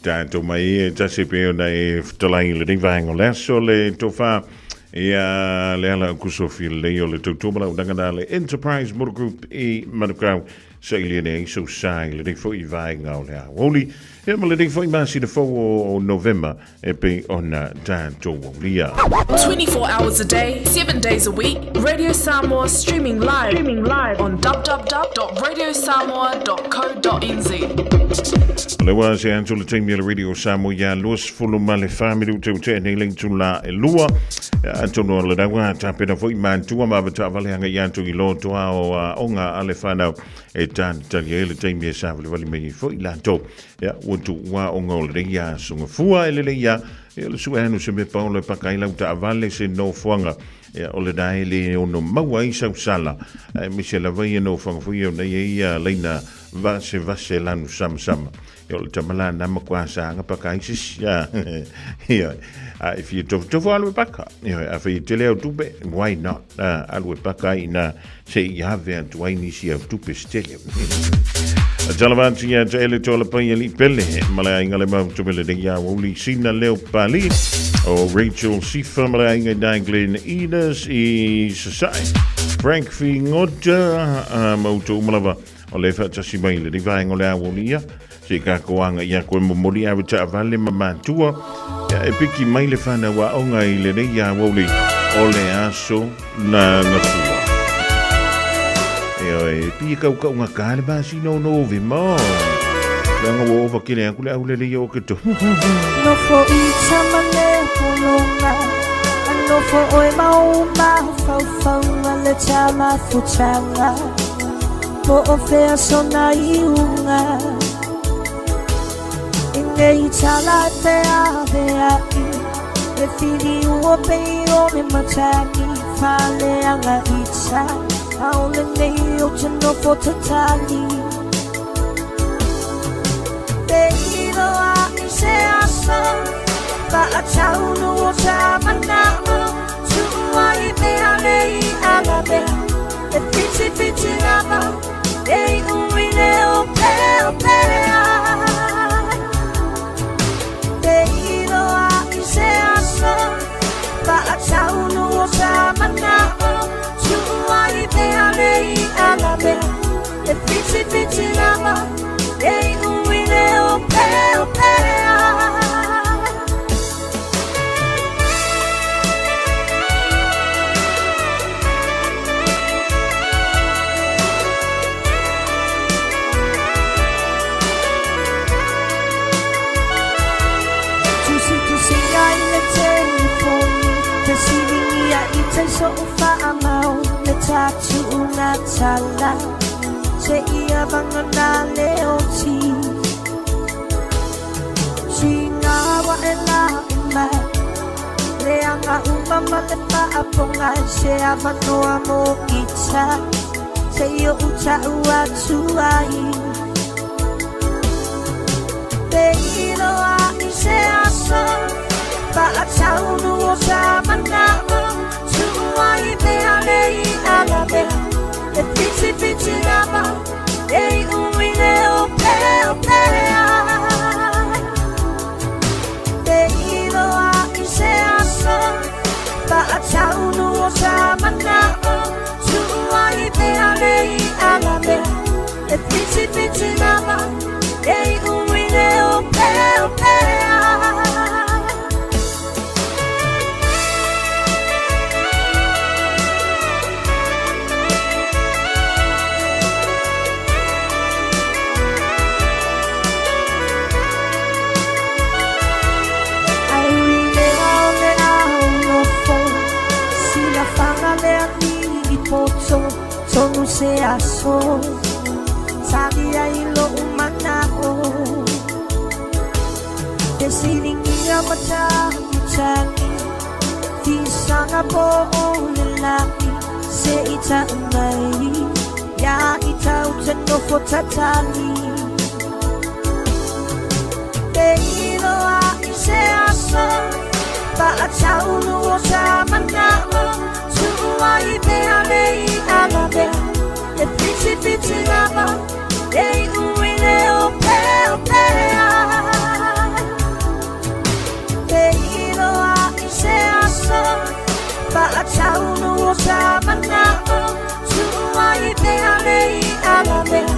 Tatou mai e tasi pei ona e fetalai i lenei vaega o le aso le tofa ia le ala o kusofi lelei o le tautua ma launaga na le Enterprise Motor Group i Manukau sa i lene ai sau sa i lenei foi vaega o le aoauli ia ma lenei foi masina fou o Novema e pei ona tatou aulia. 24 hours a day, 7 days a week, Radio Samoa streaming live, streaming live on www.radiosamoa.co.nz. O le ua se atu le taimi o le Radio Samoa ia 24 minute o tea nei le itula e lua. Atonu o le raua tapena foi mātua ma avataavale anga i atu i lotoa o aoga a le whanau e tātali ai le taimi e sāwaliwali mai foi latou. Ia, ua tuua aoga o lenei aso gafua e lelei ia, ia le sue anu se mepa o le paka i lau taavale se nofoaga. Ia, o lena e le ono maua ai sau sala. Aemaise lava ia nofoaga foi ia ona ia ia laina vasevase lanu samasama. Ia o le tama lana matua saga paka ai se isi a. Ioe. A e fia tofotofo alu e paka. Ioe, afai e tele au tupe, why not? A, alu e paka ai ina se i ave atu ai nisi au tupe se tele. A tala atu ia te ele tola pai ali pele, ma le aiga le mau tumele nei a uli sina leo pali, o Rachel Sifa ma le aiga i Glen Enos i Sasae. Frank Fingota, a mau tō umalava, o le whaatasi mai le rivaenga o le awolia, se ka koanga ia koe momoli awe taavale ma matua, ia e piki mai le whanau a onga i le nei a woli, o le aso na ngafua. E oe, pi kau kau ngā kāle masi no no ve mo. Langa wo ova kile aku le aule le o ke to. Nofo i tama le polonga, a nofo oe mau mafaufauga le tama futanga, Po o fea sona iuga. I nei tala te ave ai, e whiri ua pei o le matagi, whaleanga i ta, aole nei o te nofo tatali. Te iroa i se aso, whaataunu o ta manao, tuua i mea nei anga mea, e whiti whiti lava, e i ui leo peo pea. Te iroa i se aso, whaataunu o ta manao, tuua i mea nei anga mea, e whiti whiti lava, e i ui leo peo pea. Tusi tusi ai le telefoni, te silingia i te so'o whaamau, le tatu una tala, se ia vanga nā leo ti. Si ngā wa e la mai, le anga umama le whaaponga, se avanoa mō ita, se i o uta ua tuai. Te iroa i se aso, whaataunu o ta manao, tuua i mea nei anga mea, e whiti whiti lava, e i ui leo peo pea. Te iroa i se aso, whaataunu o ta manao, tuua i mea nei anga mea, e whiti whiti lava, e i ui leo peo pea. Ai ui le ao le ao nofo, sila fanga le ani i poto, tonu se aso, tali ai lo umanao. Te silingia matagi, fisanga po o le laki, se ita umai, ia ita uta nofo tatali. Te iroa i se aso, whaataunu o ta manao, tuua i mea nei anga mea, e whiti whiti lava, e i ui leo peo pea. Te iroa i se aso, whaataunu o ta manao, tuua i mea nei anga mea,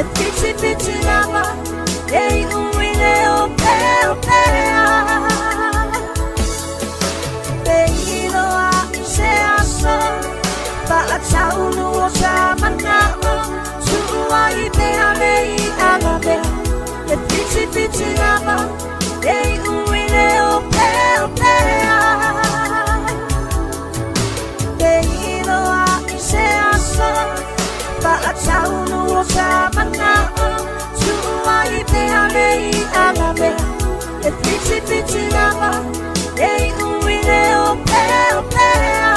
e whiti whiti lava, e i ui leo peo pea. Te iroa i se aso, whaataunu o ta manao, tuua i mea nei anga mea, e whiti whiti lava, e i ui leo peo pea. Te iroa i se aso, whaataunu o ta manao, tuua i mea nei anga mea, e whiti whiti lava, e i ui leo peo pea.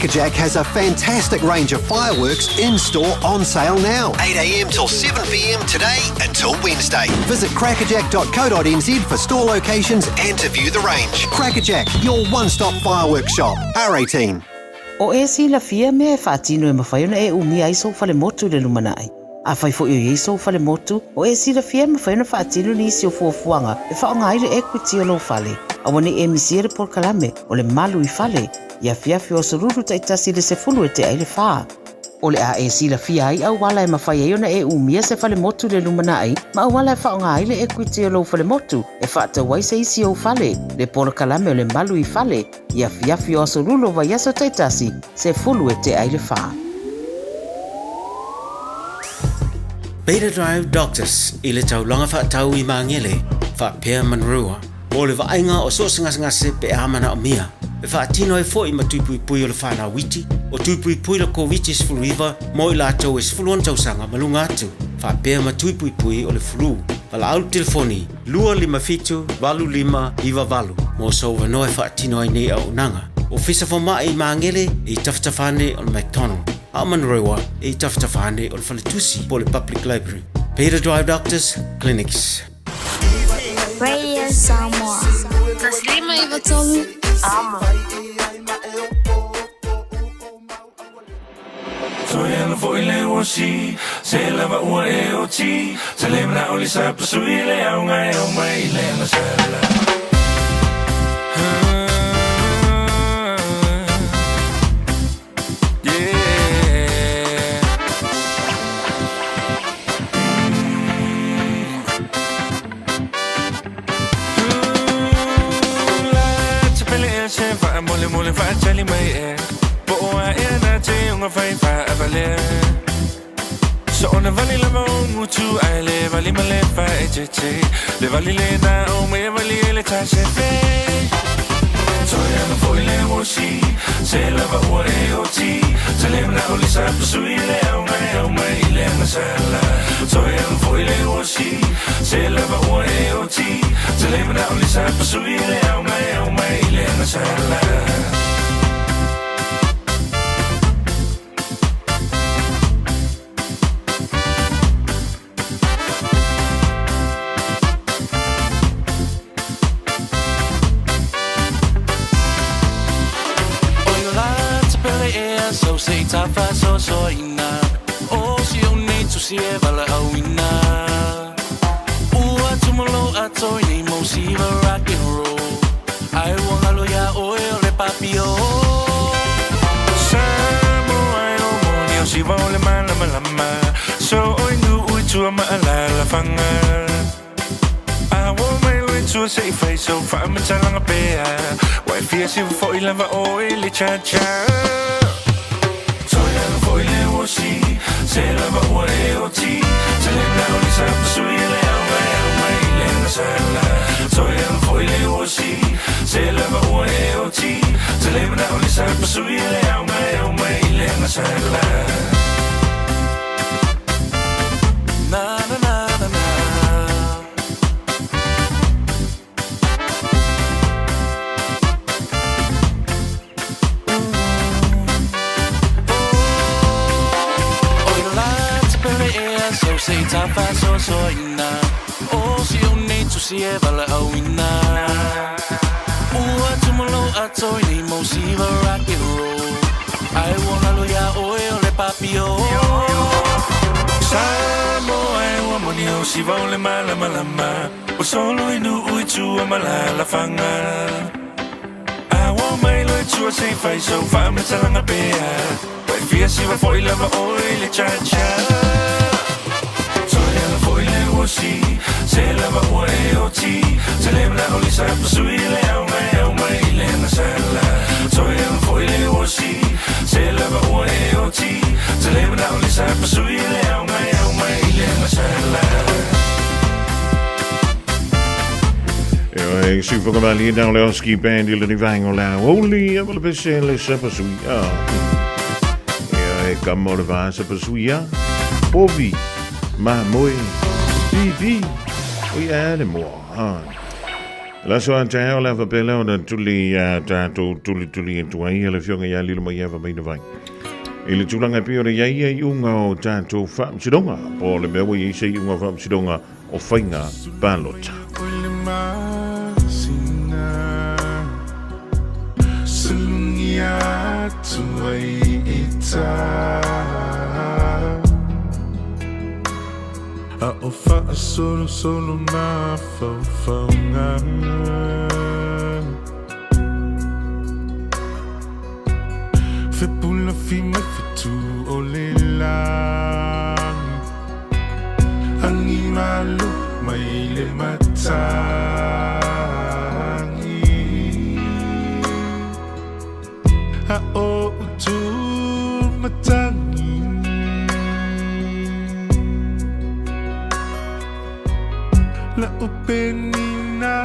Crackerjack has a fantastic range of fireworks in store on sale now. 8am till 7pm today until Wednesday. Visit crackerjack.co.nz for store locations and to view the range. Crackerjack, your one stop fireworks shop. R18. O e silafia mea e faatino e mafai ona e umia ai sou falemotu i le lumanai. Afai foi o i ai sou falemotu, o e silafia e mafai ona faatino nisi o fuafuaga e faaaoga ai le equity o lou fale. Aua ne i e misia le polokalame o le Malu i Fale i afiafi o aso Lulu taitasi i le 10 e tea i le fa. O le a e silafia ai auala e mafai ai ona e umia se falemotu i le lumanai ma auala e faaaoga ai le equity o lou falemotu e faatau ai se isi ou fale, le polokalame o le Malu i Fale i afiafi o aso Lulu o vaiaso taitasi, 10 e tea i le fa. Beta Drive Doctors i le taulaga faatau i Magele, faapea Manurewa, mo le vaaiga o so o se gasegase pe a manaomia. E faatino ai foi ma tui puipui o le whanau iti, o tui puipui la Koviti-19 mo i latou e 16 tausaga ma luga atu, faapea ma tui puipui o le flu. Valaau le telefoni 257 8598 mo sou avanoa e faatino ai nei auaunaga. Ofisa Fomai i Magele i tafatafa ane o le McDonald, a o Manurewa i tafatafa ane o le Faletusi po o le Public Library. Beta Drive Doctors Clinics. Radio Samoa. Taslima Ivatolu. Amo. Toe ana foi le uasi Se lava ua e oti Se le mana o le sa pasui le au ngai au mai le ana sala Sufokamali nau le Oski Band i le nivaenga o le aoauli, a ma le pese le sapasui a. Ia e kama o le vā sapasui a. Povi, ma moe, pipi, o ia le moa. Le aso a taeao le a faapea lea ona tuli a tatou tulituli atu ai le Afioga ia Lilomaiava Mainavai i le tulaga e pei ona i ai ia iuga o tatou faamasinoga po o le mea ua i ai se iuga o faamasinoga o faiga palota. A o faasolosolo mafaufauga. Fepulafi mai fetu o le lagi. Agi malo mai le matagi. A o utu matagi. La o penina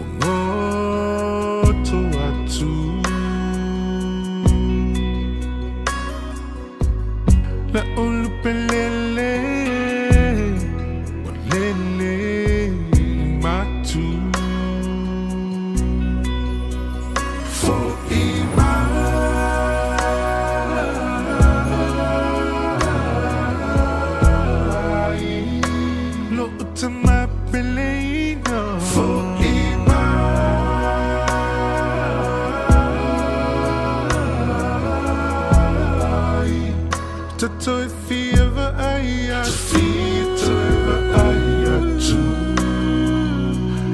o ngoto atu. La o lupelele o lele matu. Fo'i mai Lo'u tama peleina. Fo'i mai Tatou e fia vaai atu. Toe vaai atu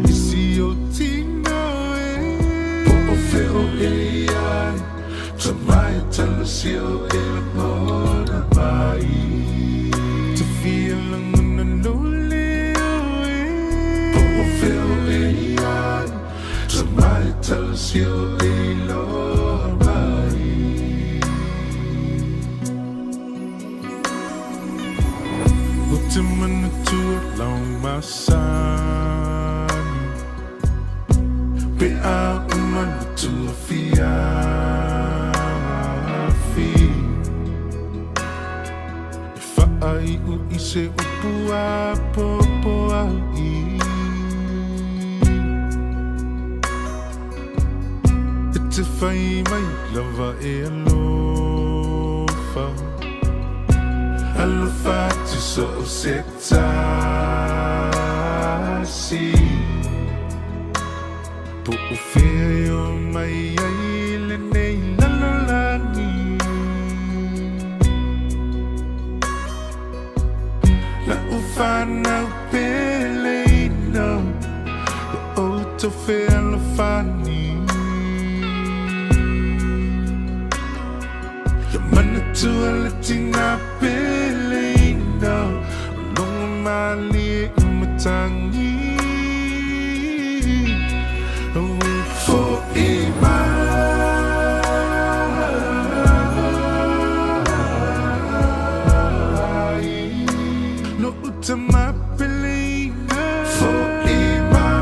i si ou tino e. Po o fea o e i ai, Tama e talasi o e lagona mai. Te fia lagona lou leo e. Po o fea o e i ai, Tama e talasi o e iloa mai. O te manatua lau masani. Pe a uma le tua fiafi. E faaiu i se upu apopo ai. E te fai mai lava e alofa. Alofa atu so o se tasi. Po o fea e o mai ai lenei lalolagi. La'u fanau peleina, ia outou fealofani. Ia manatua le tina peleina, o logo malie i matagi. Aue fo'i mai Lo'u tama peleina. Fo'i mai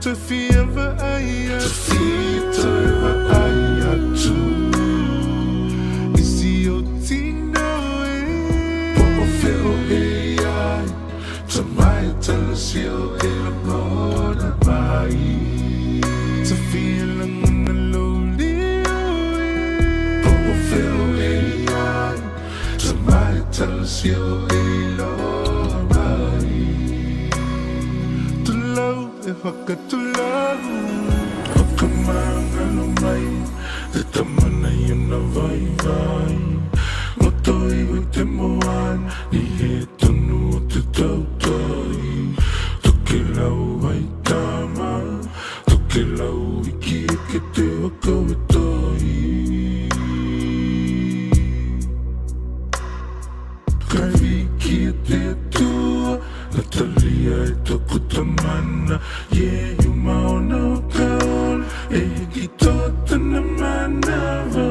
Te fia vaai atu. Te vaai atu i si ou tino e. Po o fea o e i ai, Tama e talasi o e lagona mai. Te fia lagona lou leo e. Po o fea o e i ai, Tama e talasi o e iloa mai. Tulou e whakatulou. Whakamangalo mai te tama nei ona vaivai. Ngoto iho i te moana i he tonu o te tautai. Tokelau ai tama, tokelau iki eke te waka o tai. Kai wiki e te Atua, na talia e toku tamana, Iehu maona o ka ola, e hiki toa tana manawa.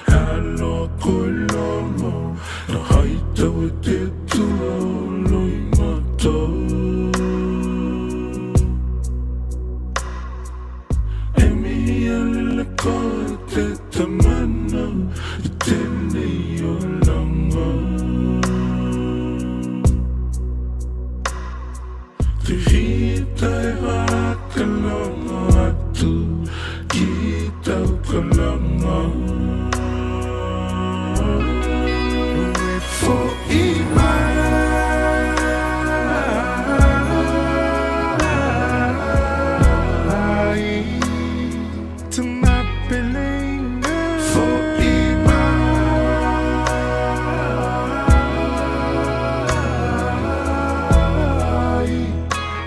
Aloha koe Lomo, na hai tau e te Atua o Loimata. E mihi a lele koe te tamana i tenei ola.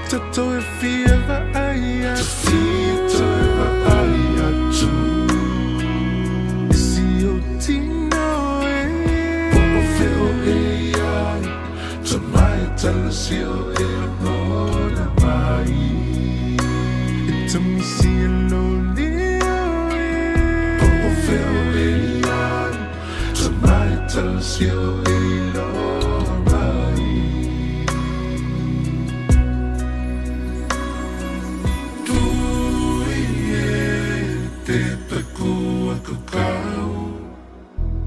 Toto e fia vaai atu. Toe vaai atu. I si ou tino e. Po o fea o e i ai. Tamai tala si o e lagona mai. E tamisi e lo leo e. Po o fea o e i ai. Tamai tala si o e iloa mai. Tui e te taku aku kau.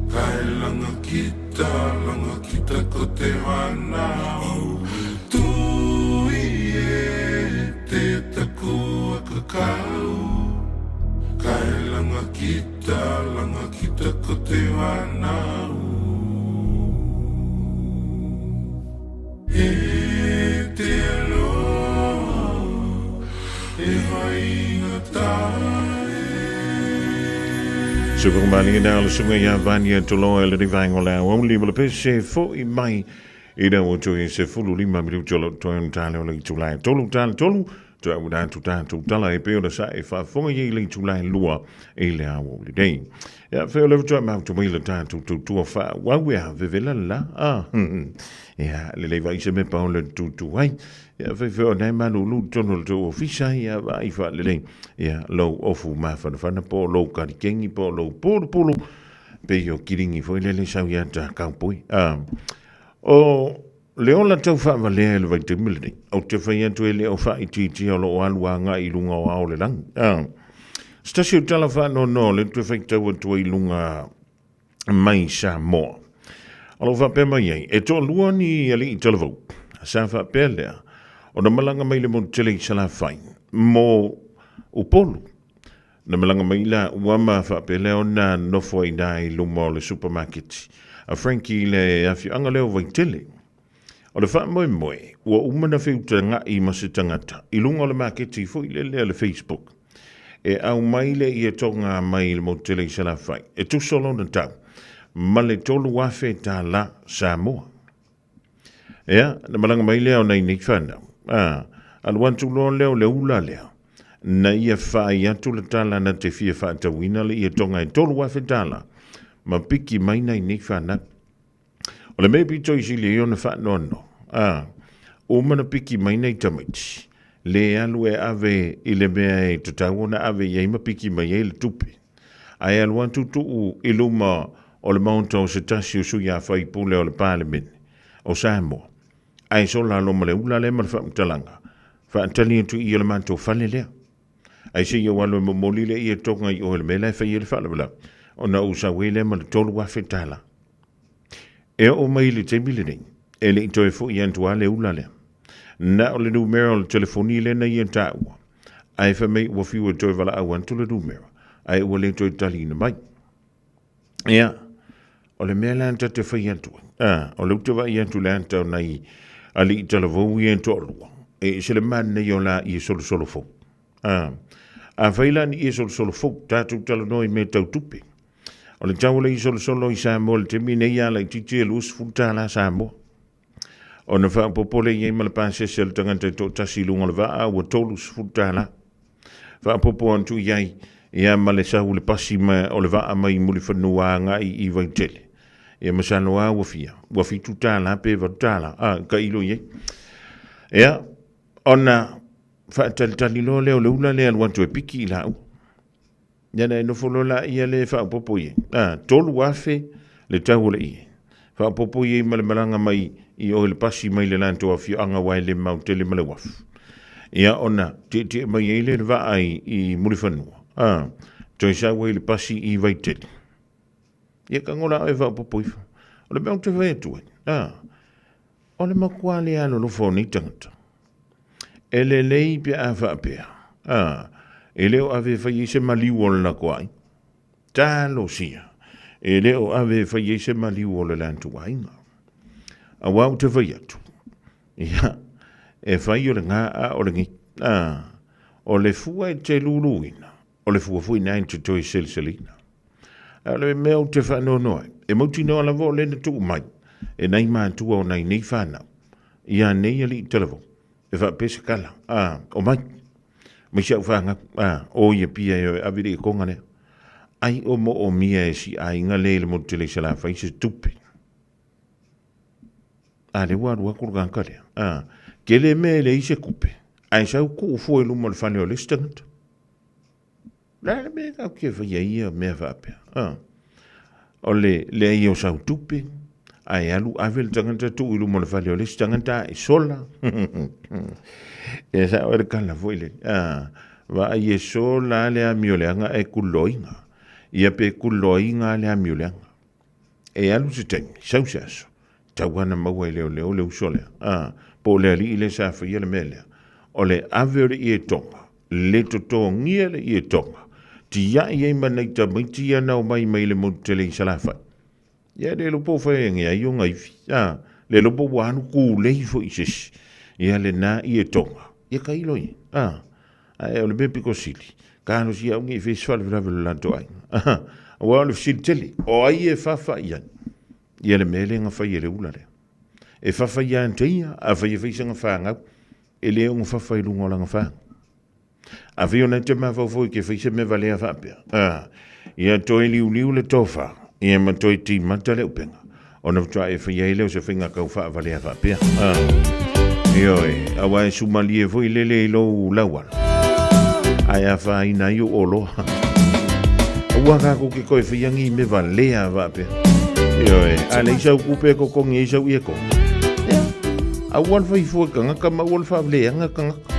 Kai langa kita, langa kita ko te whanau. Tui e te taku aku kau. Kai langa kita, langa kita ko te whanau. E te aloha, e vaingata e. Sukumani na le sunga ia vania toloa le rivaingo le au li le pese fo i mai i rau o toi se fulu lima mi tolo toi un tale o le tulai tolu tale tolu toi au da tu ta tu tala e pe o sa e fa fonga i le tulai lua e le au le dei. Ia fe o le toi mau tu mai le ta tu tu tu fa wa we a vevela la ah ia le le vai se me pa o le tu tu ai. Ia fe fe o nei malu lu tono le tu ofisa ia va i fa le le ia lou ofu mafanafana po o lou karikengi po o lou pulupulu pe i o kiringi foi lele sau ia ta kaupoi. O le ola tau faavalea i le vaitaimi lenei, ou te fai atu e le o faaitiitia o loo alu agai i luga o ao o le lagi. Se tasi o tala faanoanoa o lea ou te faitau atu ai i luga mai Samoa. O lo o faapea mai ai, e toalua ni alii talavou, sa faapea lea, ona malaga mai le motu tele i Salafai, mo Upolu. Na malaga mai la ua ma faapea lea ona nofo ai ina i luma o le supamaketi a Frankie i le afioaga lea o Vaitele. O le faamoemoe, ua uma na feutaga'i ma se tagata i luga o le maketi foi lele a le Facebook. E aumai le ia toga mai i le motu tele i Salafai, e tusa lona tau ma le $3,000 Samoa. Ia, na malaga mai lea o nai nei whanau. A, alu atu loa lea o le ula lea. Na ia whaai atu le tala na te fia whaatauina le ia tonga e $3,000. Ma piki mai nai nei whanau. O le mea pito i sili ai ona whaanoano. A, uma na piki mai nei tamaiti. Le alu e ave i le mea e tatau ona ave i ai ma piki mai ai le tupe. Ae alu atu tuu i luma o le maota o se tasi o sui a-faipule o le Palemene o Samoa, ae sola alo ma le ula lea ma le faamatalaga, faatali atu i i o le matou fale lea. Ae se i ou alu e momoli le ia toga i o i le mea la e fai ai le faalavelave, ona ou sau ai lea ma le $3,000. E oo mai i le taimi lenei, e le i toe foi atu lava le ula lea. Na o le numera o le telefoni lea na ia taua, ae fai mai ua fiu e toe valaau atu le numera, ae ua le toe taliina mai. Ia, o le mea la ta te fai atu ai, a, o lea ou te vaai atu i le ata o nai alii talavou ia e toalua, e ese le manaia o la ia solosolo fou. A, afai la ni ia solosolo fou, tatou talanoa i mea tau tupe. O le tau o le isolosolo i Samoa i le taimi nei a laitiiti e $20 Samoa. Ona faaopoopo lea i ai ma le pasese a le tagata e toatasi i luga o le vaa ua $30. Faaopoopo atu i ai ia ma le sau o le pasi ma o le vaa mai Mulifanua agai i Vaitele. Ia masalo lava ua fia, ua $7 pe $8, a, tailo i ai. Ia, ona faatalitali loa lea o le ula lea e alu atu e piki i laua. Ia na e nofo loa laia lea e faaopoopo i ai. A, 3,000 le tau o le ie. Faaopoopo i ai ma le malaga mai i o i le pasi mai le latou afioaga aua e le mau tele ma le uafu. Ia ona tietie mai ai lea i le vaa i Mulifanua. A, toe sau ai i le pasi i Vaitele. Ia tago la oe e faaopoopo ifo. O le mea ou te fai atu ai, a, o le matua le alolofa o nei tagata. E lelei pe a faapea, a, e le o ave e fai ai se maliu o le latou aiga. Talosia, e le o ave e fai ai se maliu o le latou aiga. Aua ou te fai atu, ia, e fai o le gā a o le gī. A, o le fua e te luluina, o le fua foi lena e te toe seleseleina. A o le mea ou te faanoanoa ai, e mautinoa lava o lea na tuu mai e nai matua o nai nei fanau, ia nei alii talavou. E faapea se tala, a, omai, mai si au fanau, a, o i Apia e o e ave le etoga lea. Ai o moomia e si aiga lea i le motu tele i Salafai se tupe. A lea ua alu atu le tagata lea, a, tele mea e leai se tupe, ae sau tuu fua i luma o le fale o le isi tagata. O le a le mea tatou te faia ai ia mea faapea? A, o le leai o sau tupe, ae alu ave le tagata tuu i luma o le fale o le isi tagata e sola. Ia sao ai le tala foi lele. A, vaai e sola lava le amioleaga ae tuloina. Ia pe tuloina lava le amioleaga. E alu se taimi, sau se aso, tau ana maua e leoleo le uso lea. A, po o le alii lea sa faia le mea lea. O le ave o le ietoga, le totogia le ietoga, tiai ai ma nai tamaiti ia na omai mai le motu tele i Salafai. Ia le iloa po o fai age ai ona ivi. A, le iloa po ua alu kulei foi i se isi. Ia lena ietoga, ia tailo ia. A, ae o le mea pito sili, talosia au nei i fai se faalavelave o le latou aiga. Aua o le fesili tele, o ai e fafa i ai? Ia le mea lea na fai e le ula lea. E fafa ia te ia, afai e fai sana fanau, e le ono fafa i luga o lana fanau. Afai ona e te mafaufau e te fai se mea valea faapea, a, ia toe liuliu le tofa, ia ma toe timata le upega, ona faatoa e faia ai lea o se faiga tau faavalea faapea. A, ioe, aua e sumalie foi lele i lou lauala, ae afaina ai ou oloa. Aua tatou te toe faia ni mea valea faapea. Ioe, a leai sau tupe e totogi ai sau ietoga. Ia, aua le fai fua i tagata ma aua le faavaleaga tagata.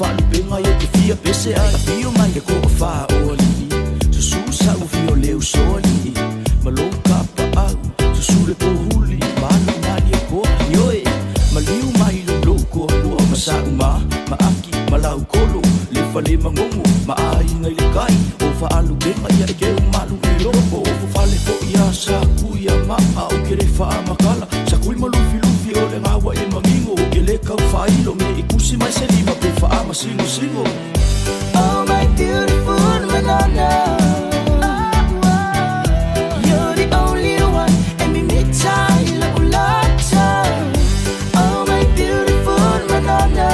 faalupega ia te fia pese ai. Afio mai le toafā o alii, susū sa'u fia o le usoalii, ma lou kapaau, susu le pohuli, ma alu malie koa, ioe, maliu mai lou toalua ma sa'u ma, ma aki, ma laukolo, le fale magogo, ma aiga i le kai, o faalupega ia e keu malu i loko, o fofale fo'i a sakui a maa, o ke le faamakala, sakui ma lufilufi o le gaua e magigo, o ke le kaufaailo me i kusi mai se lima pe faamasingosigo. Oh my beautiful Madonna, you're the only one e mimita i la'u lata. Oh my beautiful Madonna,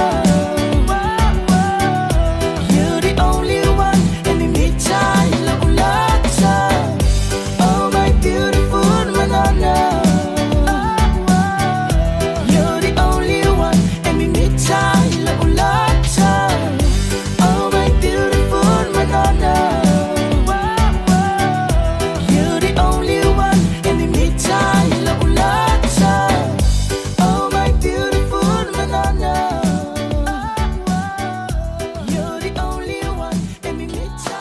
you're the only one e mimita i la'u lata. Oh my beautiful Madonna, you're the only one e mimita i la'u lata. Oh my beautiful Madonna, you're the only one e mimita i la'u lata. Oh my beautiful Madonna, you're the only one e mimita.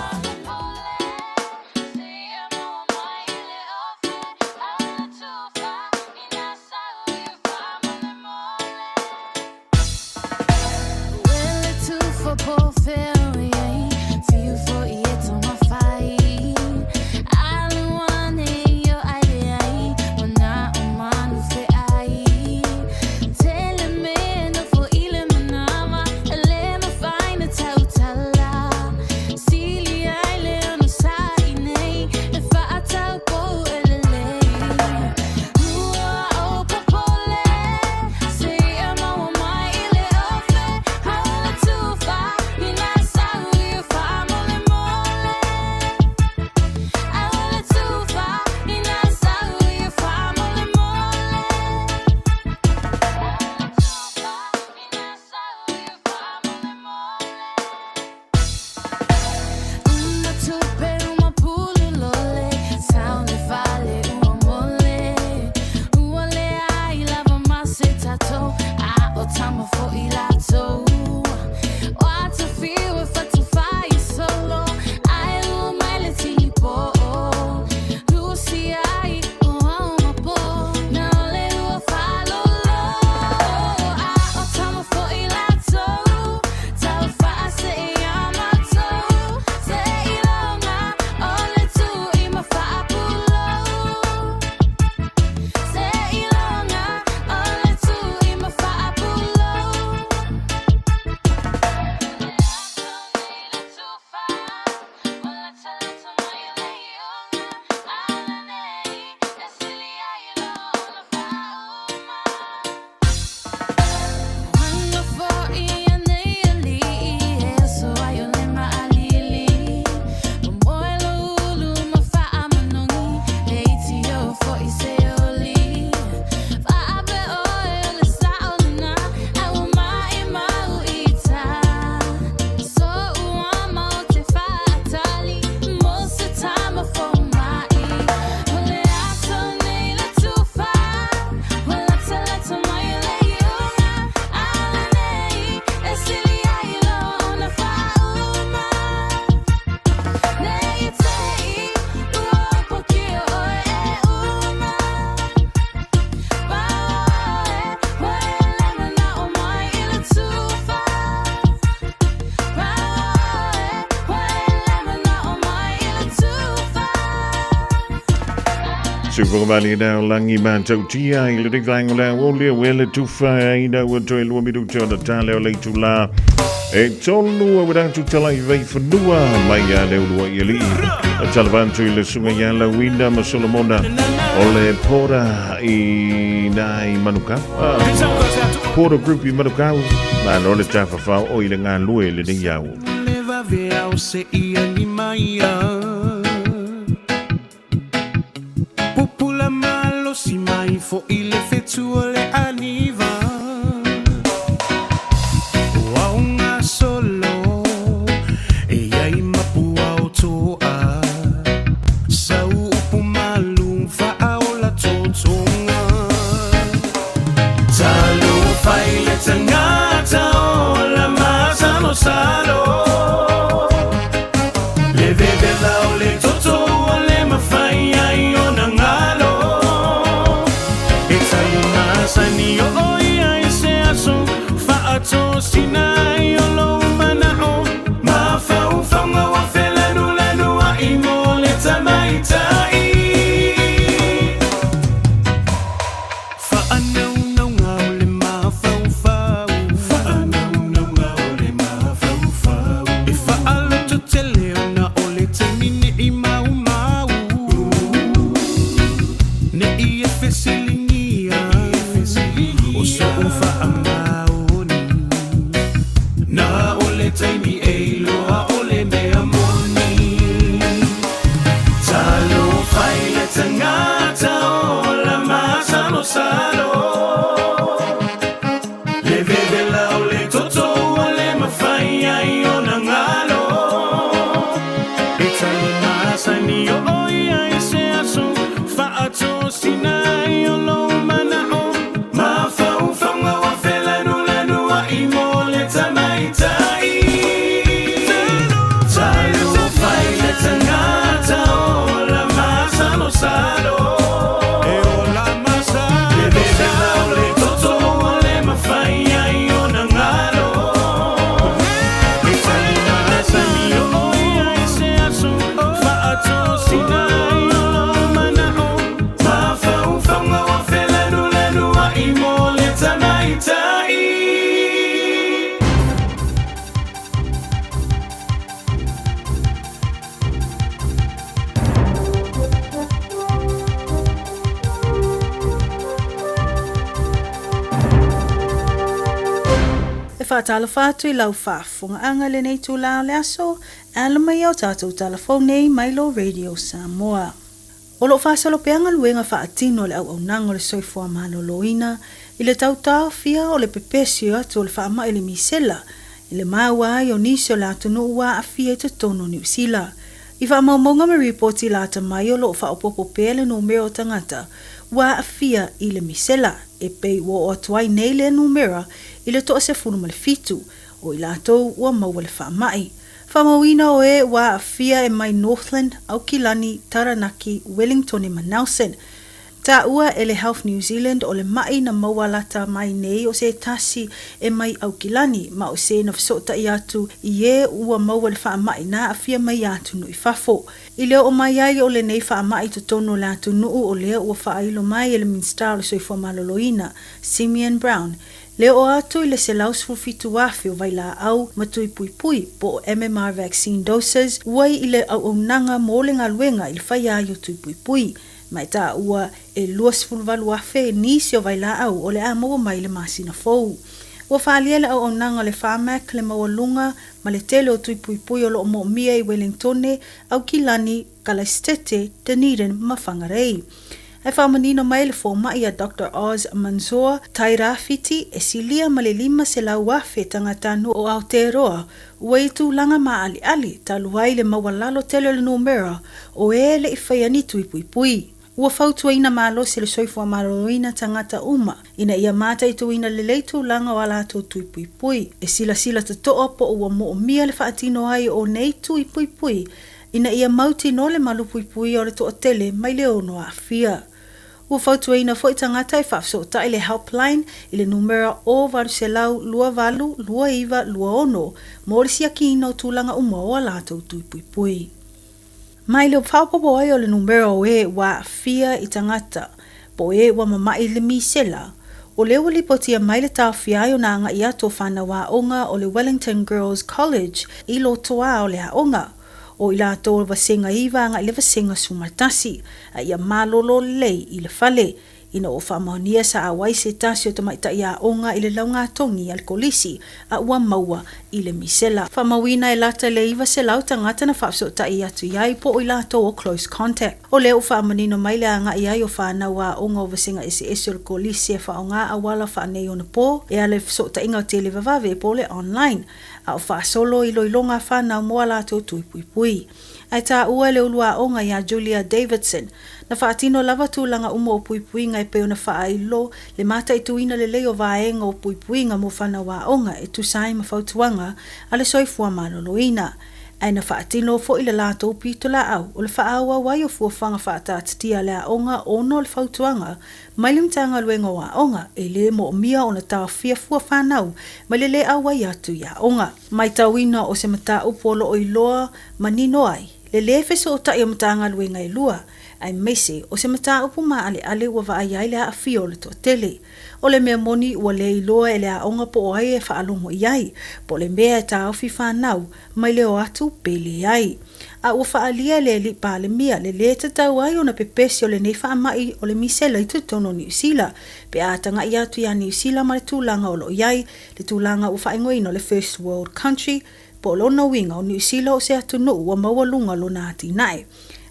Sufogamali na langi matautia i le vaenga o le aoli o ele tufa ai na ua toe 2 minuti ona tale o le itulā e 3 a ua tu tala i vaifanua mai ia le ulua i alii. A talavantu i le suga ia Lauina ma Solomona o le Pora i nai Manukau. Pora Group i Manukau. Ma no le tafafao o i le ngā lue le nei au. Le vave au se ia ni mai Pupula malo si mai fo i le fetu o le aniva. O aunga solo e iai mapua o toa. Sau upu malu wha o la totonga. Talo fai le tangata o la masano. taimi e iloa o le mea moni. Talofa i le tagata ola masalosalo, Le vevela o le toto ua le mafai ai ona galo. E tali masani o ia i se aso, Faatosina ai o lou mana'o. Mafaufauga ua felanulanua'i mo le tamaitai. Talofa i le tagata ola masalosalo, Le vevela o le toto ua le mafai ai ona galo. E tali masani o ia i se aso, Faatosina ai o lou mana'o. Mafaufauga ua felanulanua'i mo le tamaitai. E faatalofa atu i lau faafofogaaga i lenei itula o le aso, e ala mai ai o tatou talafou nei mai lo Radio Samoa. O lo o faasolo pea galuega faatino a le auaunaga o le soifua maloloina i le tau taofia o le pepesi atu o le faamai o le misela i le maua ai o nisi o le atunuu ua aafia i totonu o Niu Sila. I faamaumauga ma ripoti lata mai o lo o faaopoopo pea le numera o tagata ua aafia i le misela e pei ua oo atu ai nei lea numera i le 17 o i latou ua maua le faamai. Faamauina o e ua aafia e mai Northland, Aukilani, Taranaki, Wellingtone ma Nelson. Taua e le Health New Zealand o le maʻi na maua lata mai nei o se tasi e mai Aukilani ma o se na fesootaʻi atu i e ua maua le faamaʻi na aafia mai ia atunuu i fafo. I le oo mai ai o lenei faamaʻi i totonu o le atunuu o lea ua faailo mai e le Minisita o le Soifua Maloloina, Simeon Brown, Le oo atu i le 117,000 o vailaau ma tui puipui po o MMR vaccine doses ua i le auaunaga mo le galuega i le faia ai o tui puipui. Ma e taua e 28,000 nisi o vailaau o le a maua mai i le masina fou. Ua faaalia le auaunaga o le Pharmac le maualuga ma le tele o tui puipui o lo o moomia i Welengtone, Aukilani, Kalaisitete, Dunedin ma Whangarei. Ae faamanino mai le fomai a Doctor Oz Mansour, Tairāwhiti, e silia ma le 500,000 tagatanuu o Aotearoa ua i tulaga maaliali talu ai le maualalo tele o le numera o e le i faia ni tui puipui. Ua fautuaina malosi le soifua maloloina tagata uma ina ia mataituina lelei tulaga o a latou tui puipui. E silasila totoa po o ua moomia le faatino ai o nei tui puipui ina ia mautinoa le malupuipuia o le toatele mai le ono aafia. Ua fautuaina foi tagata e faafesootai le Helpline i le numera 0800 28 29 26 mo le siakiina o tulaga uma o a latou tui puipui. Mai le faaopoopo ai o le numera o e ua aafia i tagata po o e ua mama'i i le misela, o lea ua lipotia mai le taofia ai ona agai atu o fanau aoga o le Wellington Girls College i lotoā o le aoga, o i latou o le vasega iva agai le vasega 11, a ia malolo lelei i le fale. Ina ua faamaonia sa auai se tasi o tamaitai aoga i le laugatogi a le kolisi a ua maua i le misela. Faamauina e lata i le 900 tagata na faafesootai atu i ai po o i latou o close contact. O lea ua faamanino mai le agai ai o fanau aoga o vasega eseese o le kolisi e faaaoga auala faaneionapo e ala i fesootaiga o televavave po o le online a o faasolo iloiloga a fanau mo a latou tui puipui. Ae taua e le ulu aoga iā Julia Davidson, na faatino lava tulaga uma o puipuiga e pei ona faailo le mataituina lelei o vaega o puipuiga mo fanau aoga e tusa ai ma fautuaga a le soifua maloloina. Ae na faatino foi le latou pitolaau o le faaauau ai o fuafuaga faataatitia a le aoga ona o le fautuaga mai le Matagaluega o Aoga e lē moomia ona taofia fua fanau mai le lē auai atu i aoga. Maitauina o se mataupu o loo iloa manino ai le lē fesootai o Matagaluega e lua, aemaise o se mataupu maaleale ua vaai ai le aafia o le toatele. O le mea moni ua lē iloa e le aoga po o ai e faalogo i ai, po o le mea e taofi fanau mai le o atu pe leai. A ua faaalia e le Alii Palemia le lē tatau ai ona pepesi o lenei faamai o le misela i totonu o Niu Sila pe a taga'i atu iā Niu Sila ma le tulaga o lo o i ai, le tulaga ua faaigoaina o le First World Country, Po o lona uiga, o Niu Sila o se atunuu ua maualuga lona atinae,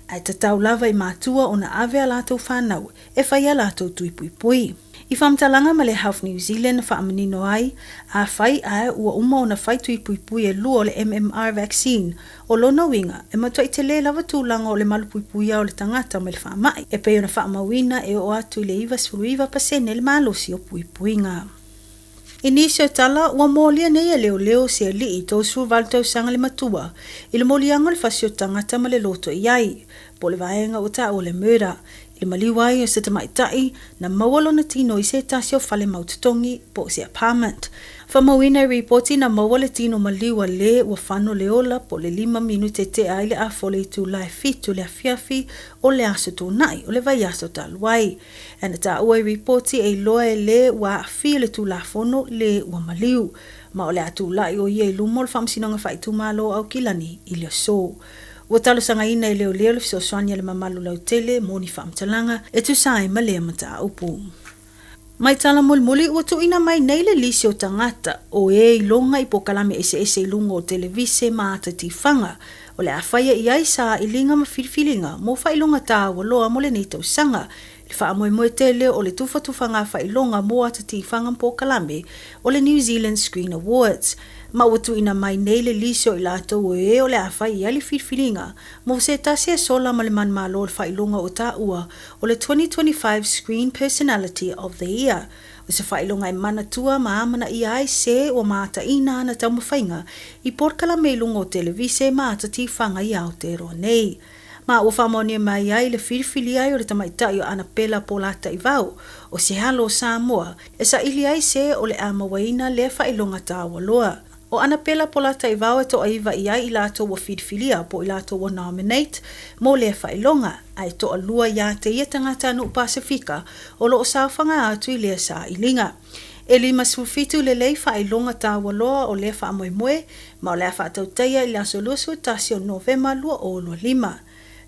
ae tatau lava i matua ona ave a latou fanau e fai a latou tui puipui. I faamatalaga ma le Health New Zealand na faamanino ai, afai ae ua uma ona fai tui puipui e lua o le MMR vaccine, o lona uiga, e matuai telē lava tulaga o le malupuipuia o le tagata mai le faamai, e pei ona faamauina e oo atu i le 99% le malosi o puipuiga. I nisi o tala, ua molia nei e leoleo se alii 38 tausaga le matua i le moliaga o le fasi o tagata ma le loto i ai, po o le vaega ua taua o le murder, i le maliu ai o se tamaitai na maua lona tino i se tasi o fale mau totogi po o se apartment. Faamauina i ripoti na maua le tino maliu a le ua fano le ola po o le lima minute tea ai le afa o le itula e fitu i le afiafi o le Aso Toonai o le vaiaso talu ai. Ae na taua i ripoti e iloa e le ua aafia le Tulafono le ua maliu, ma o le a tulai o ia i luma o le Faamasinoga Faaitumalo o Aukilani i le aso. Ua talosagaina e leoleo le fesoasoani a le mamalu lautele mo ni faamatalaga e tusa ai ma lea mataupu. Mai tala mulimuli ua tuuina mai nei le lisi o tagata o e iloga i polokalame eseese i luga o televise ma ata tifaga o le a faia i ai sailiga ma filifiliga mo faailoga taua loa mo lenei tausaga. Le faamoemoe tele o le tufatufaga faailoga mo ata tifaga ma polokalame o le New Zealand Screen Awards. Ma ua tuuina mai nei le lisi o i latou o e o le a fai i ai le filifiliga mo se tasi e sola ma le manumalo o le faailoga ua taua o le 2025 Screen Personality of the Year. O se faailoga e manatua ma amanaia ai se ua mataina ana taumafaiga i polokalame i luga o televise ma ata tifaga i Aotearoa nei. Ma ua faamaonia mai ai le filifili ai o le tamaitai o Anapela Polataivao, o se alo o Samoa, e saili ai se o le a mauaina lea faailoga taua loa. O Anapela Polataivao e toaiva i ai i latou ua filifilia po o i latou ua nominate mo lea faailoga, ae toalua ia te ia tagatanuu Pasefika o lo o saofaga atu i lea sailiga. E 57 lelei faailoga taua loa o lea faamoemoe ma o le a faatautaia i le aso 21 o Novema 2025.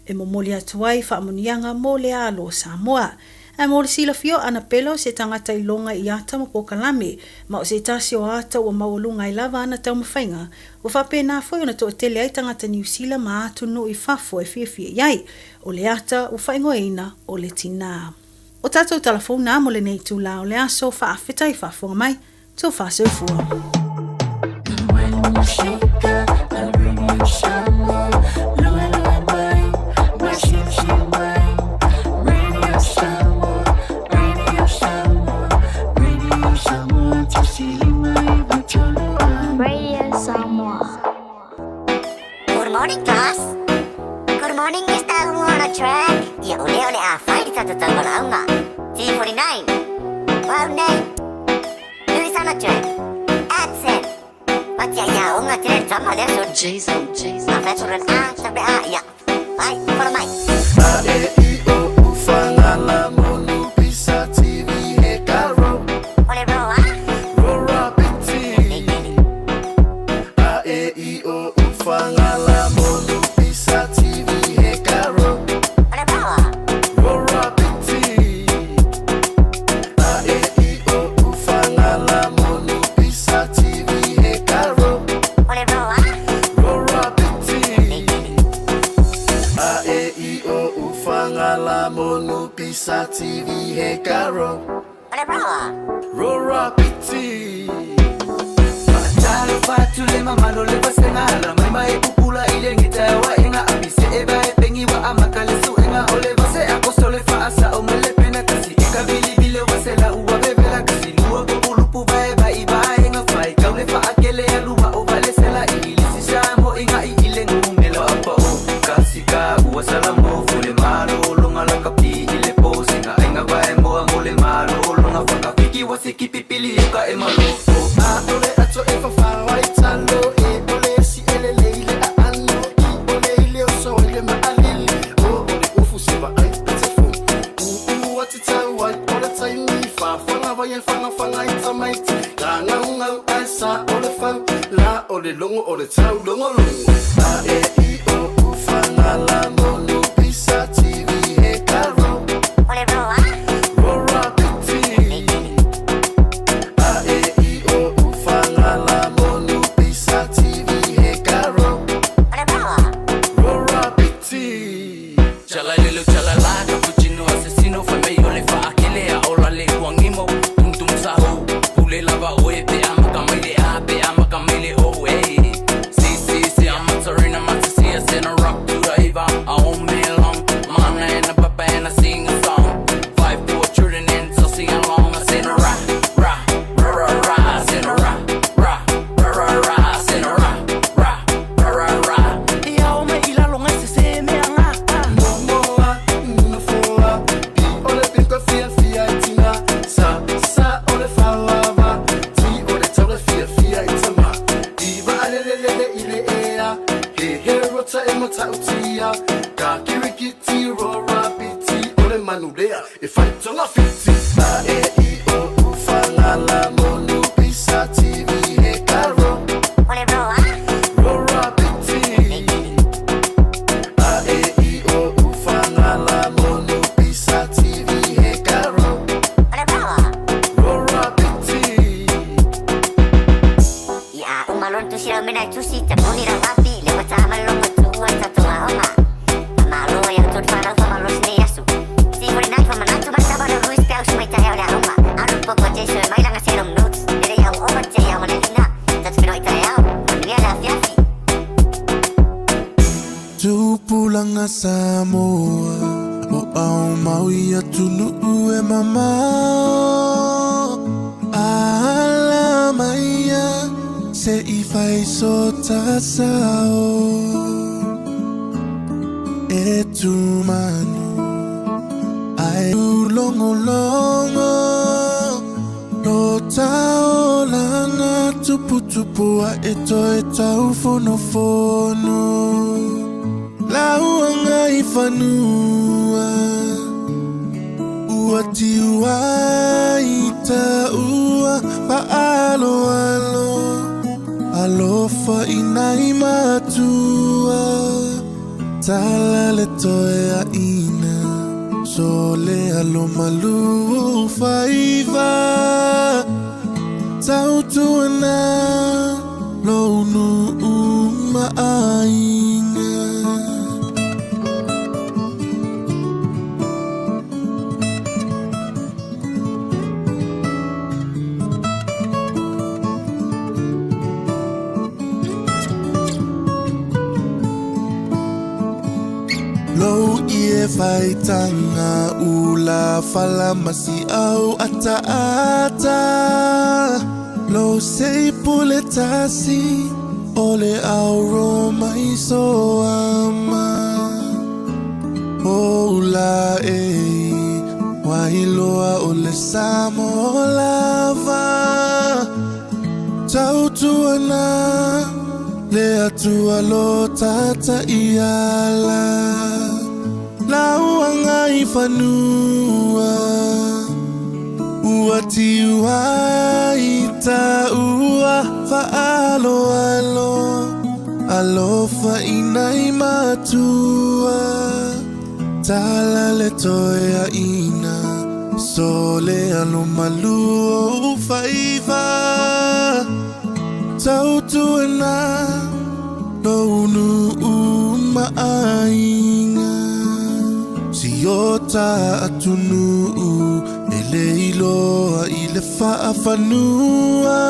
E momoli atu ai faamanuiaga mo le alo o Samoa. Ae mo le silafia o Anapela o se tagata iloga i ata ma polokalame, ma o se tasi o ata ua maualuga ai lava ana taumafaiga, ua faapena foi ona toatele ai tagata Niu Sila ma atunuu i fafo e fiafia i ai. O le ata ua faaigoaina o le tinā. O tatou tala fou na mo lenei itulā o le aso, faafetai faafofoga mai. Tofa soifua. Radio Samoa. Good morning, class. Good morning, Mr. Wanna Track. Ia ole ole a whai te tata tau walaunga. T49. Wow nei. Louis on a track. Accent. Patia ia onga tere tama le so. Jason, Jason. A whaturan a, tape a, ia. Ai, follow mai. A E I O U Fagala Monu Pisa TV he ka ro. Ole ro a. Ro ra piti. A E I O U Fagala Monu Pisa TV he ka ro. Ole ro a. Ro ra piti. A E I O U Fagala Monu Pisa TV he ka ro. Ole ro a. Ro ra piti. A E I O U Fagala Monu Pisa TV he ka ro. Ole ro a. Ro ra piti. Talofa atu le mamalo le vasengala mai mai pupula i le gita wa enga apise e va e pengi wa amaka le suenga o le vase akosole faasa o mele pena kasi e ka vilivile wa sela ua vevela kasi lua populupu va e vai va enga fai kau le faakele alua o valesela i ilisi sa mo inga i ile ngumelo apa o kasi ka ua salamo fule malo longa la kapi ile po singa enga va e moa mo le malo longa whakawhiki wa siki pipili e ka e malo A ole ato e whawhao ai talo E ole si ele leile a ano I ole ile o so ile ma alili O ole ufu se va ai pete fu U u ati tau ai ole taimi Wha whanga vai e whanga whanga i tamaiti Ngā ngau ngau ai sa ole whau La ole longo ole tau longo longo A E I O U Fagala Monu Pisa TV he ka ro. Ole ro a. Ro ra piti. A E I O U Fagala Monu Pisa TV he e a He he rota e matautia Ka kirikiti rora piti O le manurea e whaitonga whiti A e i o u whangala monu pisa TV he karo Ole roa Rora piti A e i o u whangala monu pisa TV he karo Ole roa Rora piti Ia umalon tu sira mena tusi te moni ra wapi le wata malongo tu ua tato aonga. Malo ia tu whanau wha malo sine yasu. Si hori nai wha manatu mataba no Luis Pau sumai tahe o le aonga. Aru poko jesu e mailanga se rom notes. Nere iau oma te iau manelina. Tatu pino i tae au. Manuia le afiafi. Tupulanga Samoa O au mau ia tunuu e mamao Ala maia se i whai so tasao E tumanu Ai ulongo longo Lo taolanga tupu a e toe tau fono fono Lauanga i whanua Ua tiua i ta ua Paalo alo Alofa i nai matua Tala le toe a ina Sole alo malu faiva Tautuana Lounu maaiga Lou ie whaitanga ula whala masi au ata ata Lou sei pule tasi ole au ro mai so ama Ola e wailoa ole samo lava Tautuana le atua lo tata iala Lauanga i whanua Ua tiua i ta ua Whaalo alo Alofa i nai matua Tala le toe a ina Sole alo malu o faiva Tautuana Lounu maaiga Siota atunuu E le iloa i le faafanua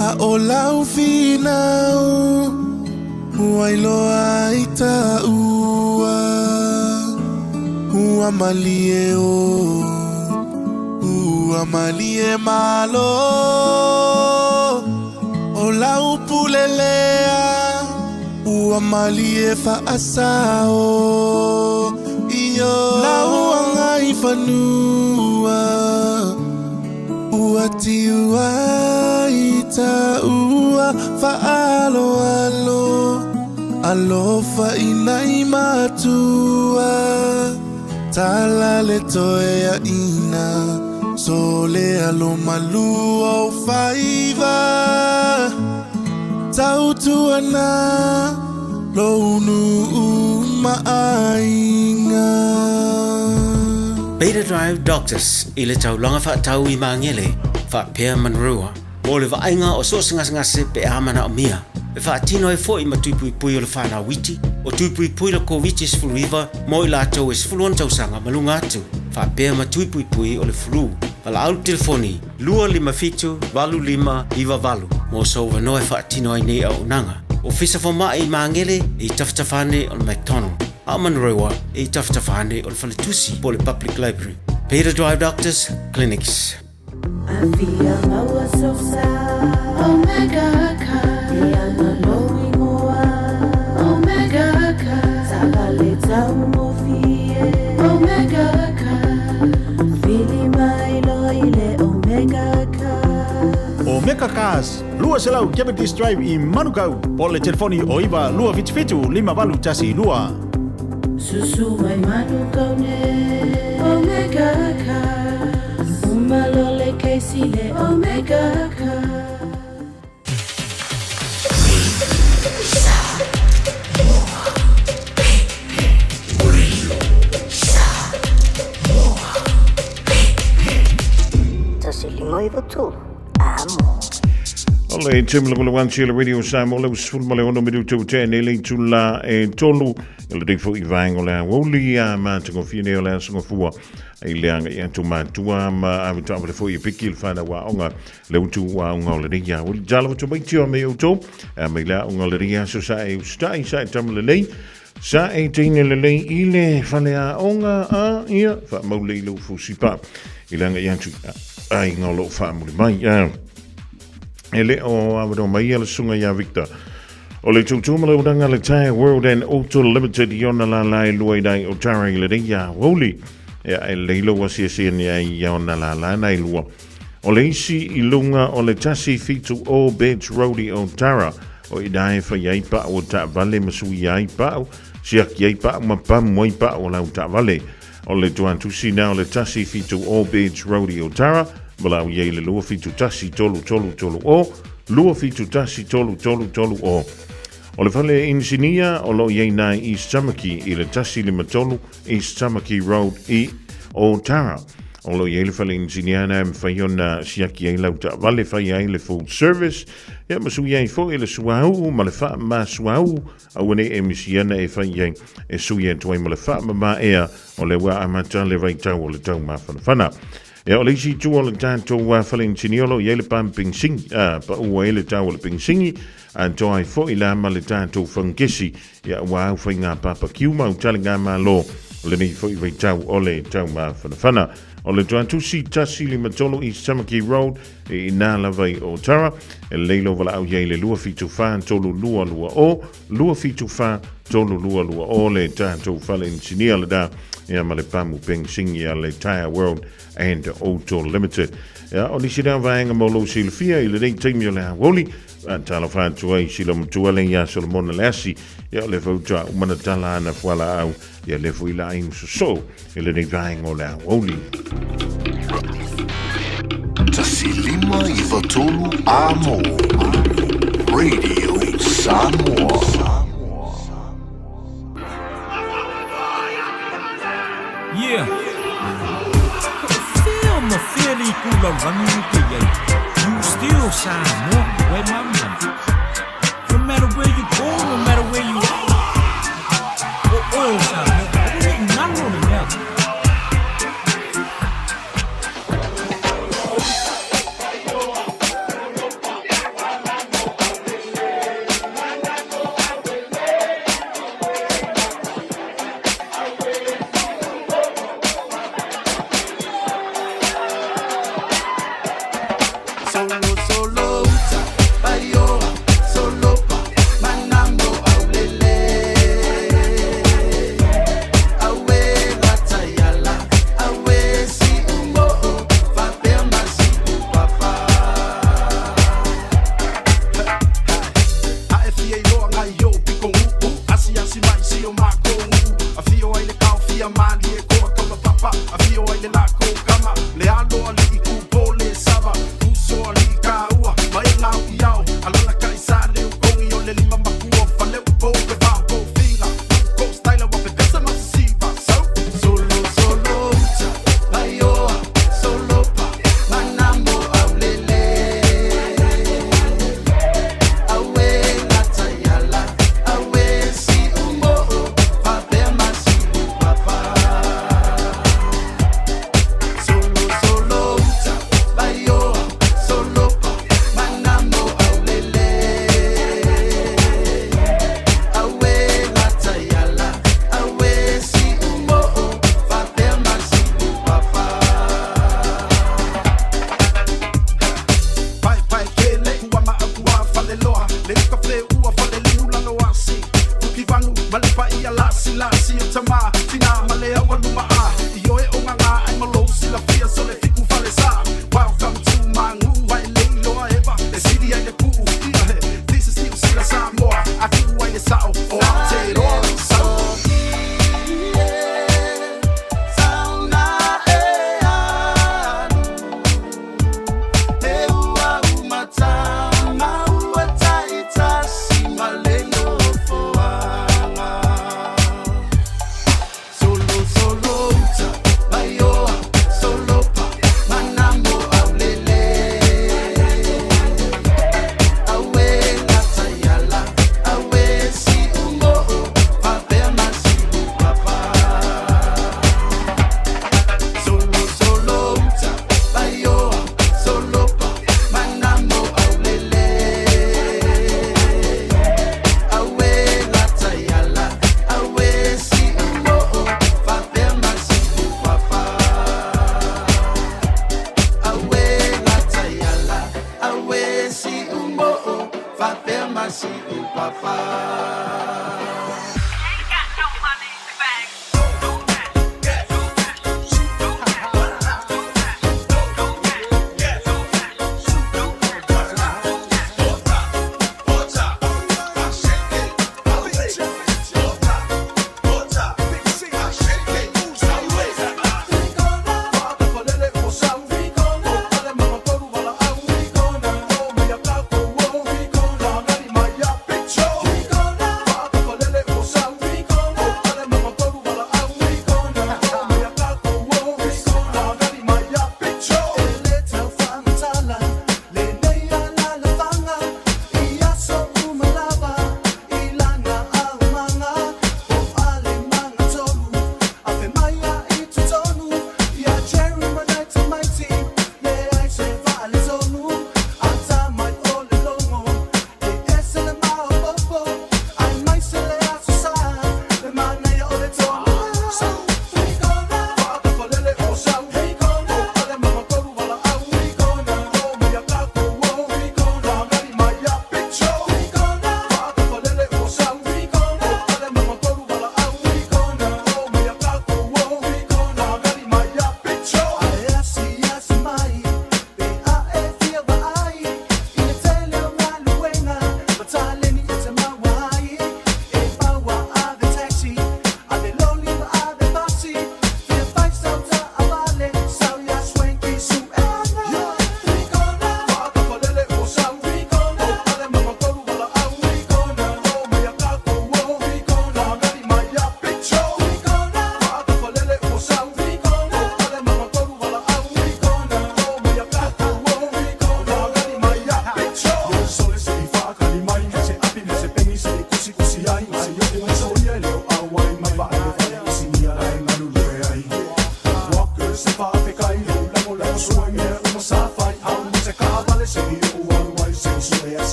A o lau finau Ua iloa i taua Ua malie o Ua malie malo O lau pulelea Ua malie faasao Iyo lauanga i whanua Ua tiua i taua Faalo alo Alofa i nai matua Tala le toe a ina Sole alo malu o faiva Tautuana Lounu maaiga Beta Drive Doctors i le taulaga faatau i Magele, faapea Manrua, mo le vaaiga o so o se gasegase pe a manaomia. E faatino ai foi ma tuipuipui o le fanauiti, o tuipuipui le Koviti-19 mo i latou e 16 tausaga ma luga atu, faapea ma tuipuipui o le flu. Valaau le telefoni 257 8598 mo sou avanoa e faatino ai nei auaunaga. Ofisa Fomai i Magele e i tafatafa ane o le McDonald, a o Manurewa e i tafatafa ane o le Faletusi po o le Public Library. Beta Drive Doctors Clinics. Afia maua sosa Omega Car Iana lou ingoa Omega Car Savale taugofie Omega Car Vili mai loa i le Omega Car Omega Cars. 200 Cavendish Drive i Manukau po o le telefoni o 9 277 5812. Susu mai Manukau ne Omega Cars Umalo le Casey le Omega Cars. 1 5 3, Amo. O le taimi lagolago atu i le Radio Samoa, le ua 16 minuta ua tea nei le itula e tolu i lenei foi vaega o le aoauli a matagofie nei o le Aso Gafua i le agai atu matua ma ave taavale foi e piki le fanau aoga le utu aoga o lenei aoauli. Talofa atu mai tio me outou a mai le aoga o lenei aso sa e usitai sa e tama lelei sa e teine lelei i le fale aoga a ia faamaulei lou fusipa i le agai atu aiga o loo faamuli mai. E le o avanoa mai ia le susuga ia Victor. O le tūtū ma le uraga le Tyre World and Auto Limited i ona lālā e lua i rai o Tara i lenei aoauli. Ea e lelei lou asiasi ane ai i ona lālā na e lua. O le isi i lunga o le 170 Beds Road i Otara, o i nā e whai ai pa'u o taavale ma suia ai pa'u, siaki ai pa'u ma pamu ai pa'u o lau taavale. O le tuatusi na o le 170 Beds Road i Otara, valaau i ai le 271 3330, 271 3330. O le fale inisinia o lo o i ai na i East Tamaki i le 153 East Tamaki Road i Otara. O lo o i ai le fale inisinia na e mafai ona siaki ai lau taavale, fai ai le full service, ia ma sui ai foi le suauu ma le faamama suauu aua nei e misi ana e fai ai e sui atu ai ma le faamama ea o lea ua amata le vaitau o le taumafanafana. Ia, o le isi itu o le tatou fale inisinia o lo o i ai le pamu penisini, a pau ai le tau o le penisini, a toa ai foi la ma le tatou fangesi, ia ua au faiga papakiu ma utaligā malo o lenei foi vaitau o le taumafanafana. O le tuatusi 153 East Tamaki Road i inā lava i Otara, e lelei lou valaau i ai le 274 3220, 274 3220 le tatou fale inisinia lena ia ma le pamu penisini a le Tyre World and Auto Limited. Ia, o nisi lea vaega mo lou silafia i lenei taimi o le aoauli, talofa atu ai sila matua le ia Solomona Leasi, ia o le fautua umana tala ana fualaau, ia le foi la inu sosoo i lenei vaega o le aoauli. 153 Amo Radio Samoa. Yeah. Feel ma feel i kula rangi u ke iai. You still Samoa, where my money. No matter where you go, no matter where you are. O oe o Samoa, aua ne i ngaro le mea. Solo solo uta paioa solo pa manambo aulele awe latayala awe si umbo fapea masi papa A e fia iloa ngai o piko uu Asi asi mai si o mako uu A fio ai le kao fia mali e koa kaula papa A fio ai le lako kama Le alo ali i kupo le sava Uso ali i ka ua Ma e ngau i ao Alala ka i sa le ukongi o le lima makua Fale upo pe vao ko finga Ko styla wa pe pesa masisiva So Solo solo uta Paioa solo pa Manambo aulele Awe latayala Awe si umbo Fapea masi papa Solo solo uta Paioa solo pa Manambo aulele Awe latayala Awe si umbo Fapea masi papa Pai pai kele kua ma kua fale loa le uka fe ua fale liu lalo asi Fuki vanu male pa ia lasi lasi o tama tina male awa luma a I oe o ngā ai malo sila fia so le fiku fale sa Welcome to my ngu vai le iloa eva E siri ai le ku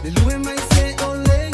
Le lue mai se o le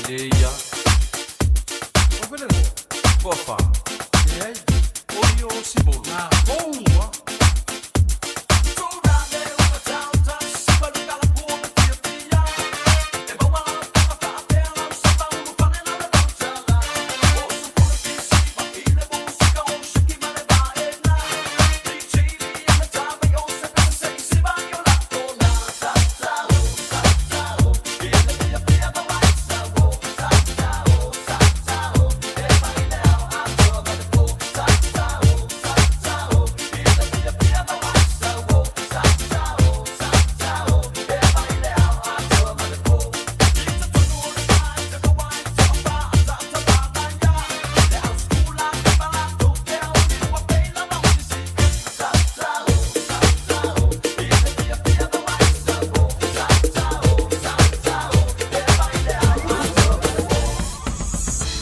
le ia. O fele loa. Toafa. Leai. O ia o Simolo. Na boa.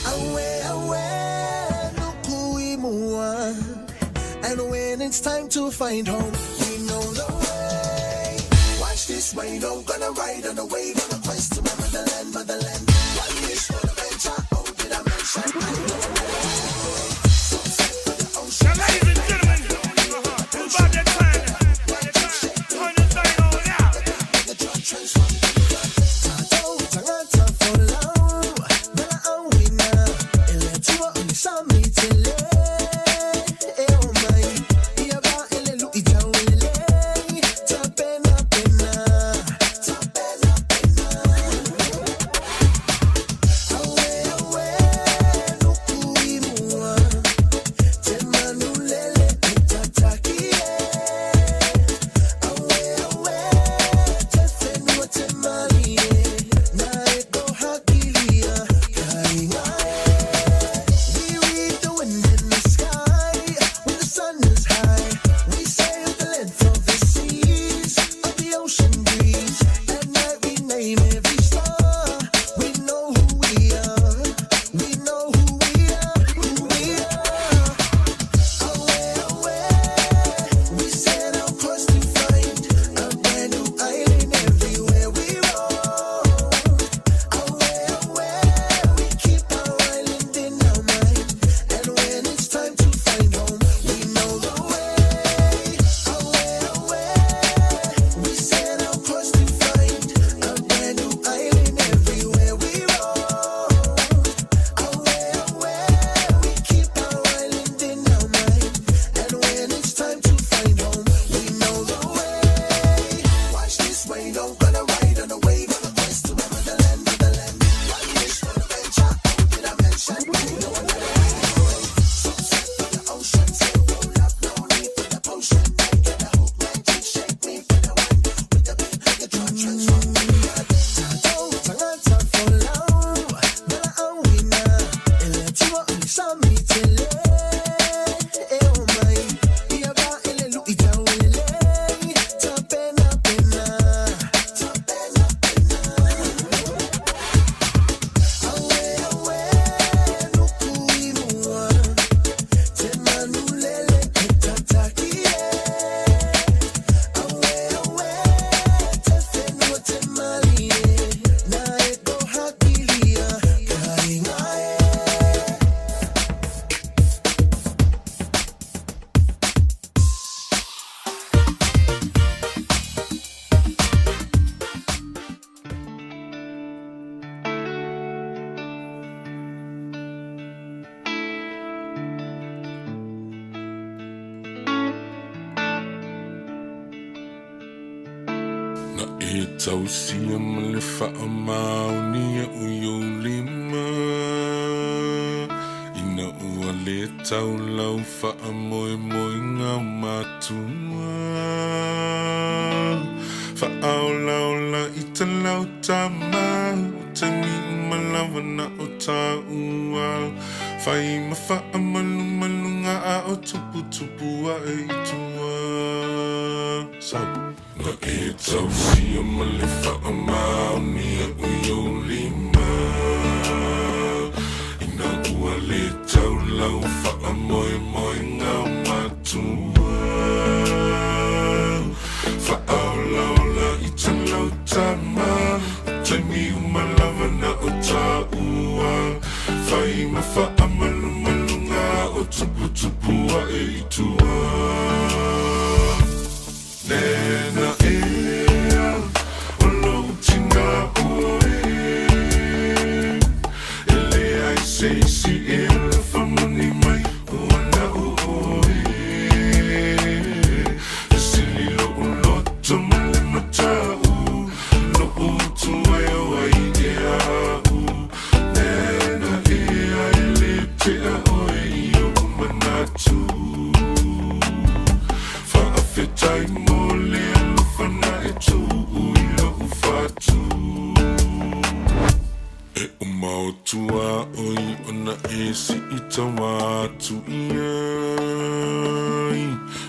Awe, awe, nuku i mua. And when it's time to find home, we know the way. Watch this rain, I'm gonna ride on the wave on a quest to my motherland, motherland. One wish for adventure, oh, did I mention? I know Now, ladies and gentlemen, it's about that time. Turn this thing on out. We read the wind in the sky when the sun is high. We sail the length of the seas, of the ocean breeze. At night we name every star. We know who we are. We know who we are. Who we are. Away, away. We set our course to find a brand new island everywhere we roam. Away, away. We keep our island in our mind. And when it's time to find home, we know the way. Away, away. We set our course to find a brand new island everywhere we roam. Away, away. We keep our island in our mind. And when it's time to find home, we know the way. Watch this rain, I'm gonna ride on the wave on a quest to my motherland, motherland. One wish for adventure, oh, did I mention? We know another way. Sunset for the ocean, so roll up, no need for the potion. I get a hook, magic, shake me for the one. With the beat like a drum, transform me. Tagata folau, valaauina, e le Atua o le sami tele. E o mai, ia va e le lui tau e lelei. Tapena pena, tapena pena. Awe, awe, nuku i mua. Te manu lele e tataki e. Awe, awe, te whenua te malie. Na e koha kilia, ka inga e. Na e tausia ma le faamaonia o i ou lima, ina ua lē tau lau faamoemoega o matua. Faaolaola i talau tama, o taimi uma lava na o tāua. Fai ma faamalumaluga a o tuputupu ae i tua. Sau. Na e tausia ma le faamaonia o i ou lima, ina ua lē tau lau faamoemoega o matua. Faaolaola i talau tama, o taimi uma lava na o tāua. se isi e alofa moni mai ua naʻu ʻoe. Fesili loʻu loto ma le mataʻu, loʻu utu ai o ai e aʻu. Nena ea e le tea ʻoe i oʻu manatu. Faafetai mo le alofa na e tuʻu i loʻu fatu. E uma o tua oi ona e siʻi taua atu i ai.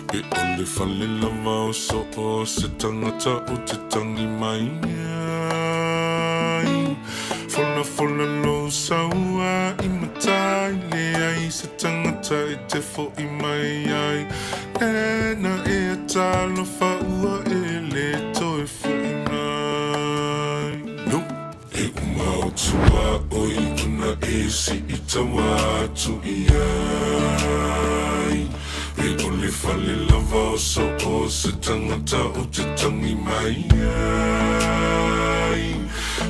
Pe o le fale lava o so o se tangata o te tangi mai ai. Fola fola lou saua i matai leai se tangata e te foʻi mai ai. Nena e talofa ua e le toe foʻi mai. No. E uma o tua oi ona e siʻi taua atu i ai. Pe o le fale lava o so o se tangata o te tangi mai ai.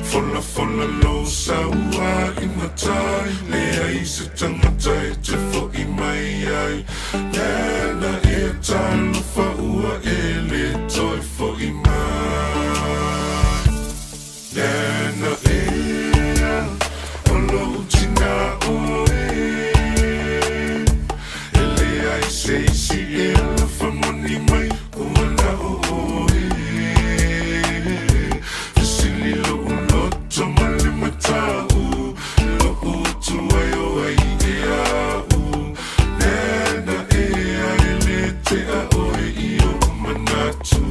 Fola fola lou saua i matai leai se tangata e te foʻi mai ai. Nena e talofa ua e le toe foʻi mai. Nena ea o loʻu tina ʻoe. E leai se isi e alofa moni mai ua naʻu ʻoe. Fesili loʻu loto ma le mataʻu, loʻu utu ai o ai e aʻu. Nena ea e le tea ʻoe i oʻu manatu.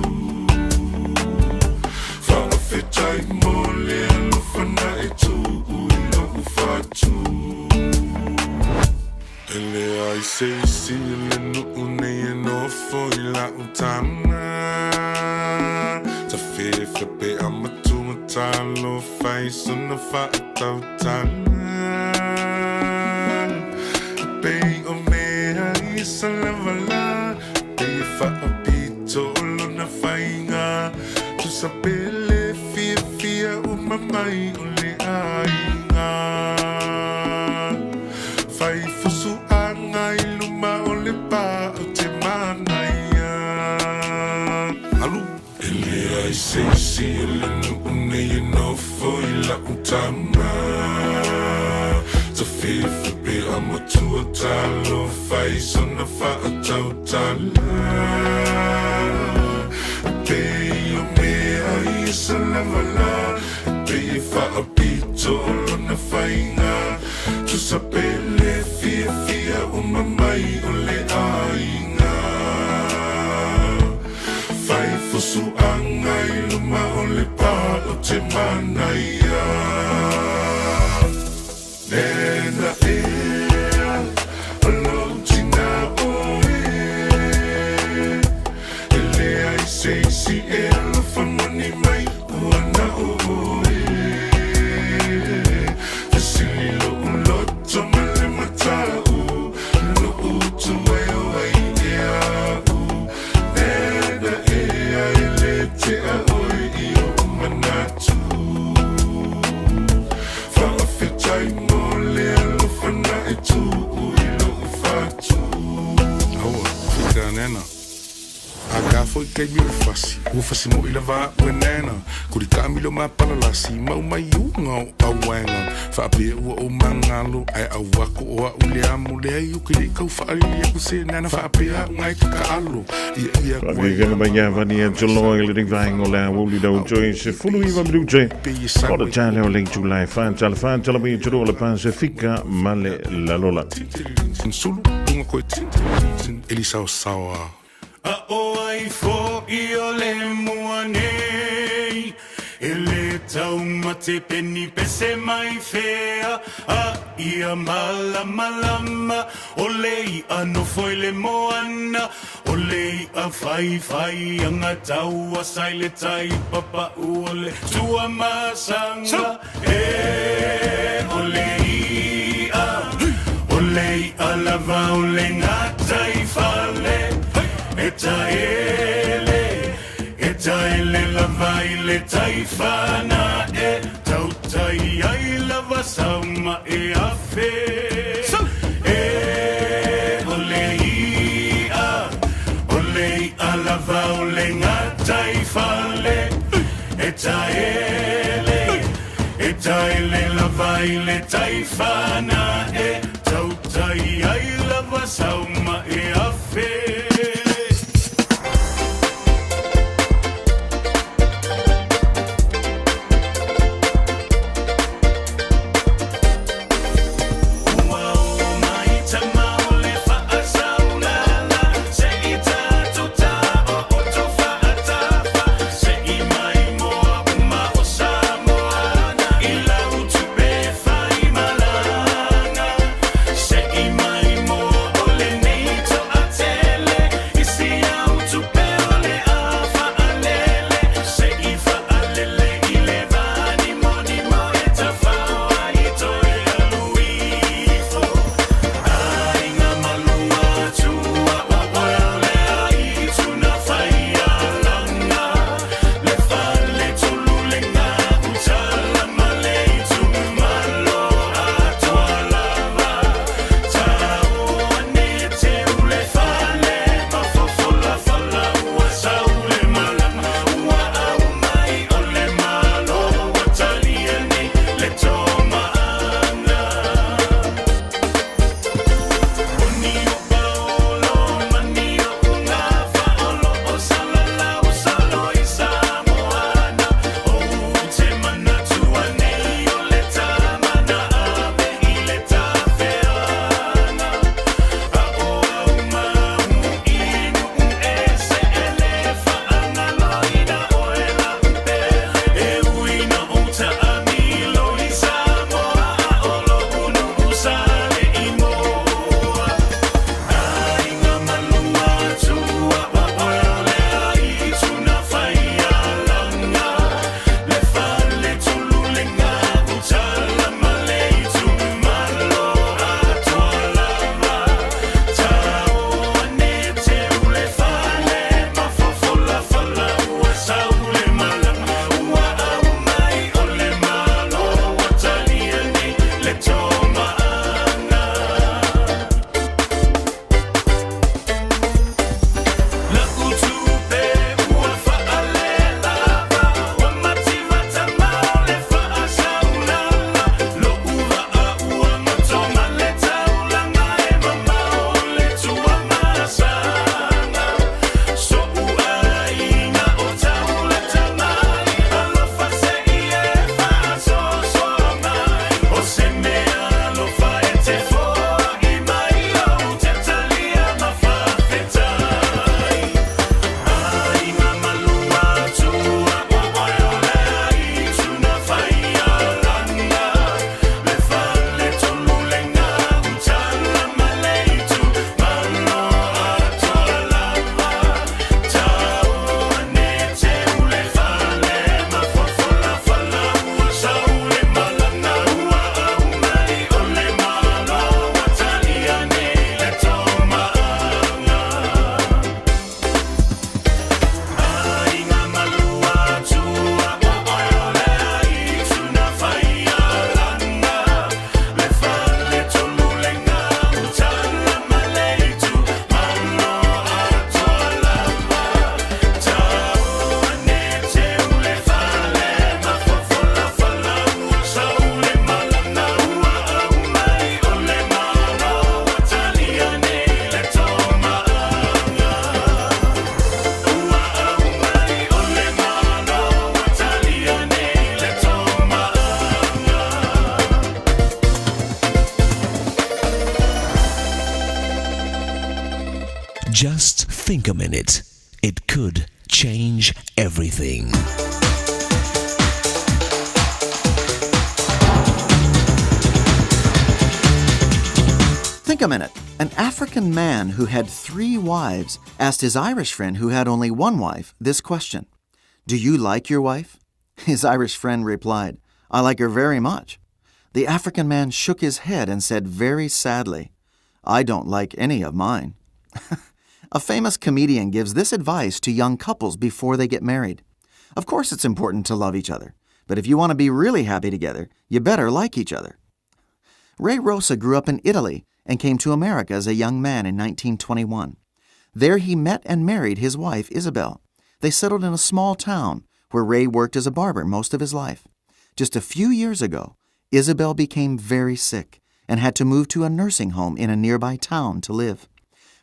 Faafetai mo le alofa na e tuʻu i loʻu fatu. E leai se isi o le nuʻu nei e nofo i laʻu tama. Tafefe pe a matua talofa i sona faatautala. Pei o mea i sa lava la, pei e faapito o lona faiga. Tusa pe le fiafia uma mai o le aiga. Fai fusuaga i luma o le pa o te manaia. Alu. E leai se isi o le nuʻu nei e nofo i laʻu tama. Tafefe pe a matua talofa i sona faatautala. Pei o mea ia sa lava la, pei e faapito o lona faiga. Tusa pe le fiafia uma mai o le aiga. Fai fusuaga i luma o le pa o te manaia. Nena ea o lou tina ʻoe. E leai se isi e alofa moni mai ua naʻu ʻoe. Fesili loʻu loto ma le mataʻu, loʻu utu ai o ai e aʻu. Nena ea e le tea ʻoe i oʻu manatu. Faafetai mo le alofa na e tuʻu i loʻu fatu. Aua, fita nena. A ka foi taimi o le fasi, ua fasi moʻi lava aʻu e nena. Kuli taamilo ma palalasi, mau mai uga o auaega. Faapea ua ou magalo, ae auako o aʻu le amo leai o ke le kau faalili aku se nana faapea aʻu ngai kakaalo. Ia ia aku ai. Faafetai mai ia vani e toloa i le vaenga o le aoauli lau toe se 19 minute o le tale o le itula e wha tala wha tala mai toro o le Pasifika ma le Lalola. Sulu, unga koe Elisa o saoa. A ʻo ai foʻi o le mua nei E le taumate peni pese mai fea A ia malamalama O le iʻa nofo i le moana O le iʻa whaiwhai anga taua sa i le tai papaʻu O le Tuamasaga e O le iʻa O le iʻa lava o le gataifale E taele E taele lava i le tai fanaʻe Tautai ai lava sa. sau ma e afe. E o le ia, o le ia lava o le gatai fale. E taele, e taele lava i le taifana e tautai ai lava sau ma e afe. Ua o mai tama o le faasaulala, se i tatou taoto faatafa, se i mai moa uma o Samoana i lau tupe fai malaga. Se i mai moa o lenei toatele, i si au tupe o le a faalele, se i faalele i le vanimonimo e tafao ai toe alu ifo. Aiga malua tua o oe o le aitu na fai alaga, le fale tolu le gautala ma le itumalo atoa lava. Tao ane teu le fale, mafofolafala ua sau le malama, ua au mai o le malo, ua talia nei le tomaaga. Oni o paolo, mani o ugafa, o lo o salalau salo i Samoana. O te manatua nei o le tama na ave i le tafeaga. A o au mau inu ese e le faagaloina oe lau pele. E ui na o taamilo i Samoa, a o lou nuu sa le i moa. Aiga malua tua o oe o le aitu na fai alaga, le fale tolu le gautala ma le itumalo atoa lava. Tao ane teu le fale, mafofolafala ua sau le malama, ua au mai o le malo, ua talia nei le tomaaga. Lau tupe ua faalelava, ua mativa tama o le faasaulala, lou vaa ua goto ma le taulaga e mamao le tuamasaga. So'u aiga o taula tamai, alofa se i e faasoasoa mai. O se mea alofa e te foai mai, ou te talia ma faafetai. Aiga malua tua o oe o le aitu na fai alaga, le fale tolu le gautala ma le itumalo atoa lava. Tao ane teu le fale, mafofolafala ua sau le malaga, ua au mai o le malo, ua talia nei le tomaaga. Aiga malua tua o oe o le aitu na fai alaga, le fale tolu le gautala ma le itumalo atoa lava. Tao ane teu le fale, mafofolafala ua sau le malaga, ua au mai o le malo, ua talia nei le tomaaga. Ua au mai o le malo, ua talia nei le tomaaga. Just think a minute. It could change everything. Think a minute. An African man who had 3 wives asked his Irish friend who had only 1 wife this question. Do you like your wife? His Irish friend replied, I like her very much. The African man shook his head and said very sadly, I don't like any of mine. A famous comedian gives this advice to young couples before they get married. Of course it's important to love each other, but if you want to be really happy together, you better like each other. Ray Rosa grew up in Italy and came to America as a young man in 1921. There he met and married his wife, Isabel. They settled in a small town where Ray worked as a barber most of his life. Just a few years ago, Isabel became very sick and had to move to a nursing home in a nearby town to live.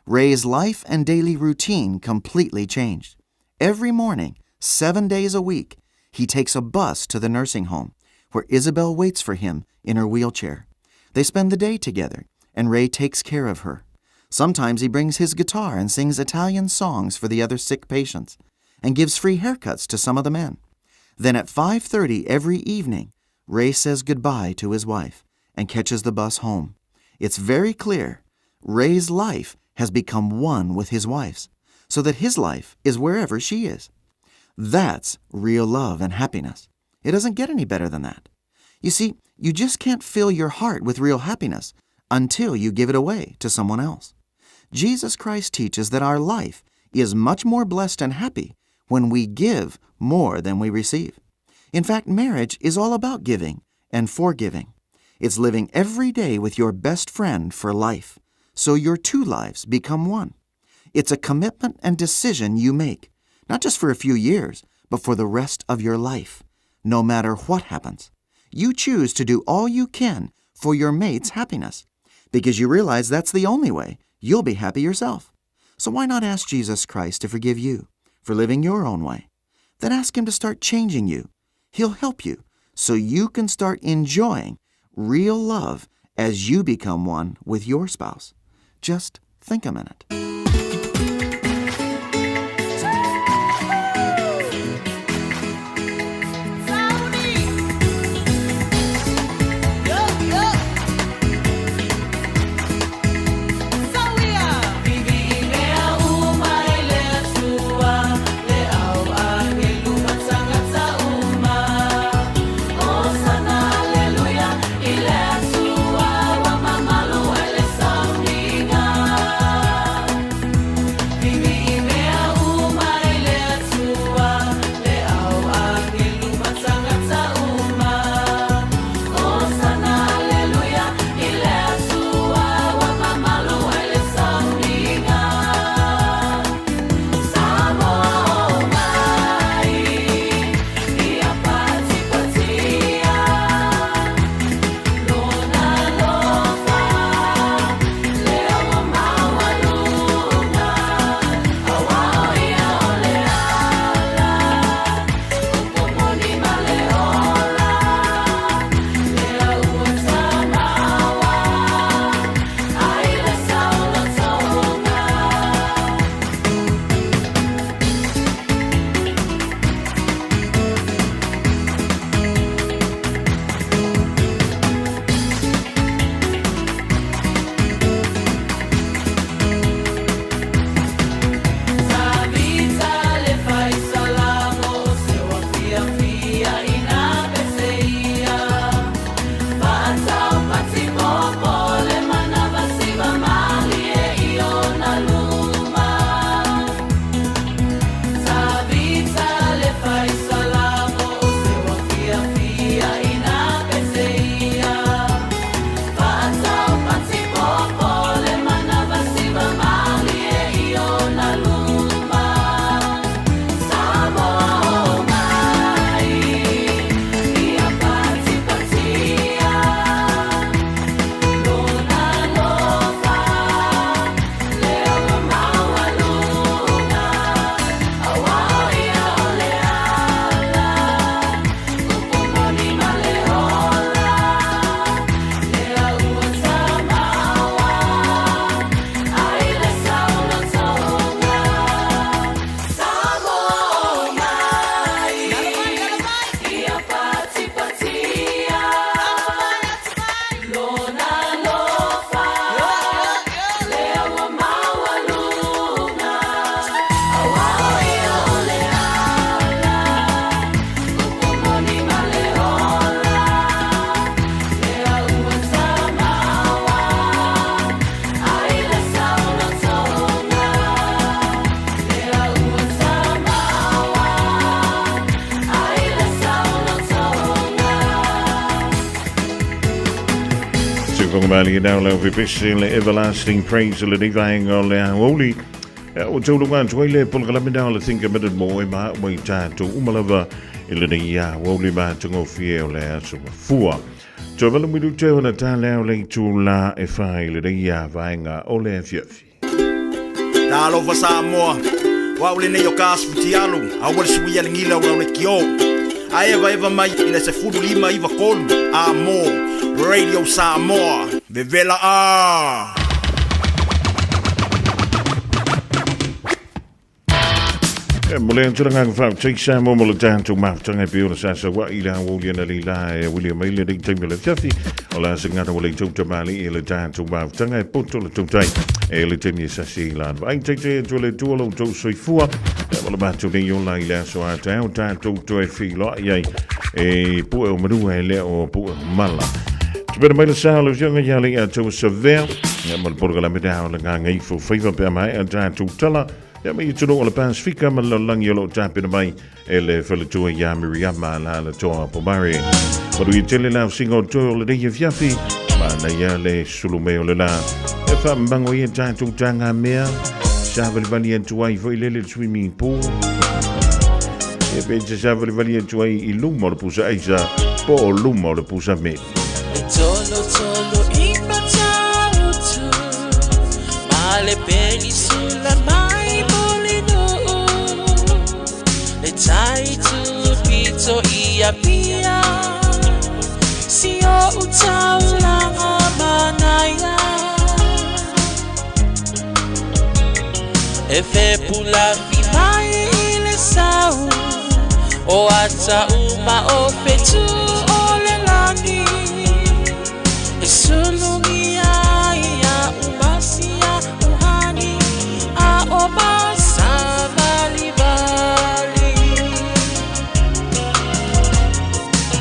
Ray's life and daily routine completely changed. Every morning, 7 days a week, he takes a bus to the nursing home, where Isabel waits for him in her wheelchair. They spend the day together, and Ray takes care of her. Sometimes he brings his guitar and sings Italian songs for the other sick patients and gives free haircuts to some of the men. Then at 5:30 every evening, Ray says goodbye to his wife and catches the bus home. It's very clear Ray's life has become one with his wife's, so that his life is wherever she is. That's real love and happiness. It doesn't get any better than that. You see, you just can't fill your heart with real happiness until you give it away to someone else. Jesus Christ teaches that our life is much more blessed and happy when we give more than we receive. In fact, marriage is all about giving and forgiving. It's living every day with your best friend for life, so your two lives become one. It's a commitment and decision you make, not just for a few years, but for the rest of your life, no matter what happens. You choose to do all you can for your mate's happiness because you realize that's the only way you'll be happy yourself. So why not ask Jesus Christ to forgive you for living your own way? Then ask Him to start changing you. He'll help you so you can start enjoying real love as you become one with your spouse. Just think a minute. Faafofoga malie nao lau fepese le Everlasting Praise le nei vaega o le aoauli. Ua tauluga atu ai le polokalame nao le Think a Minute mo e ma ua i tātou uma lava i lenei aoauli matagofie o le aso mafua. Toe valu minute ona tā leo le itulā e 4 i lenei vaega o le afiafi. Talofa Samoa, o au lenei o ka asu futialu, aua le suia le gila o lau lekiō. A eva eva mai i le 1593, a mo, Radio Samoa, vevela a! E mo le atu ngā whau sa mo mo le tātou mafutanga e pio sa sa wa i la woli na li la e William Maile nei taimi le fiafi o la se ngana wale tau tamali i le tātou mafutanga e poto le tautai e le taimi e sasi i lan. Vai te te atu le tua lo tau soifua e mo le mātou nei o la i le aso a tau tātou toe whiloa i ai e pue o manua e lea o pue o mala. Te pera mai le sa le fionga ia le ia tau savea ia mo le polokalame dao le ngā ngeifo whaiva pe mai a tātou tala Ia mai tunu o le Pasifika ma le langi o lo tapena mai e le faletua ia Miriama la le toa pomare. Maru i tele lau singa o toe o le nei fiafi, ma na ia le sulu me o le la. E wha mango ia tātou tāngā mea, sa vali vali atu ai foi lele le swimming pool. E pe te sa vali vali atu ai i luma o le pusa aisa, po o luma o le pusa me. Tolo tolo i matautu Ma le penisula mai molinu Le tai tu pito i a pia Si o utaulanga manaia E fe pula fi mai i le sau O ata uma o fetu o le lani E sulungi ia umasia uhani A o masa vali vali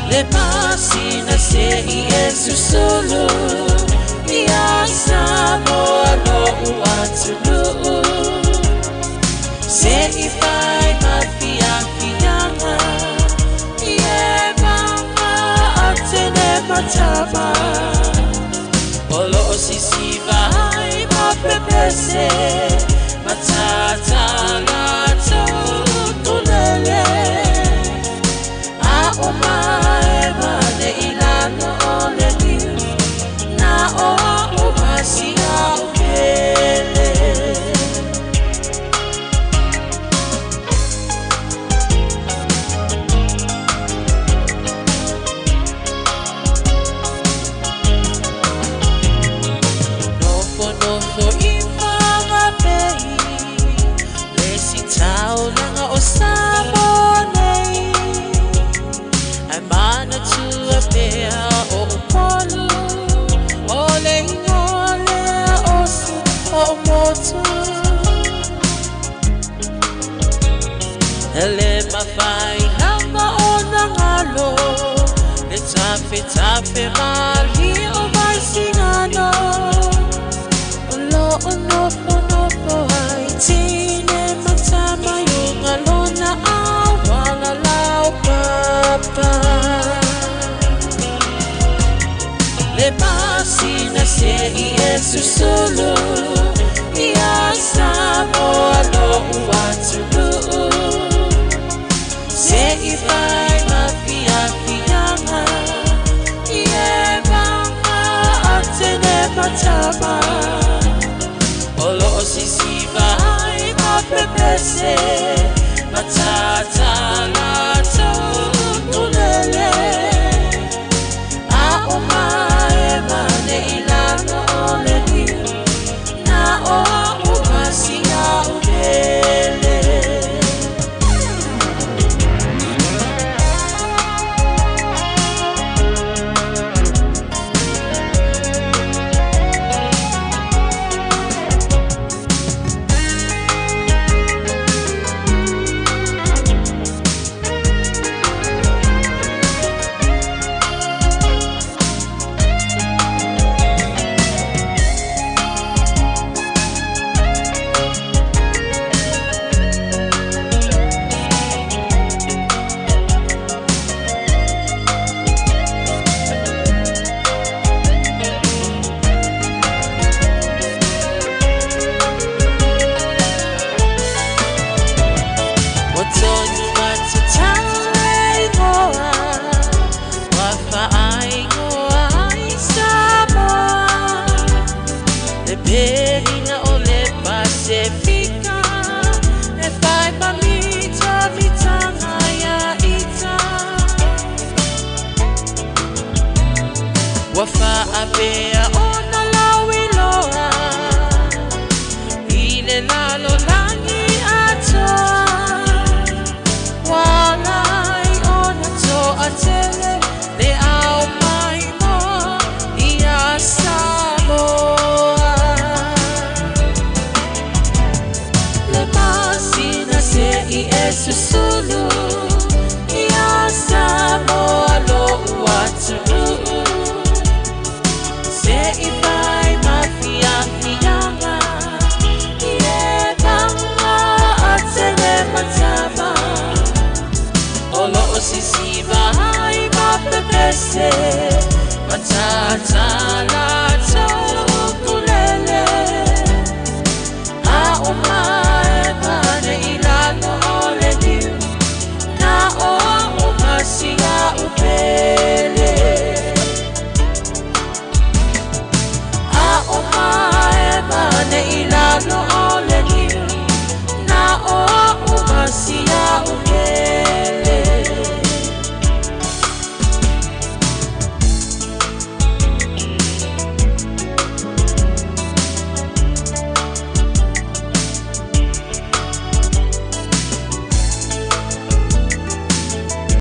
Le masina se i e susulu Ia Samoa lo uatunu Se i fai ma fia fianga I e mama atene matama O lo o sisiva ai ma pepese Matata la tau tulele A o mai mane ilano o le niu Na o a o masia o pele. Nofo nofo i whangapei Le si taulanga o Samoa nei Ai mana tua pea o upolu O le ingoa lea o si o motu Ele mawhai lava o nangalo Le tafe tafe mali o vaisingano O lo o nofo nofo ai tine matama yunga lona awala lau papa Le masina se i e susulu Ia Samoa lo uatunu Se i fai ma fia fianga I e mama atene matama O lo o sisiva ai ma pepese Matata la tau tulele A o mai mane ilano o le niu Na o a o masia o pele. Ua faapea ona lauiloa I le lalolagi atoa. Ua ala ai ona toatele le ao maimoa ia Samoa. Le masina se'i e susulu ia Samoa lo'u atunuu. Se'i fai mafiafiaga i e paga atele matava. O lo'o sisiva ai ma pepese matatā.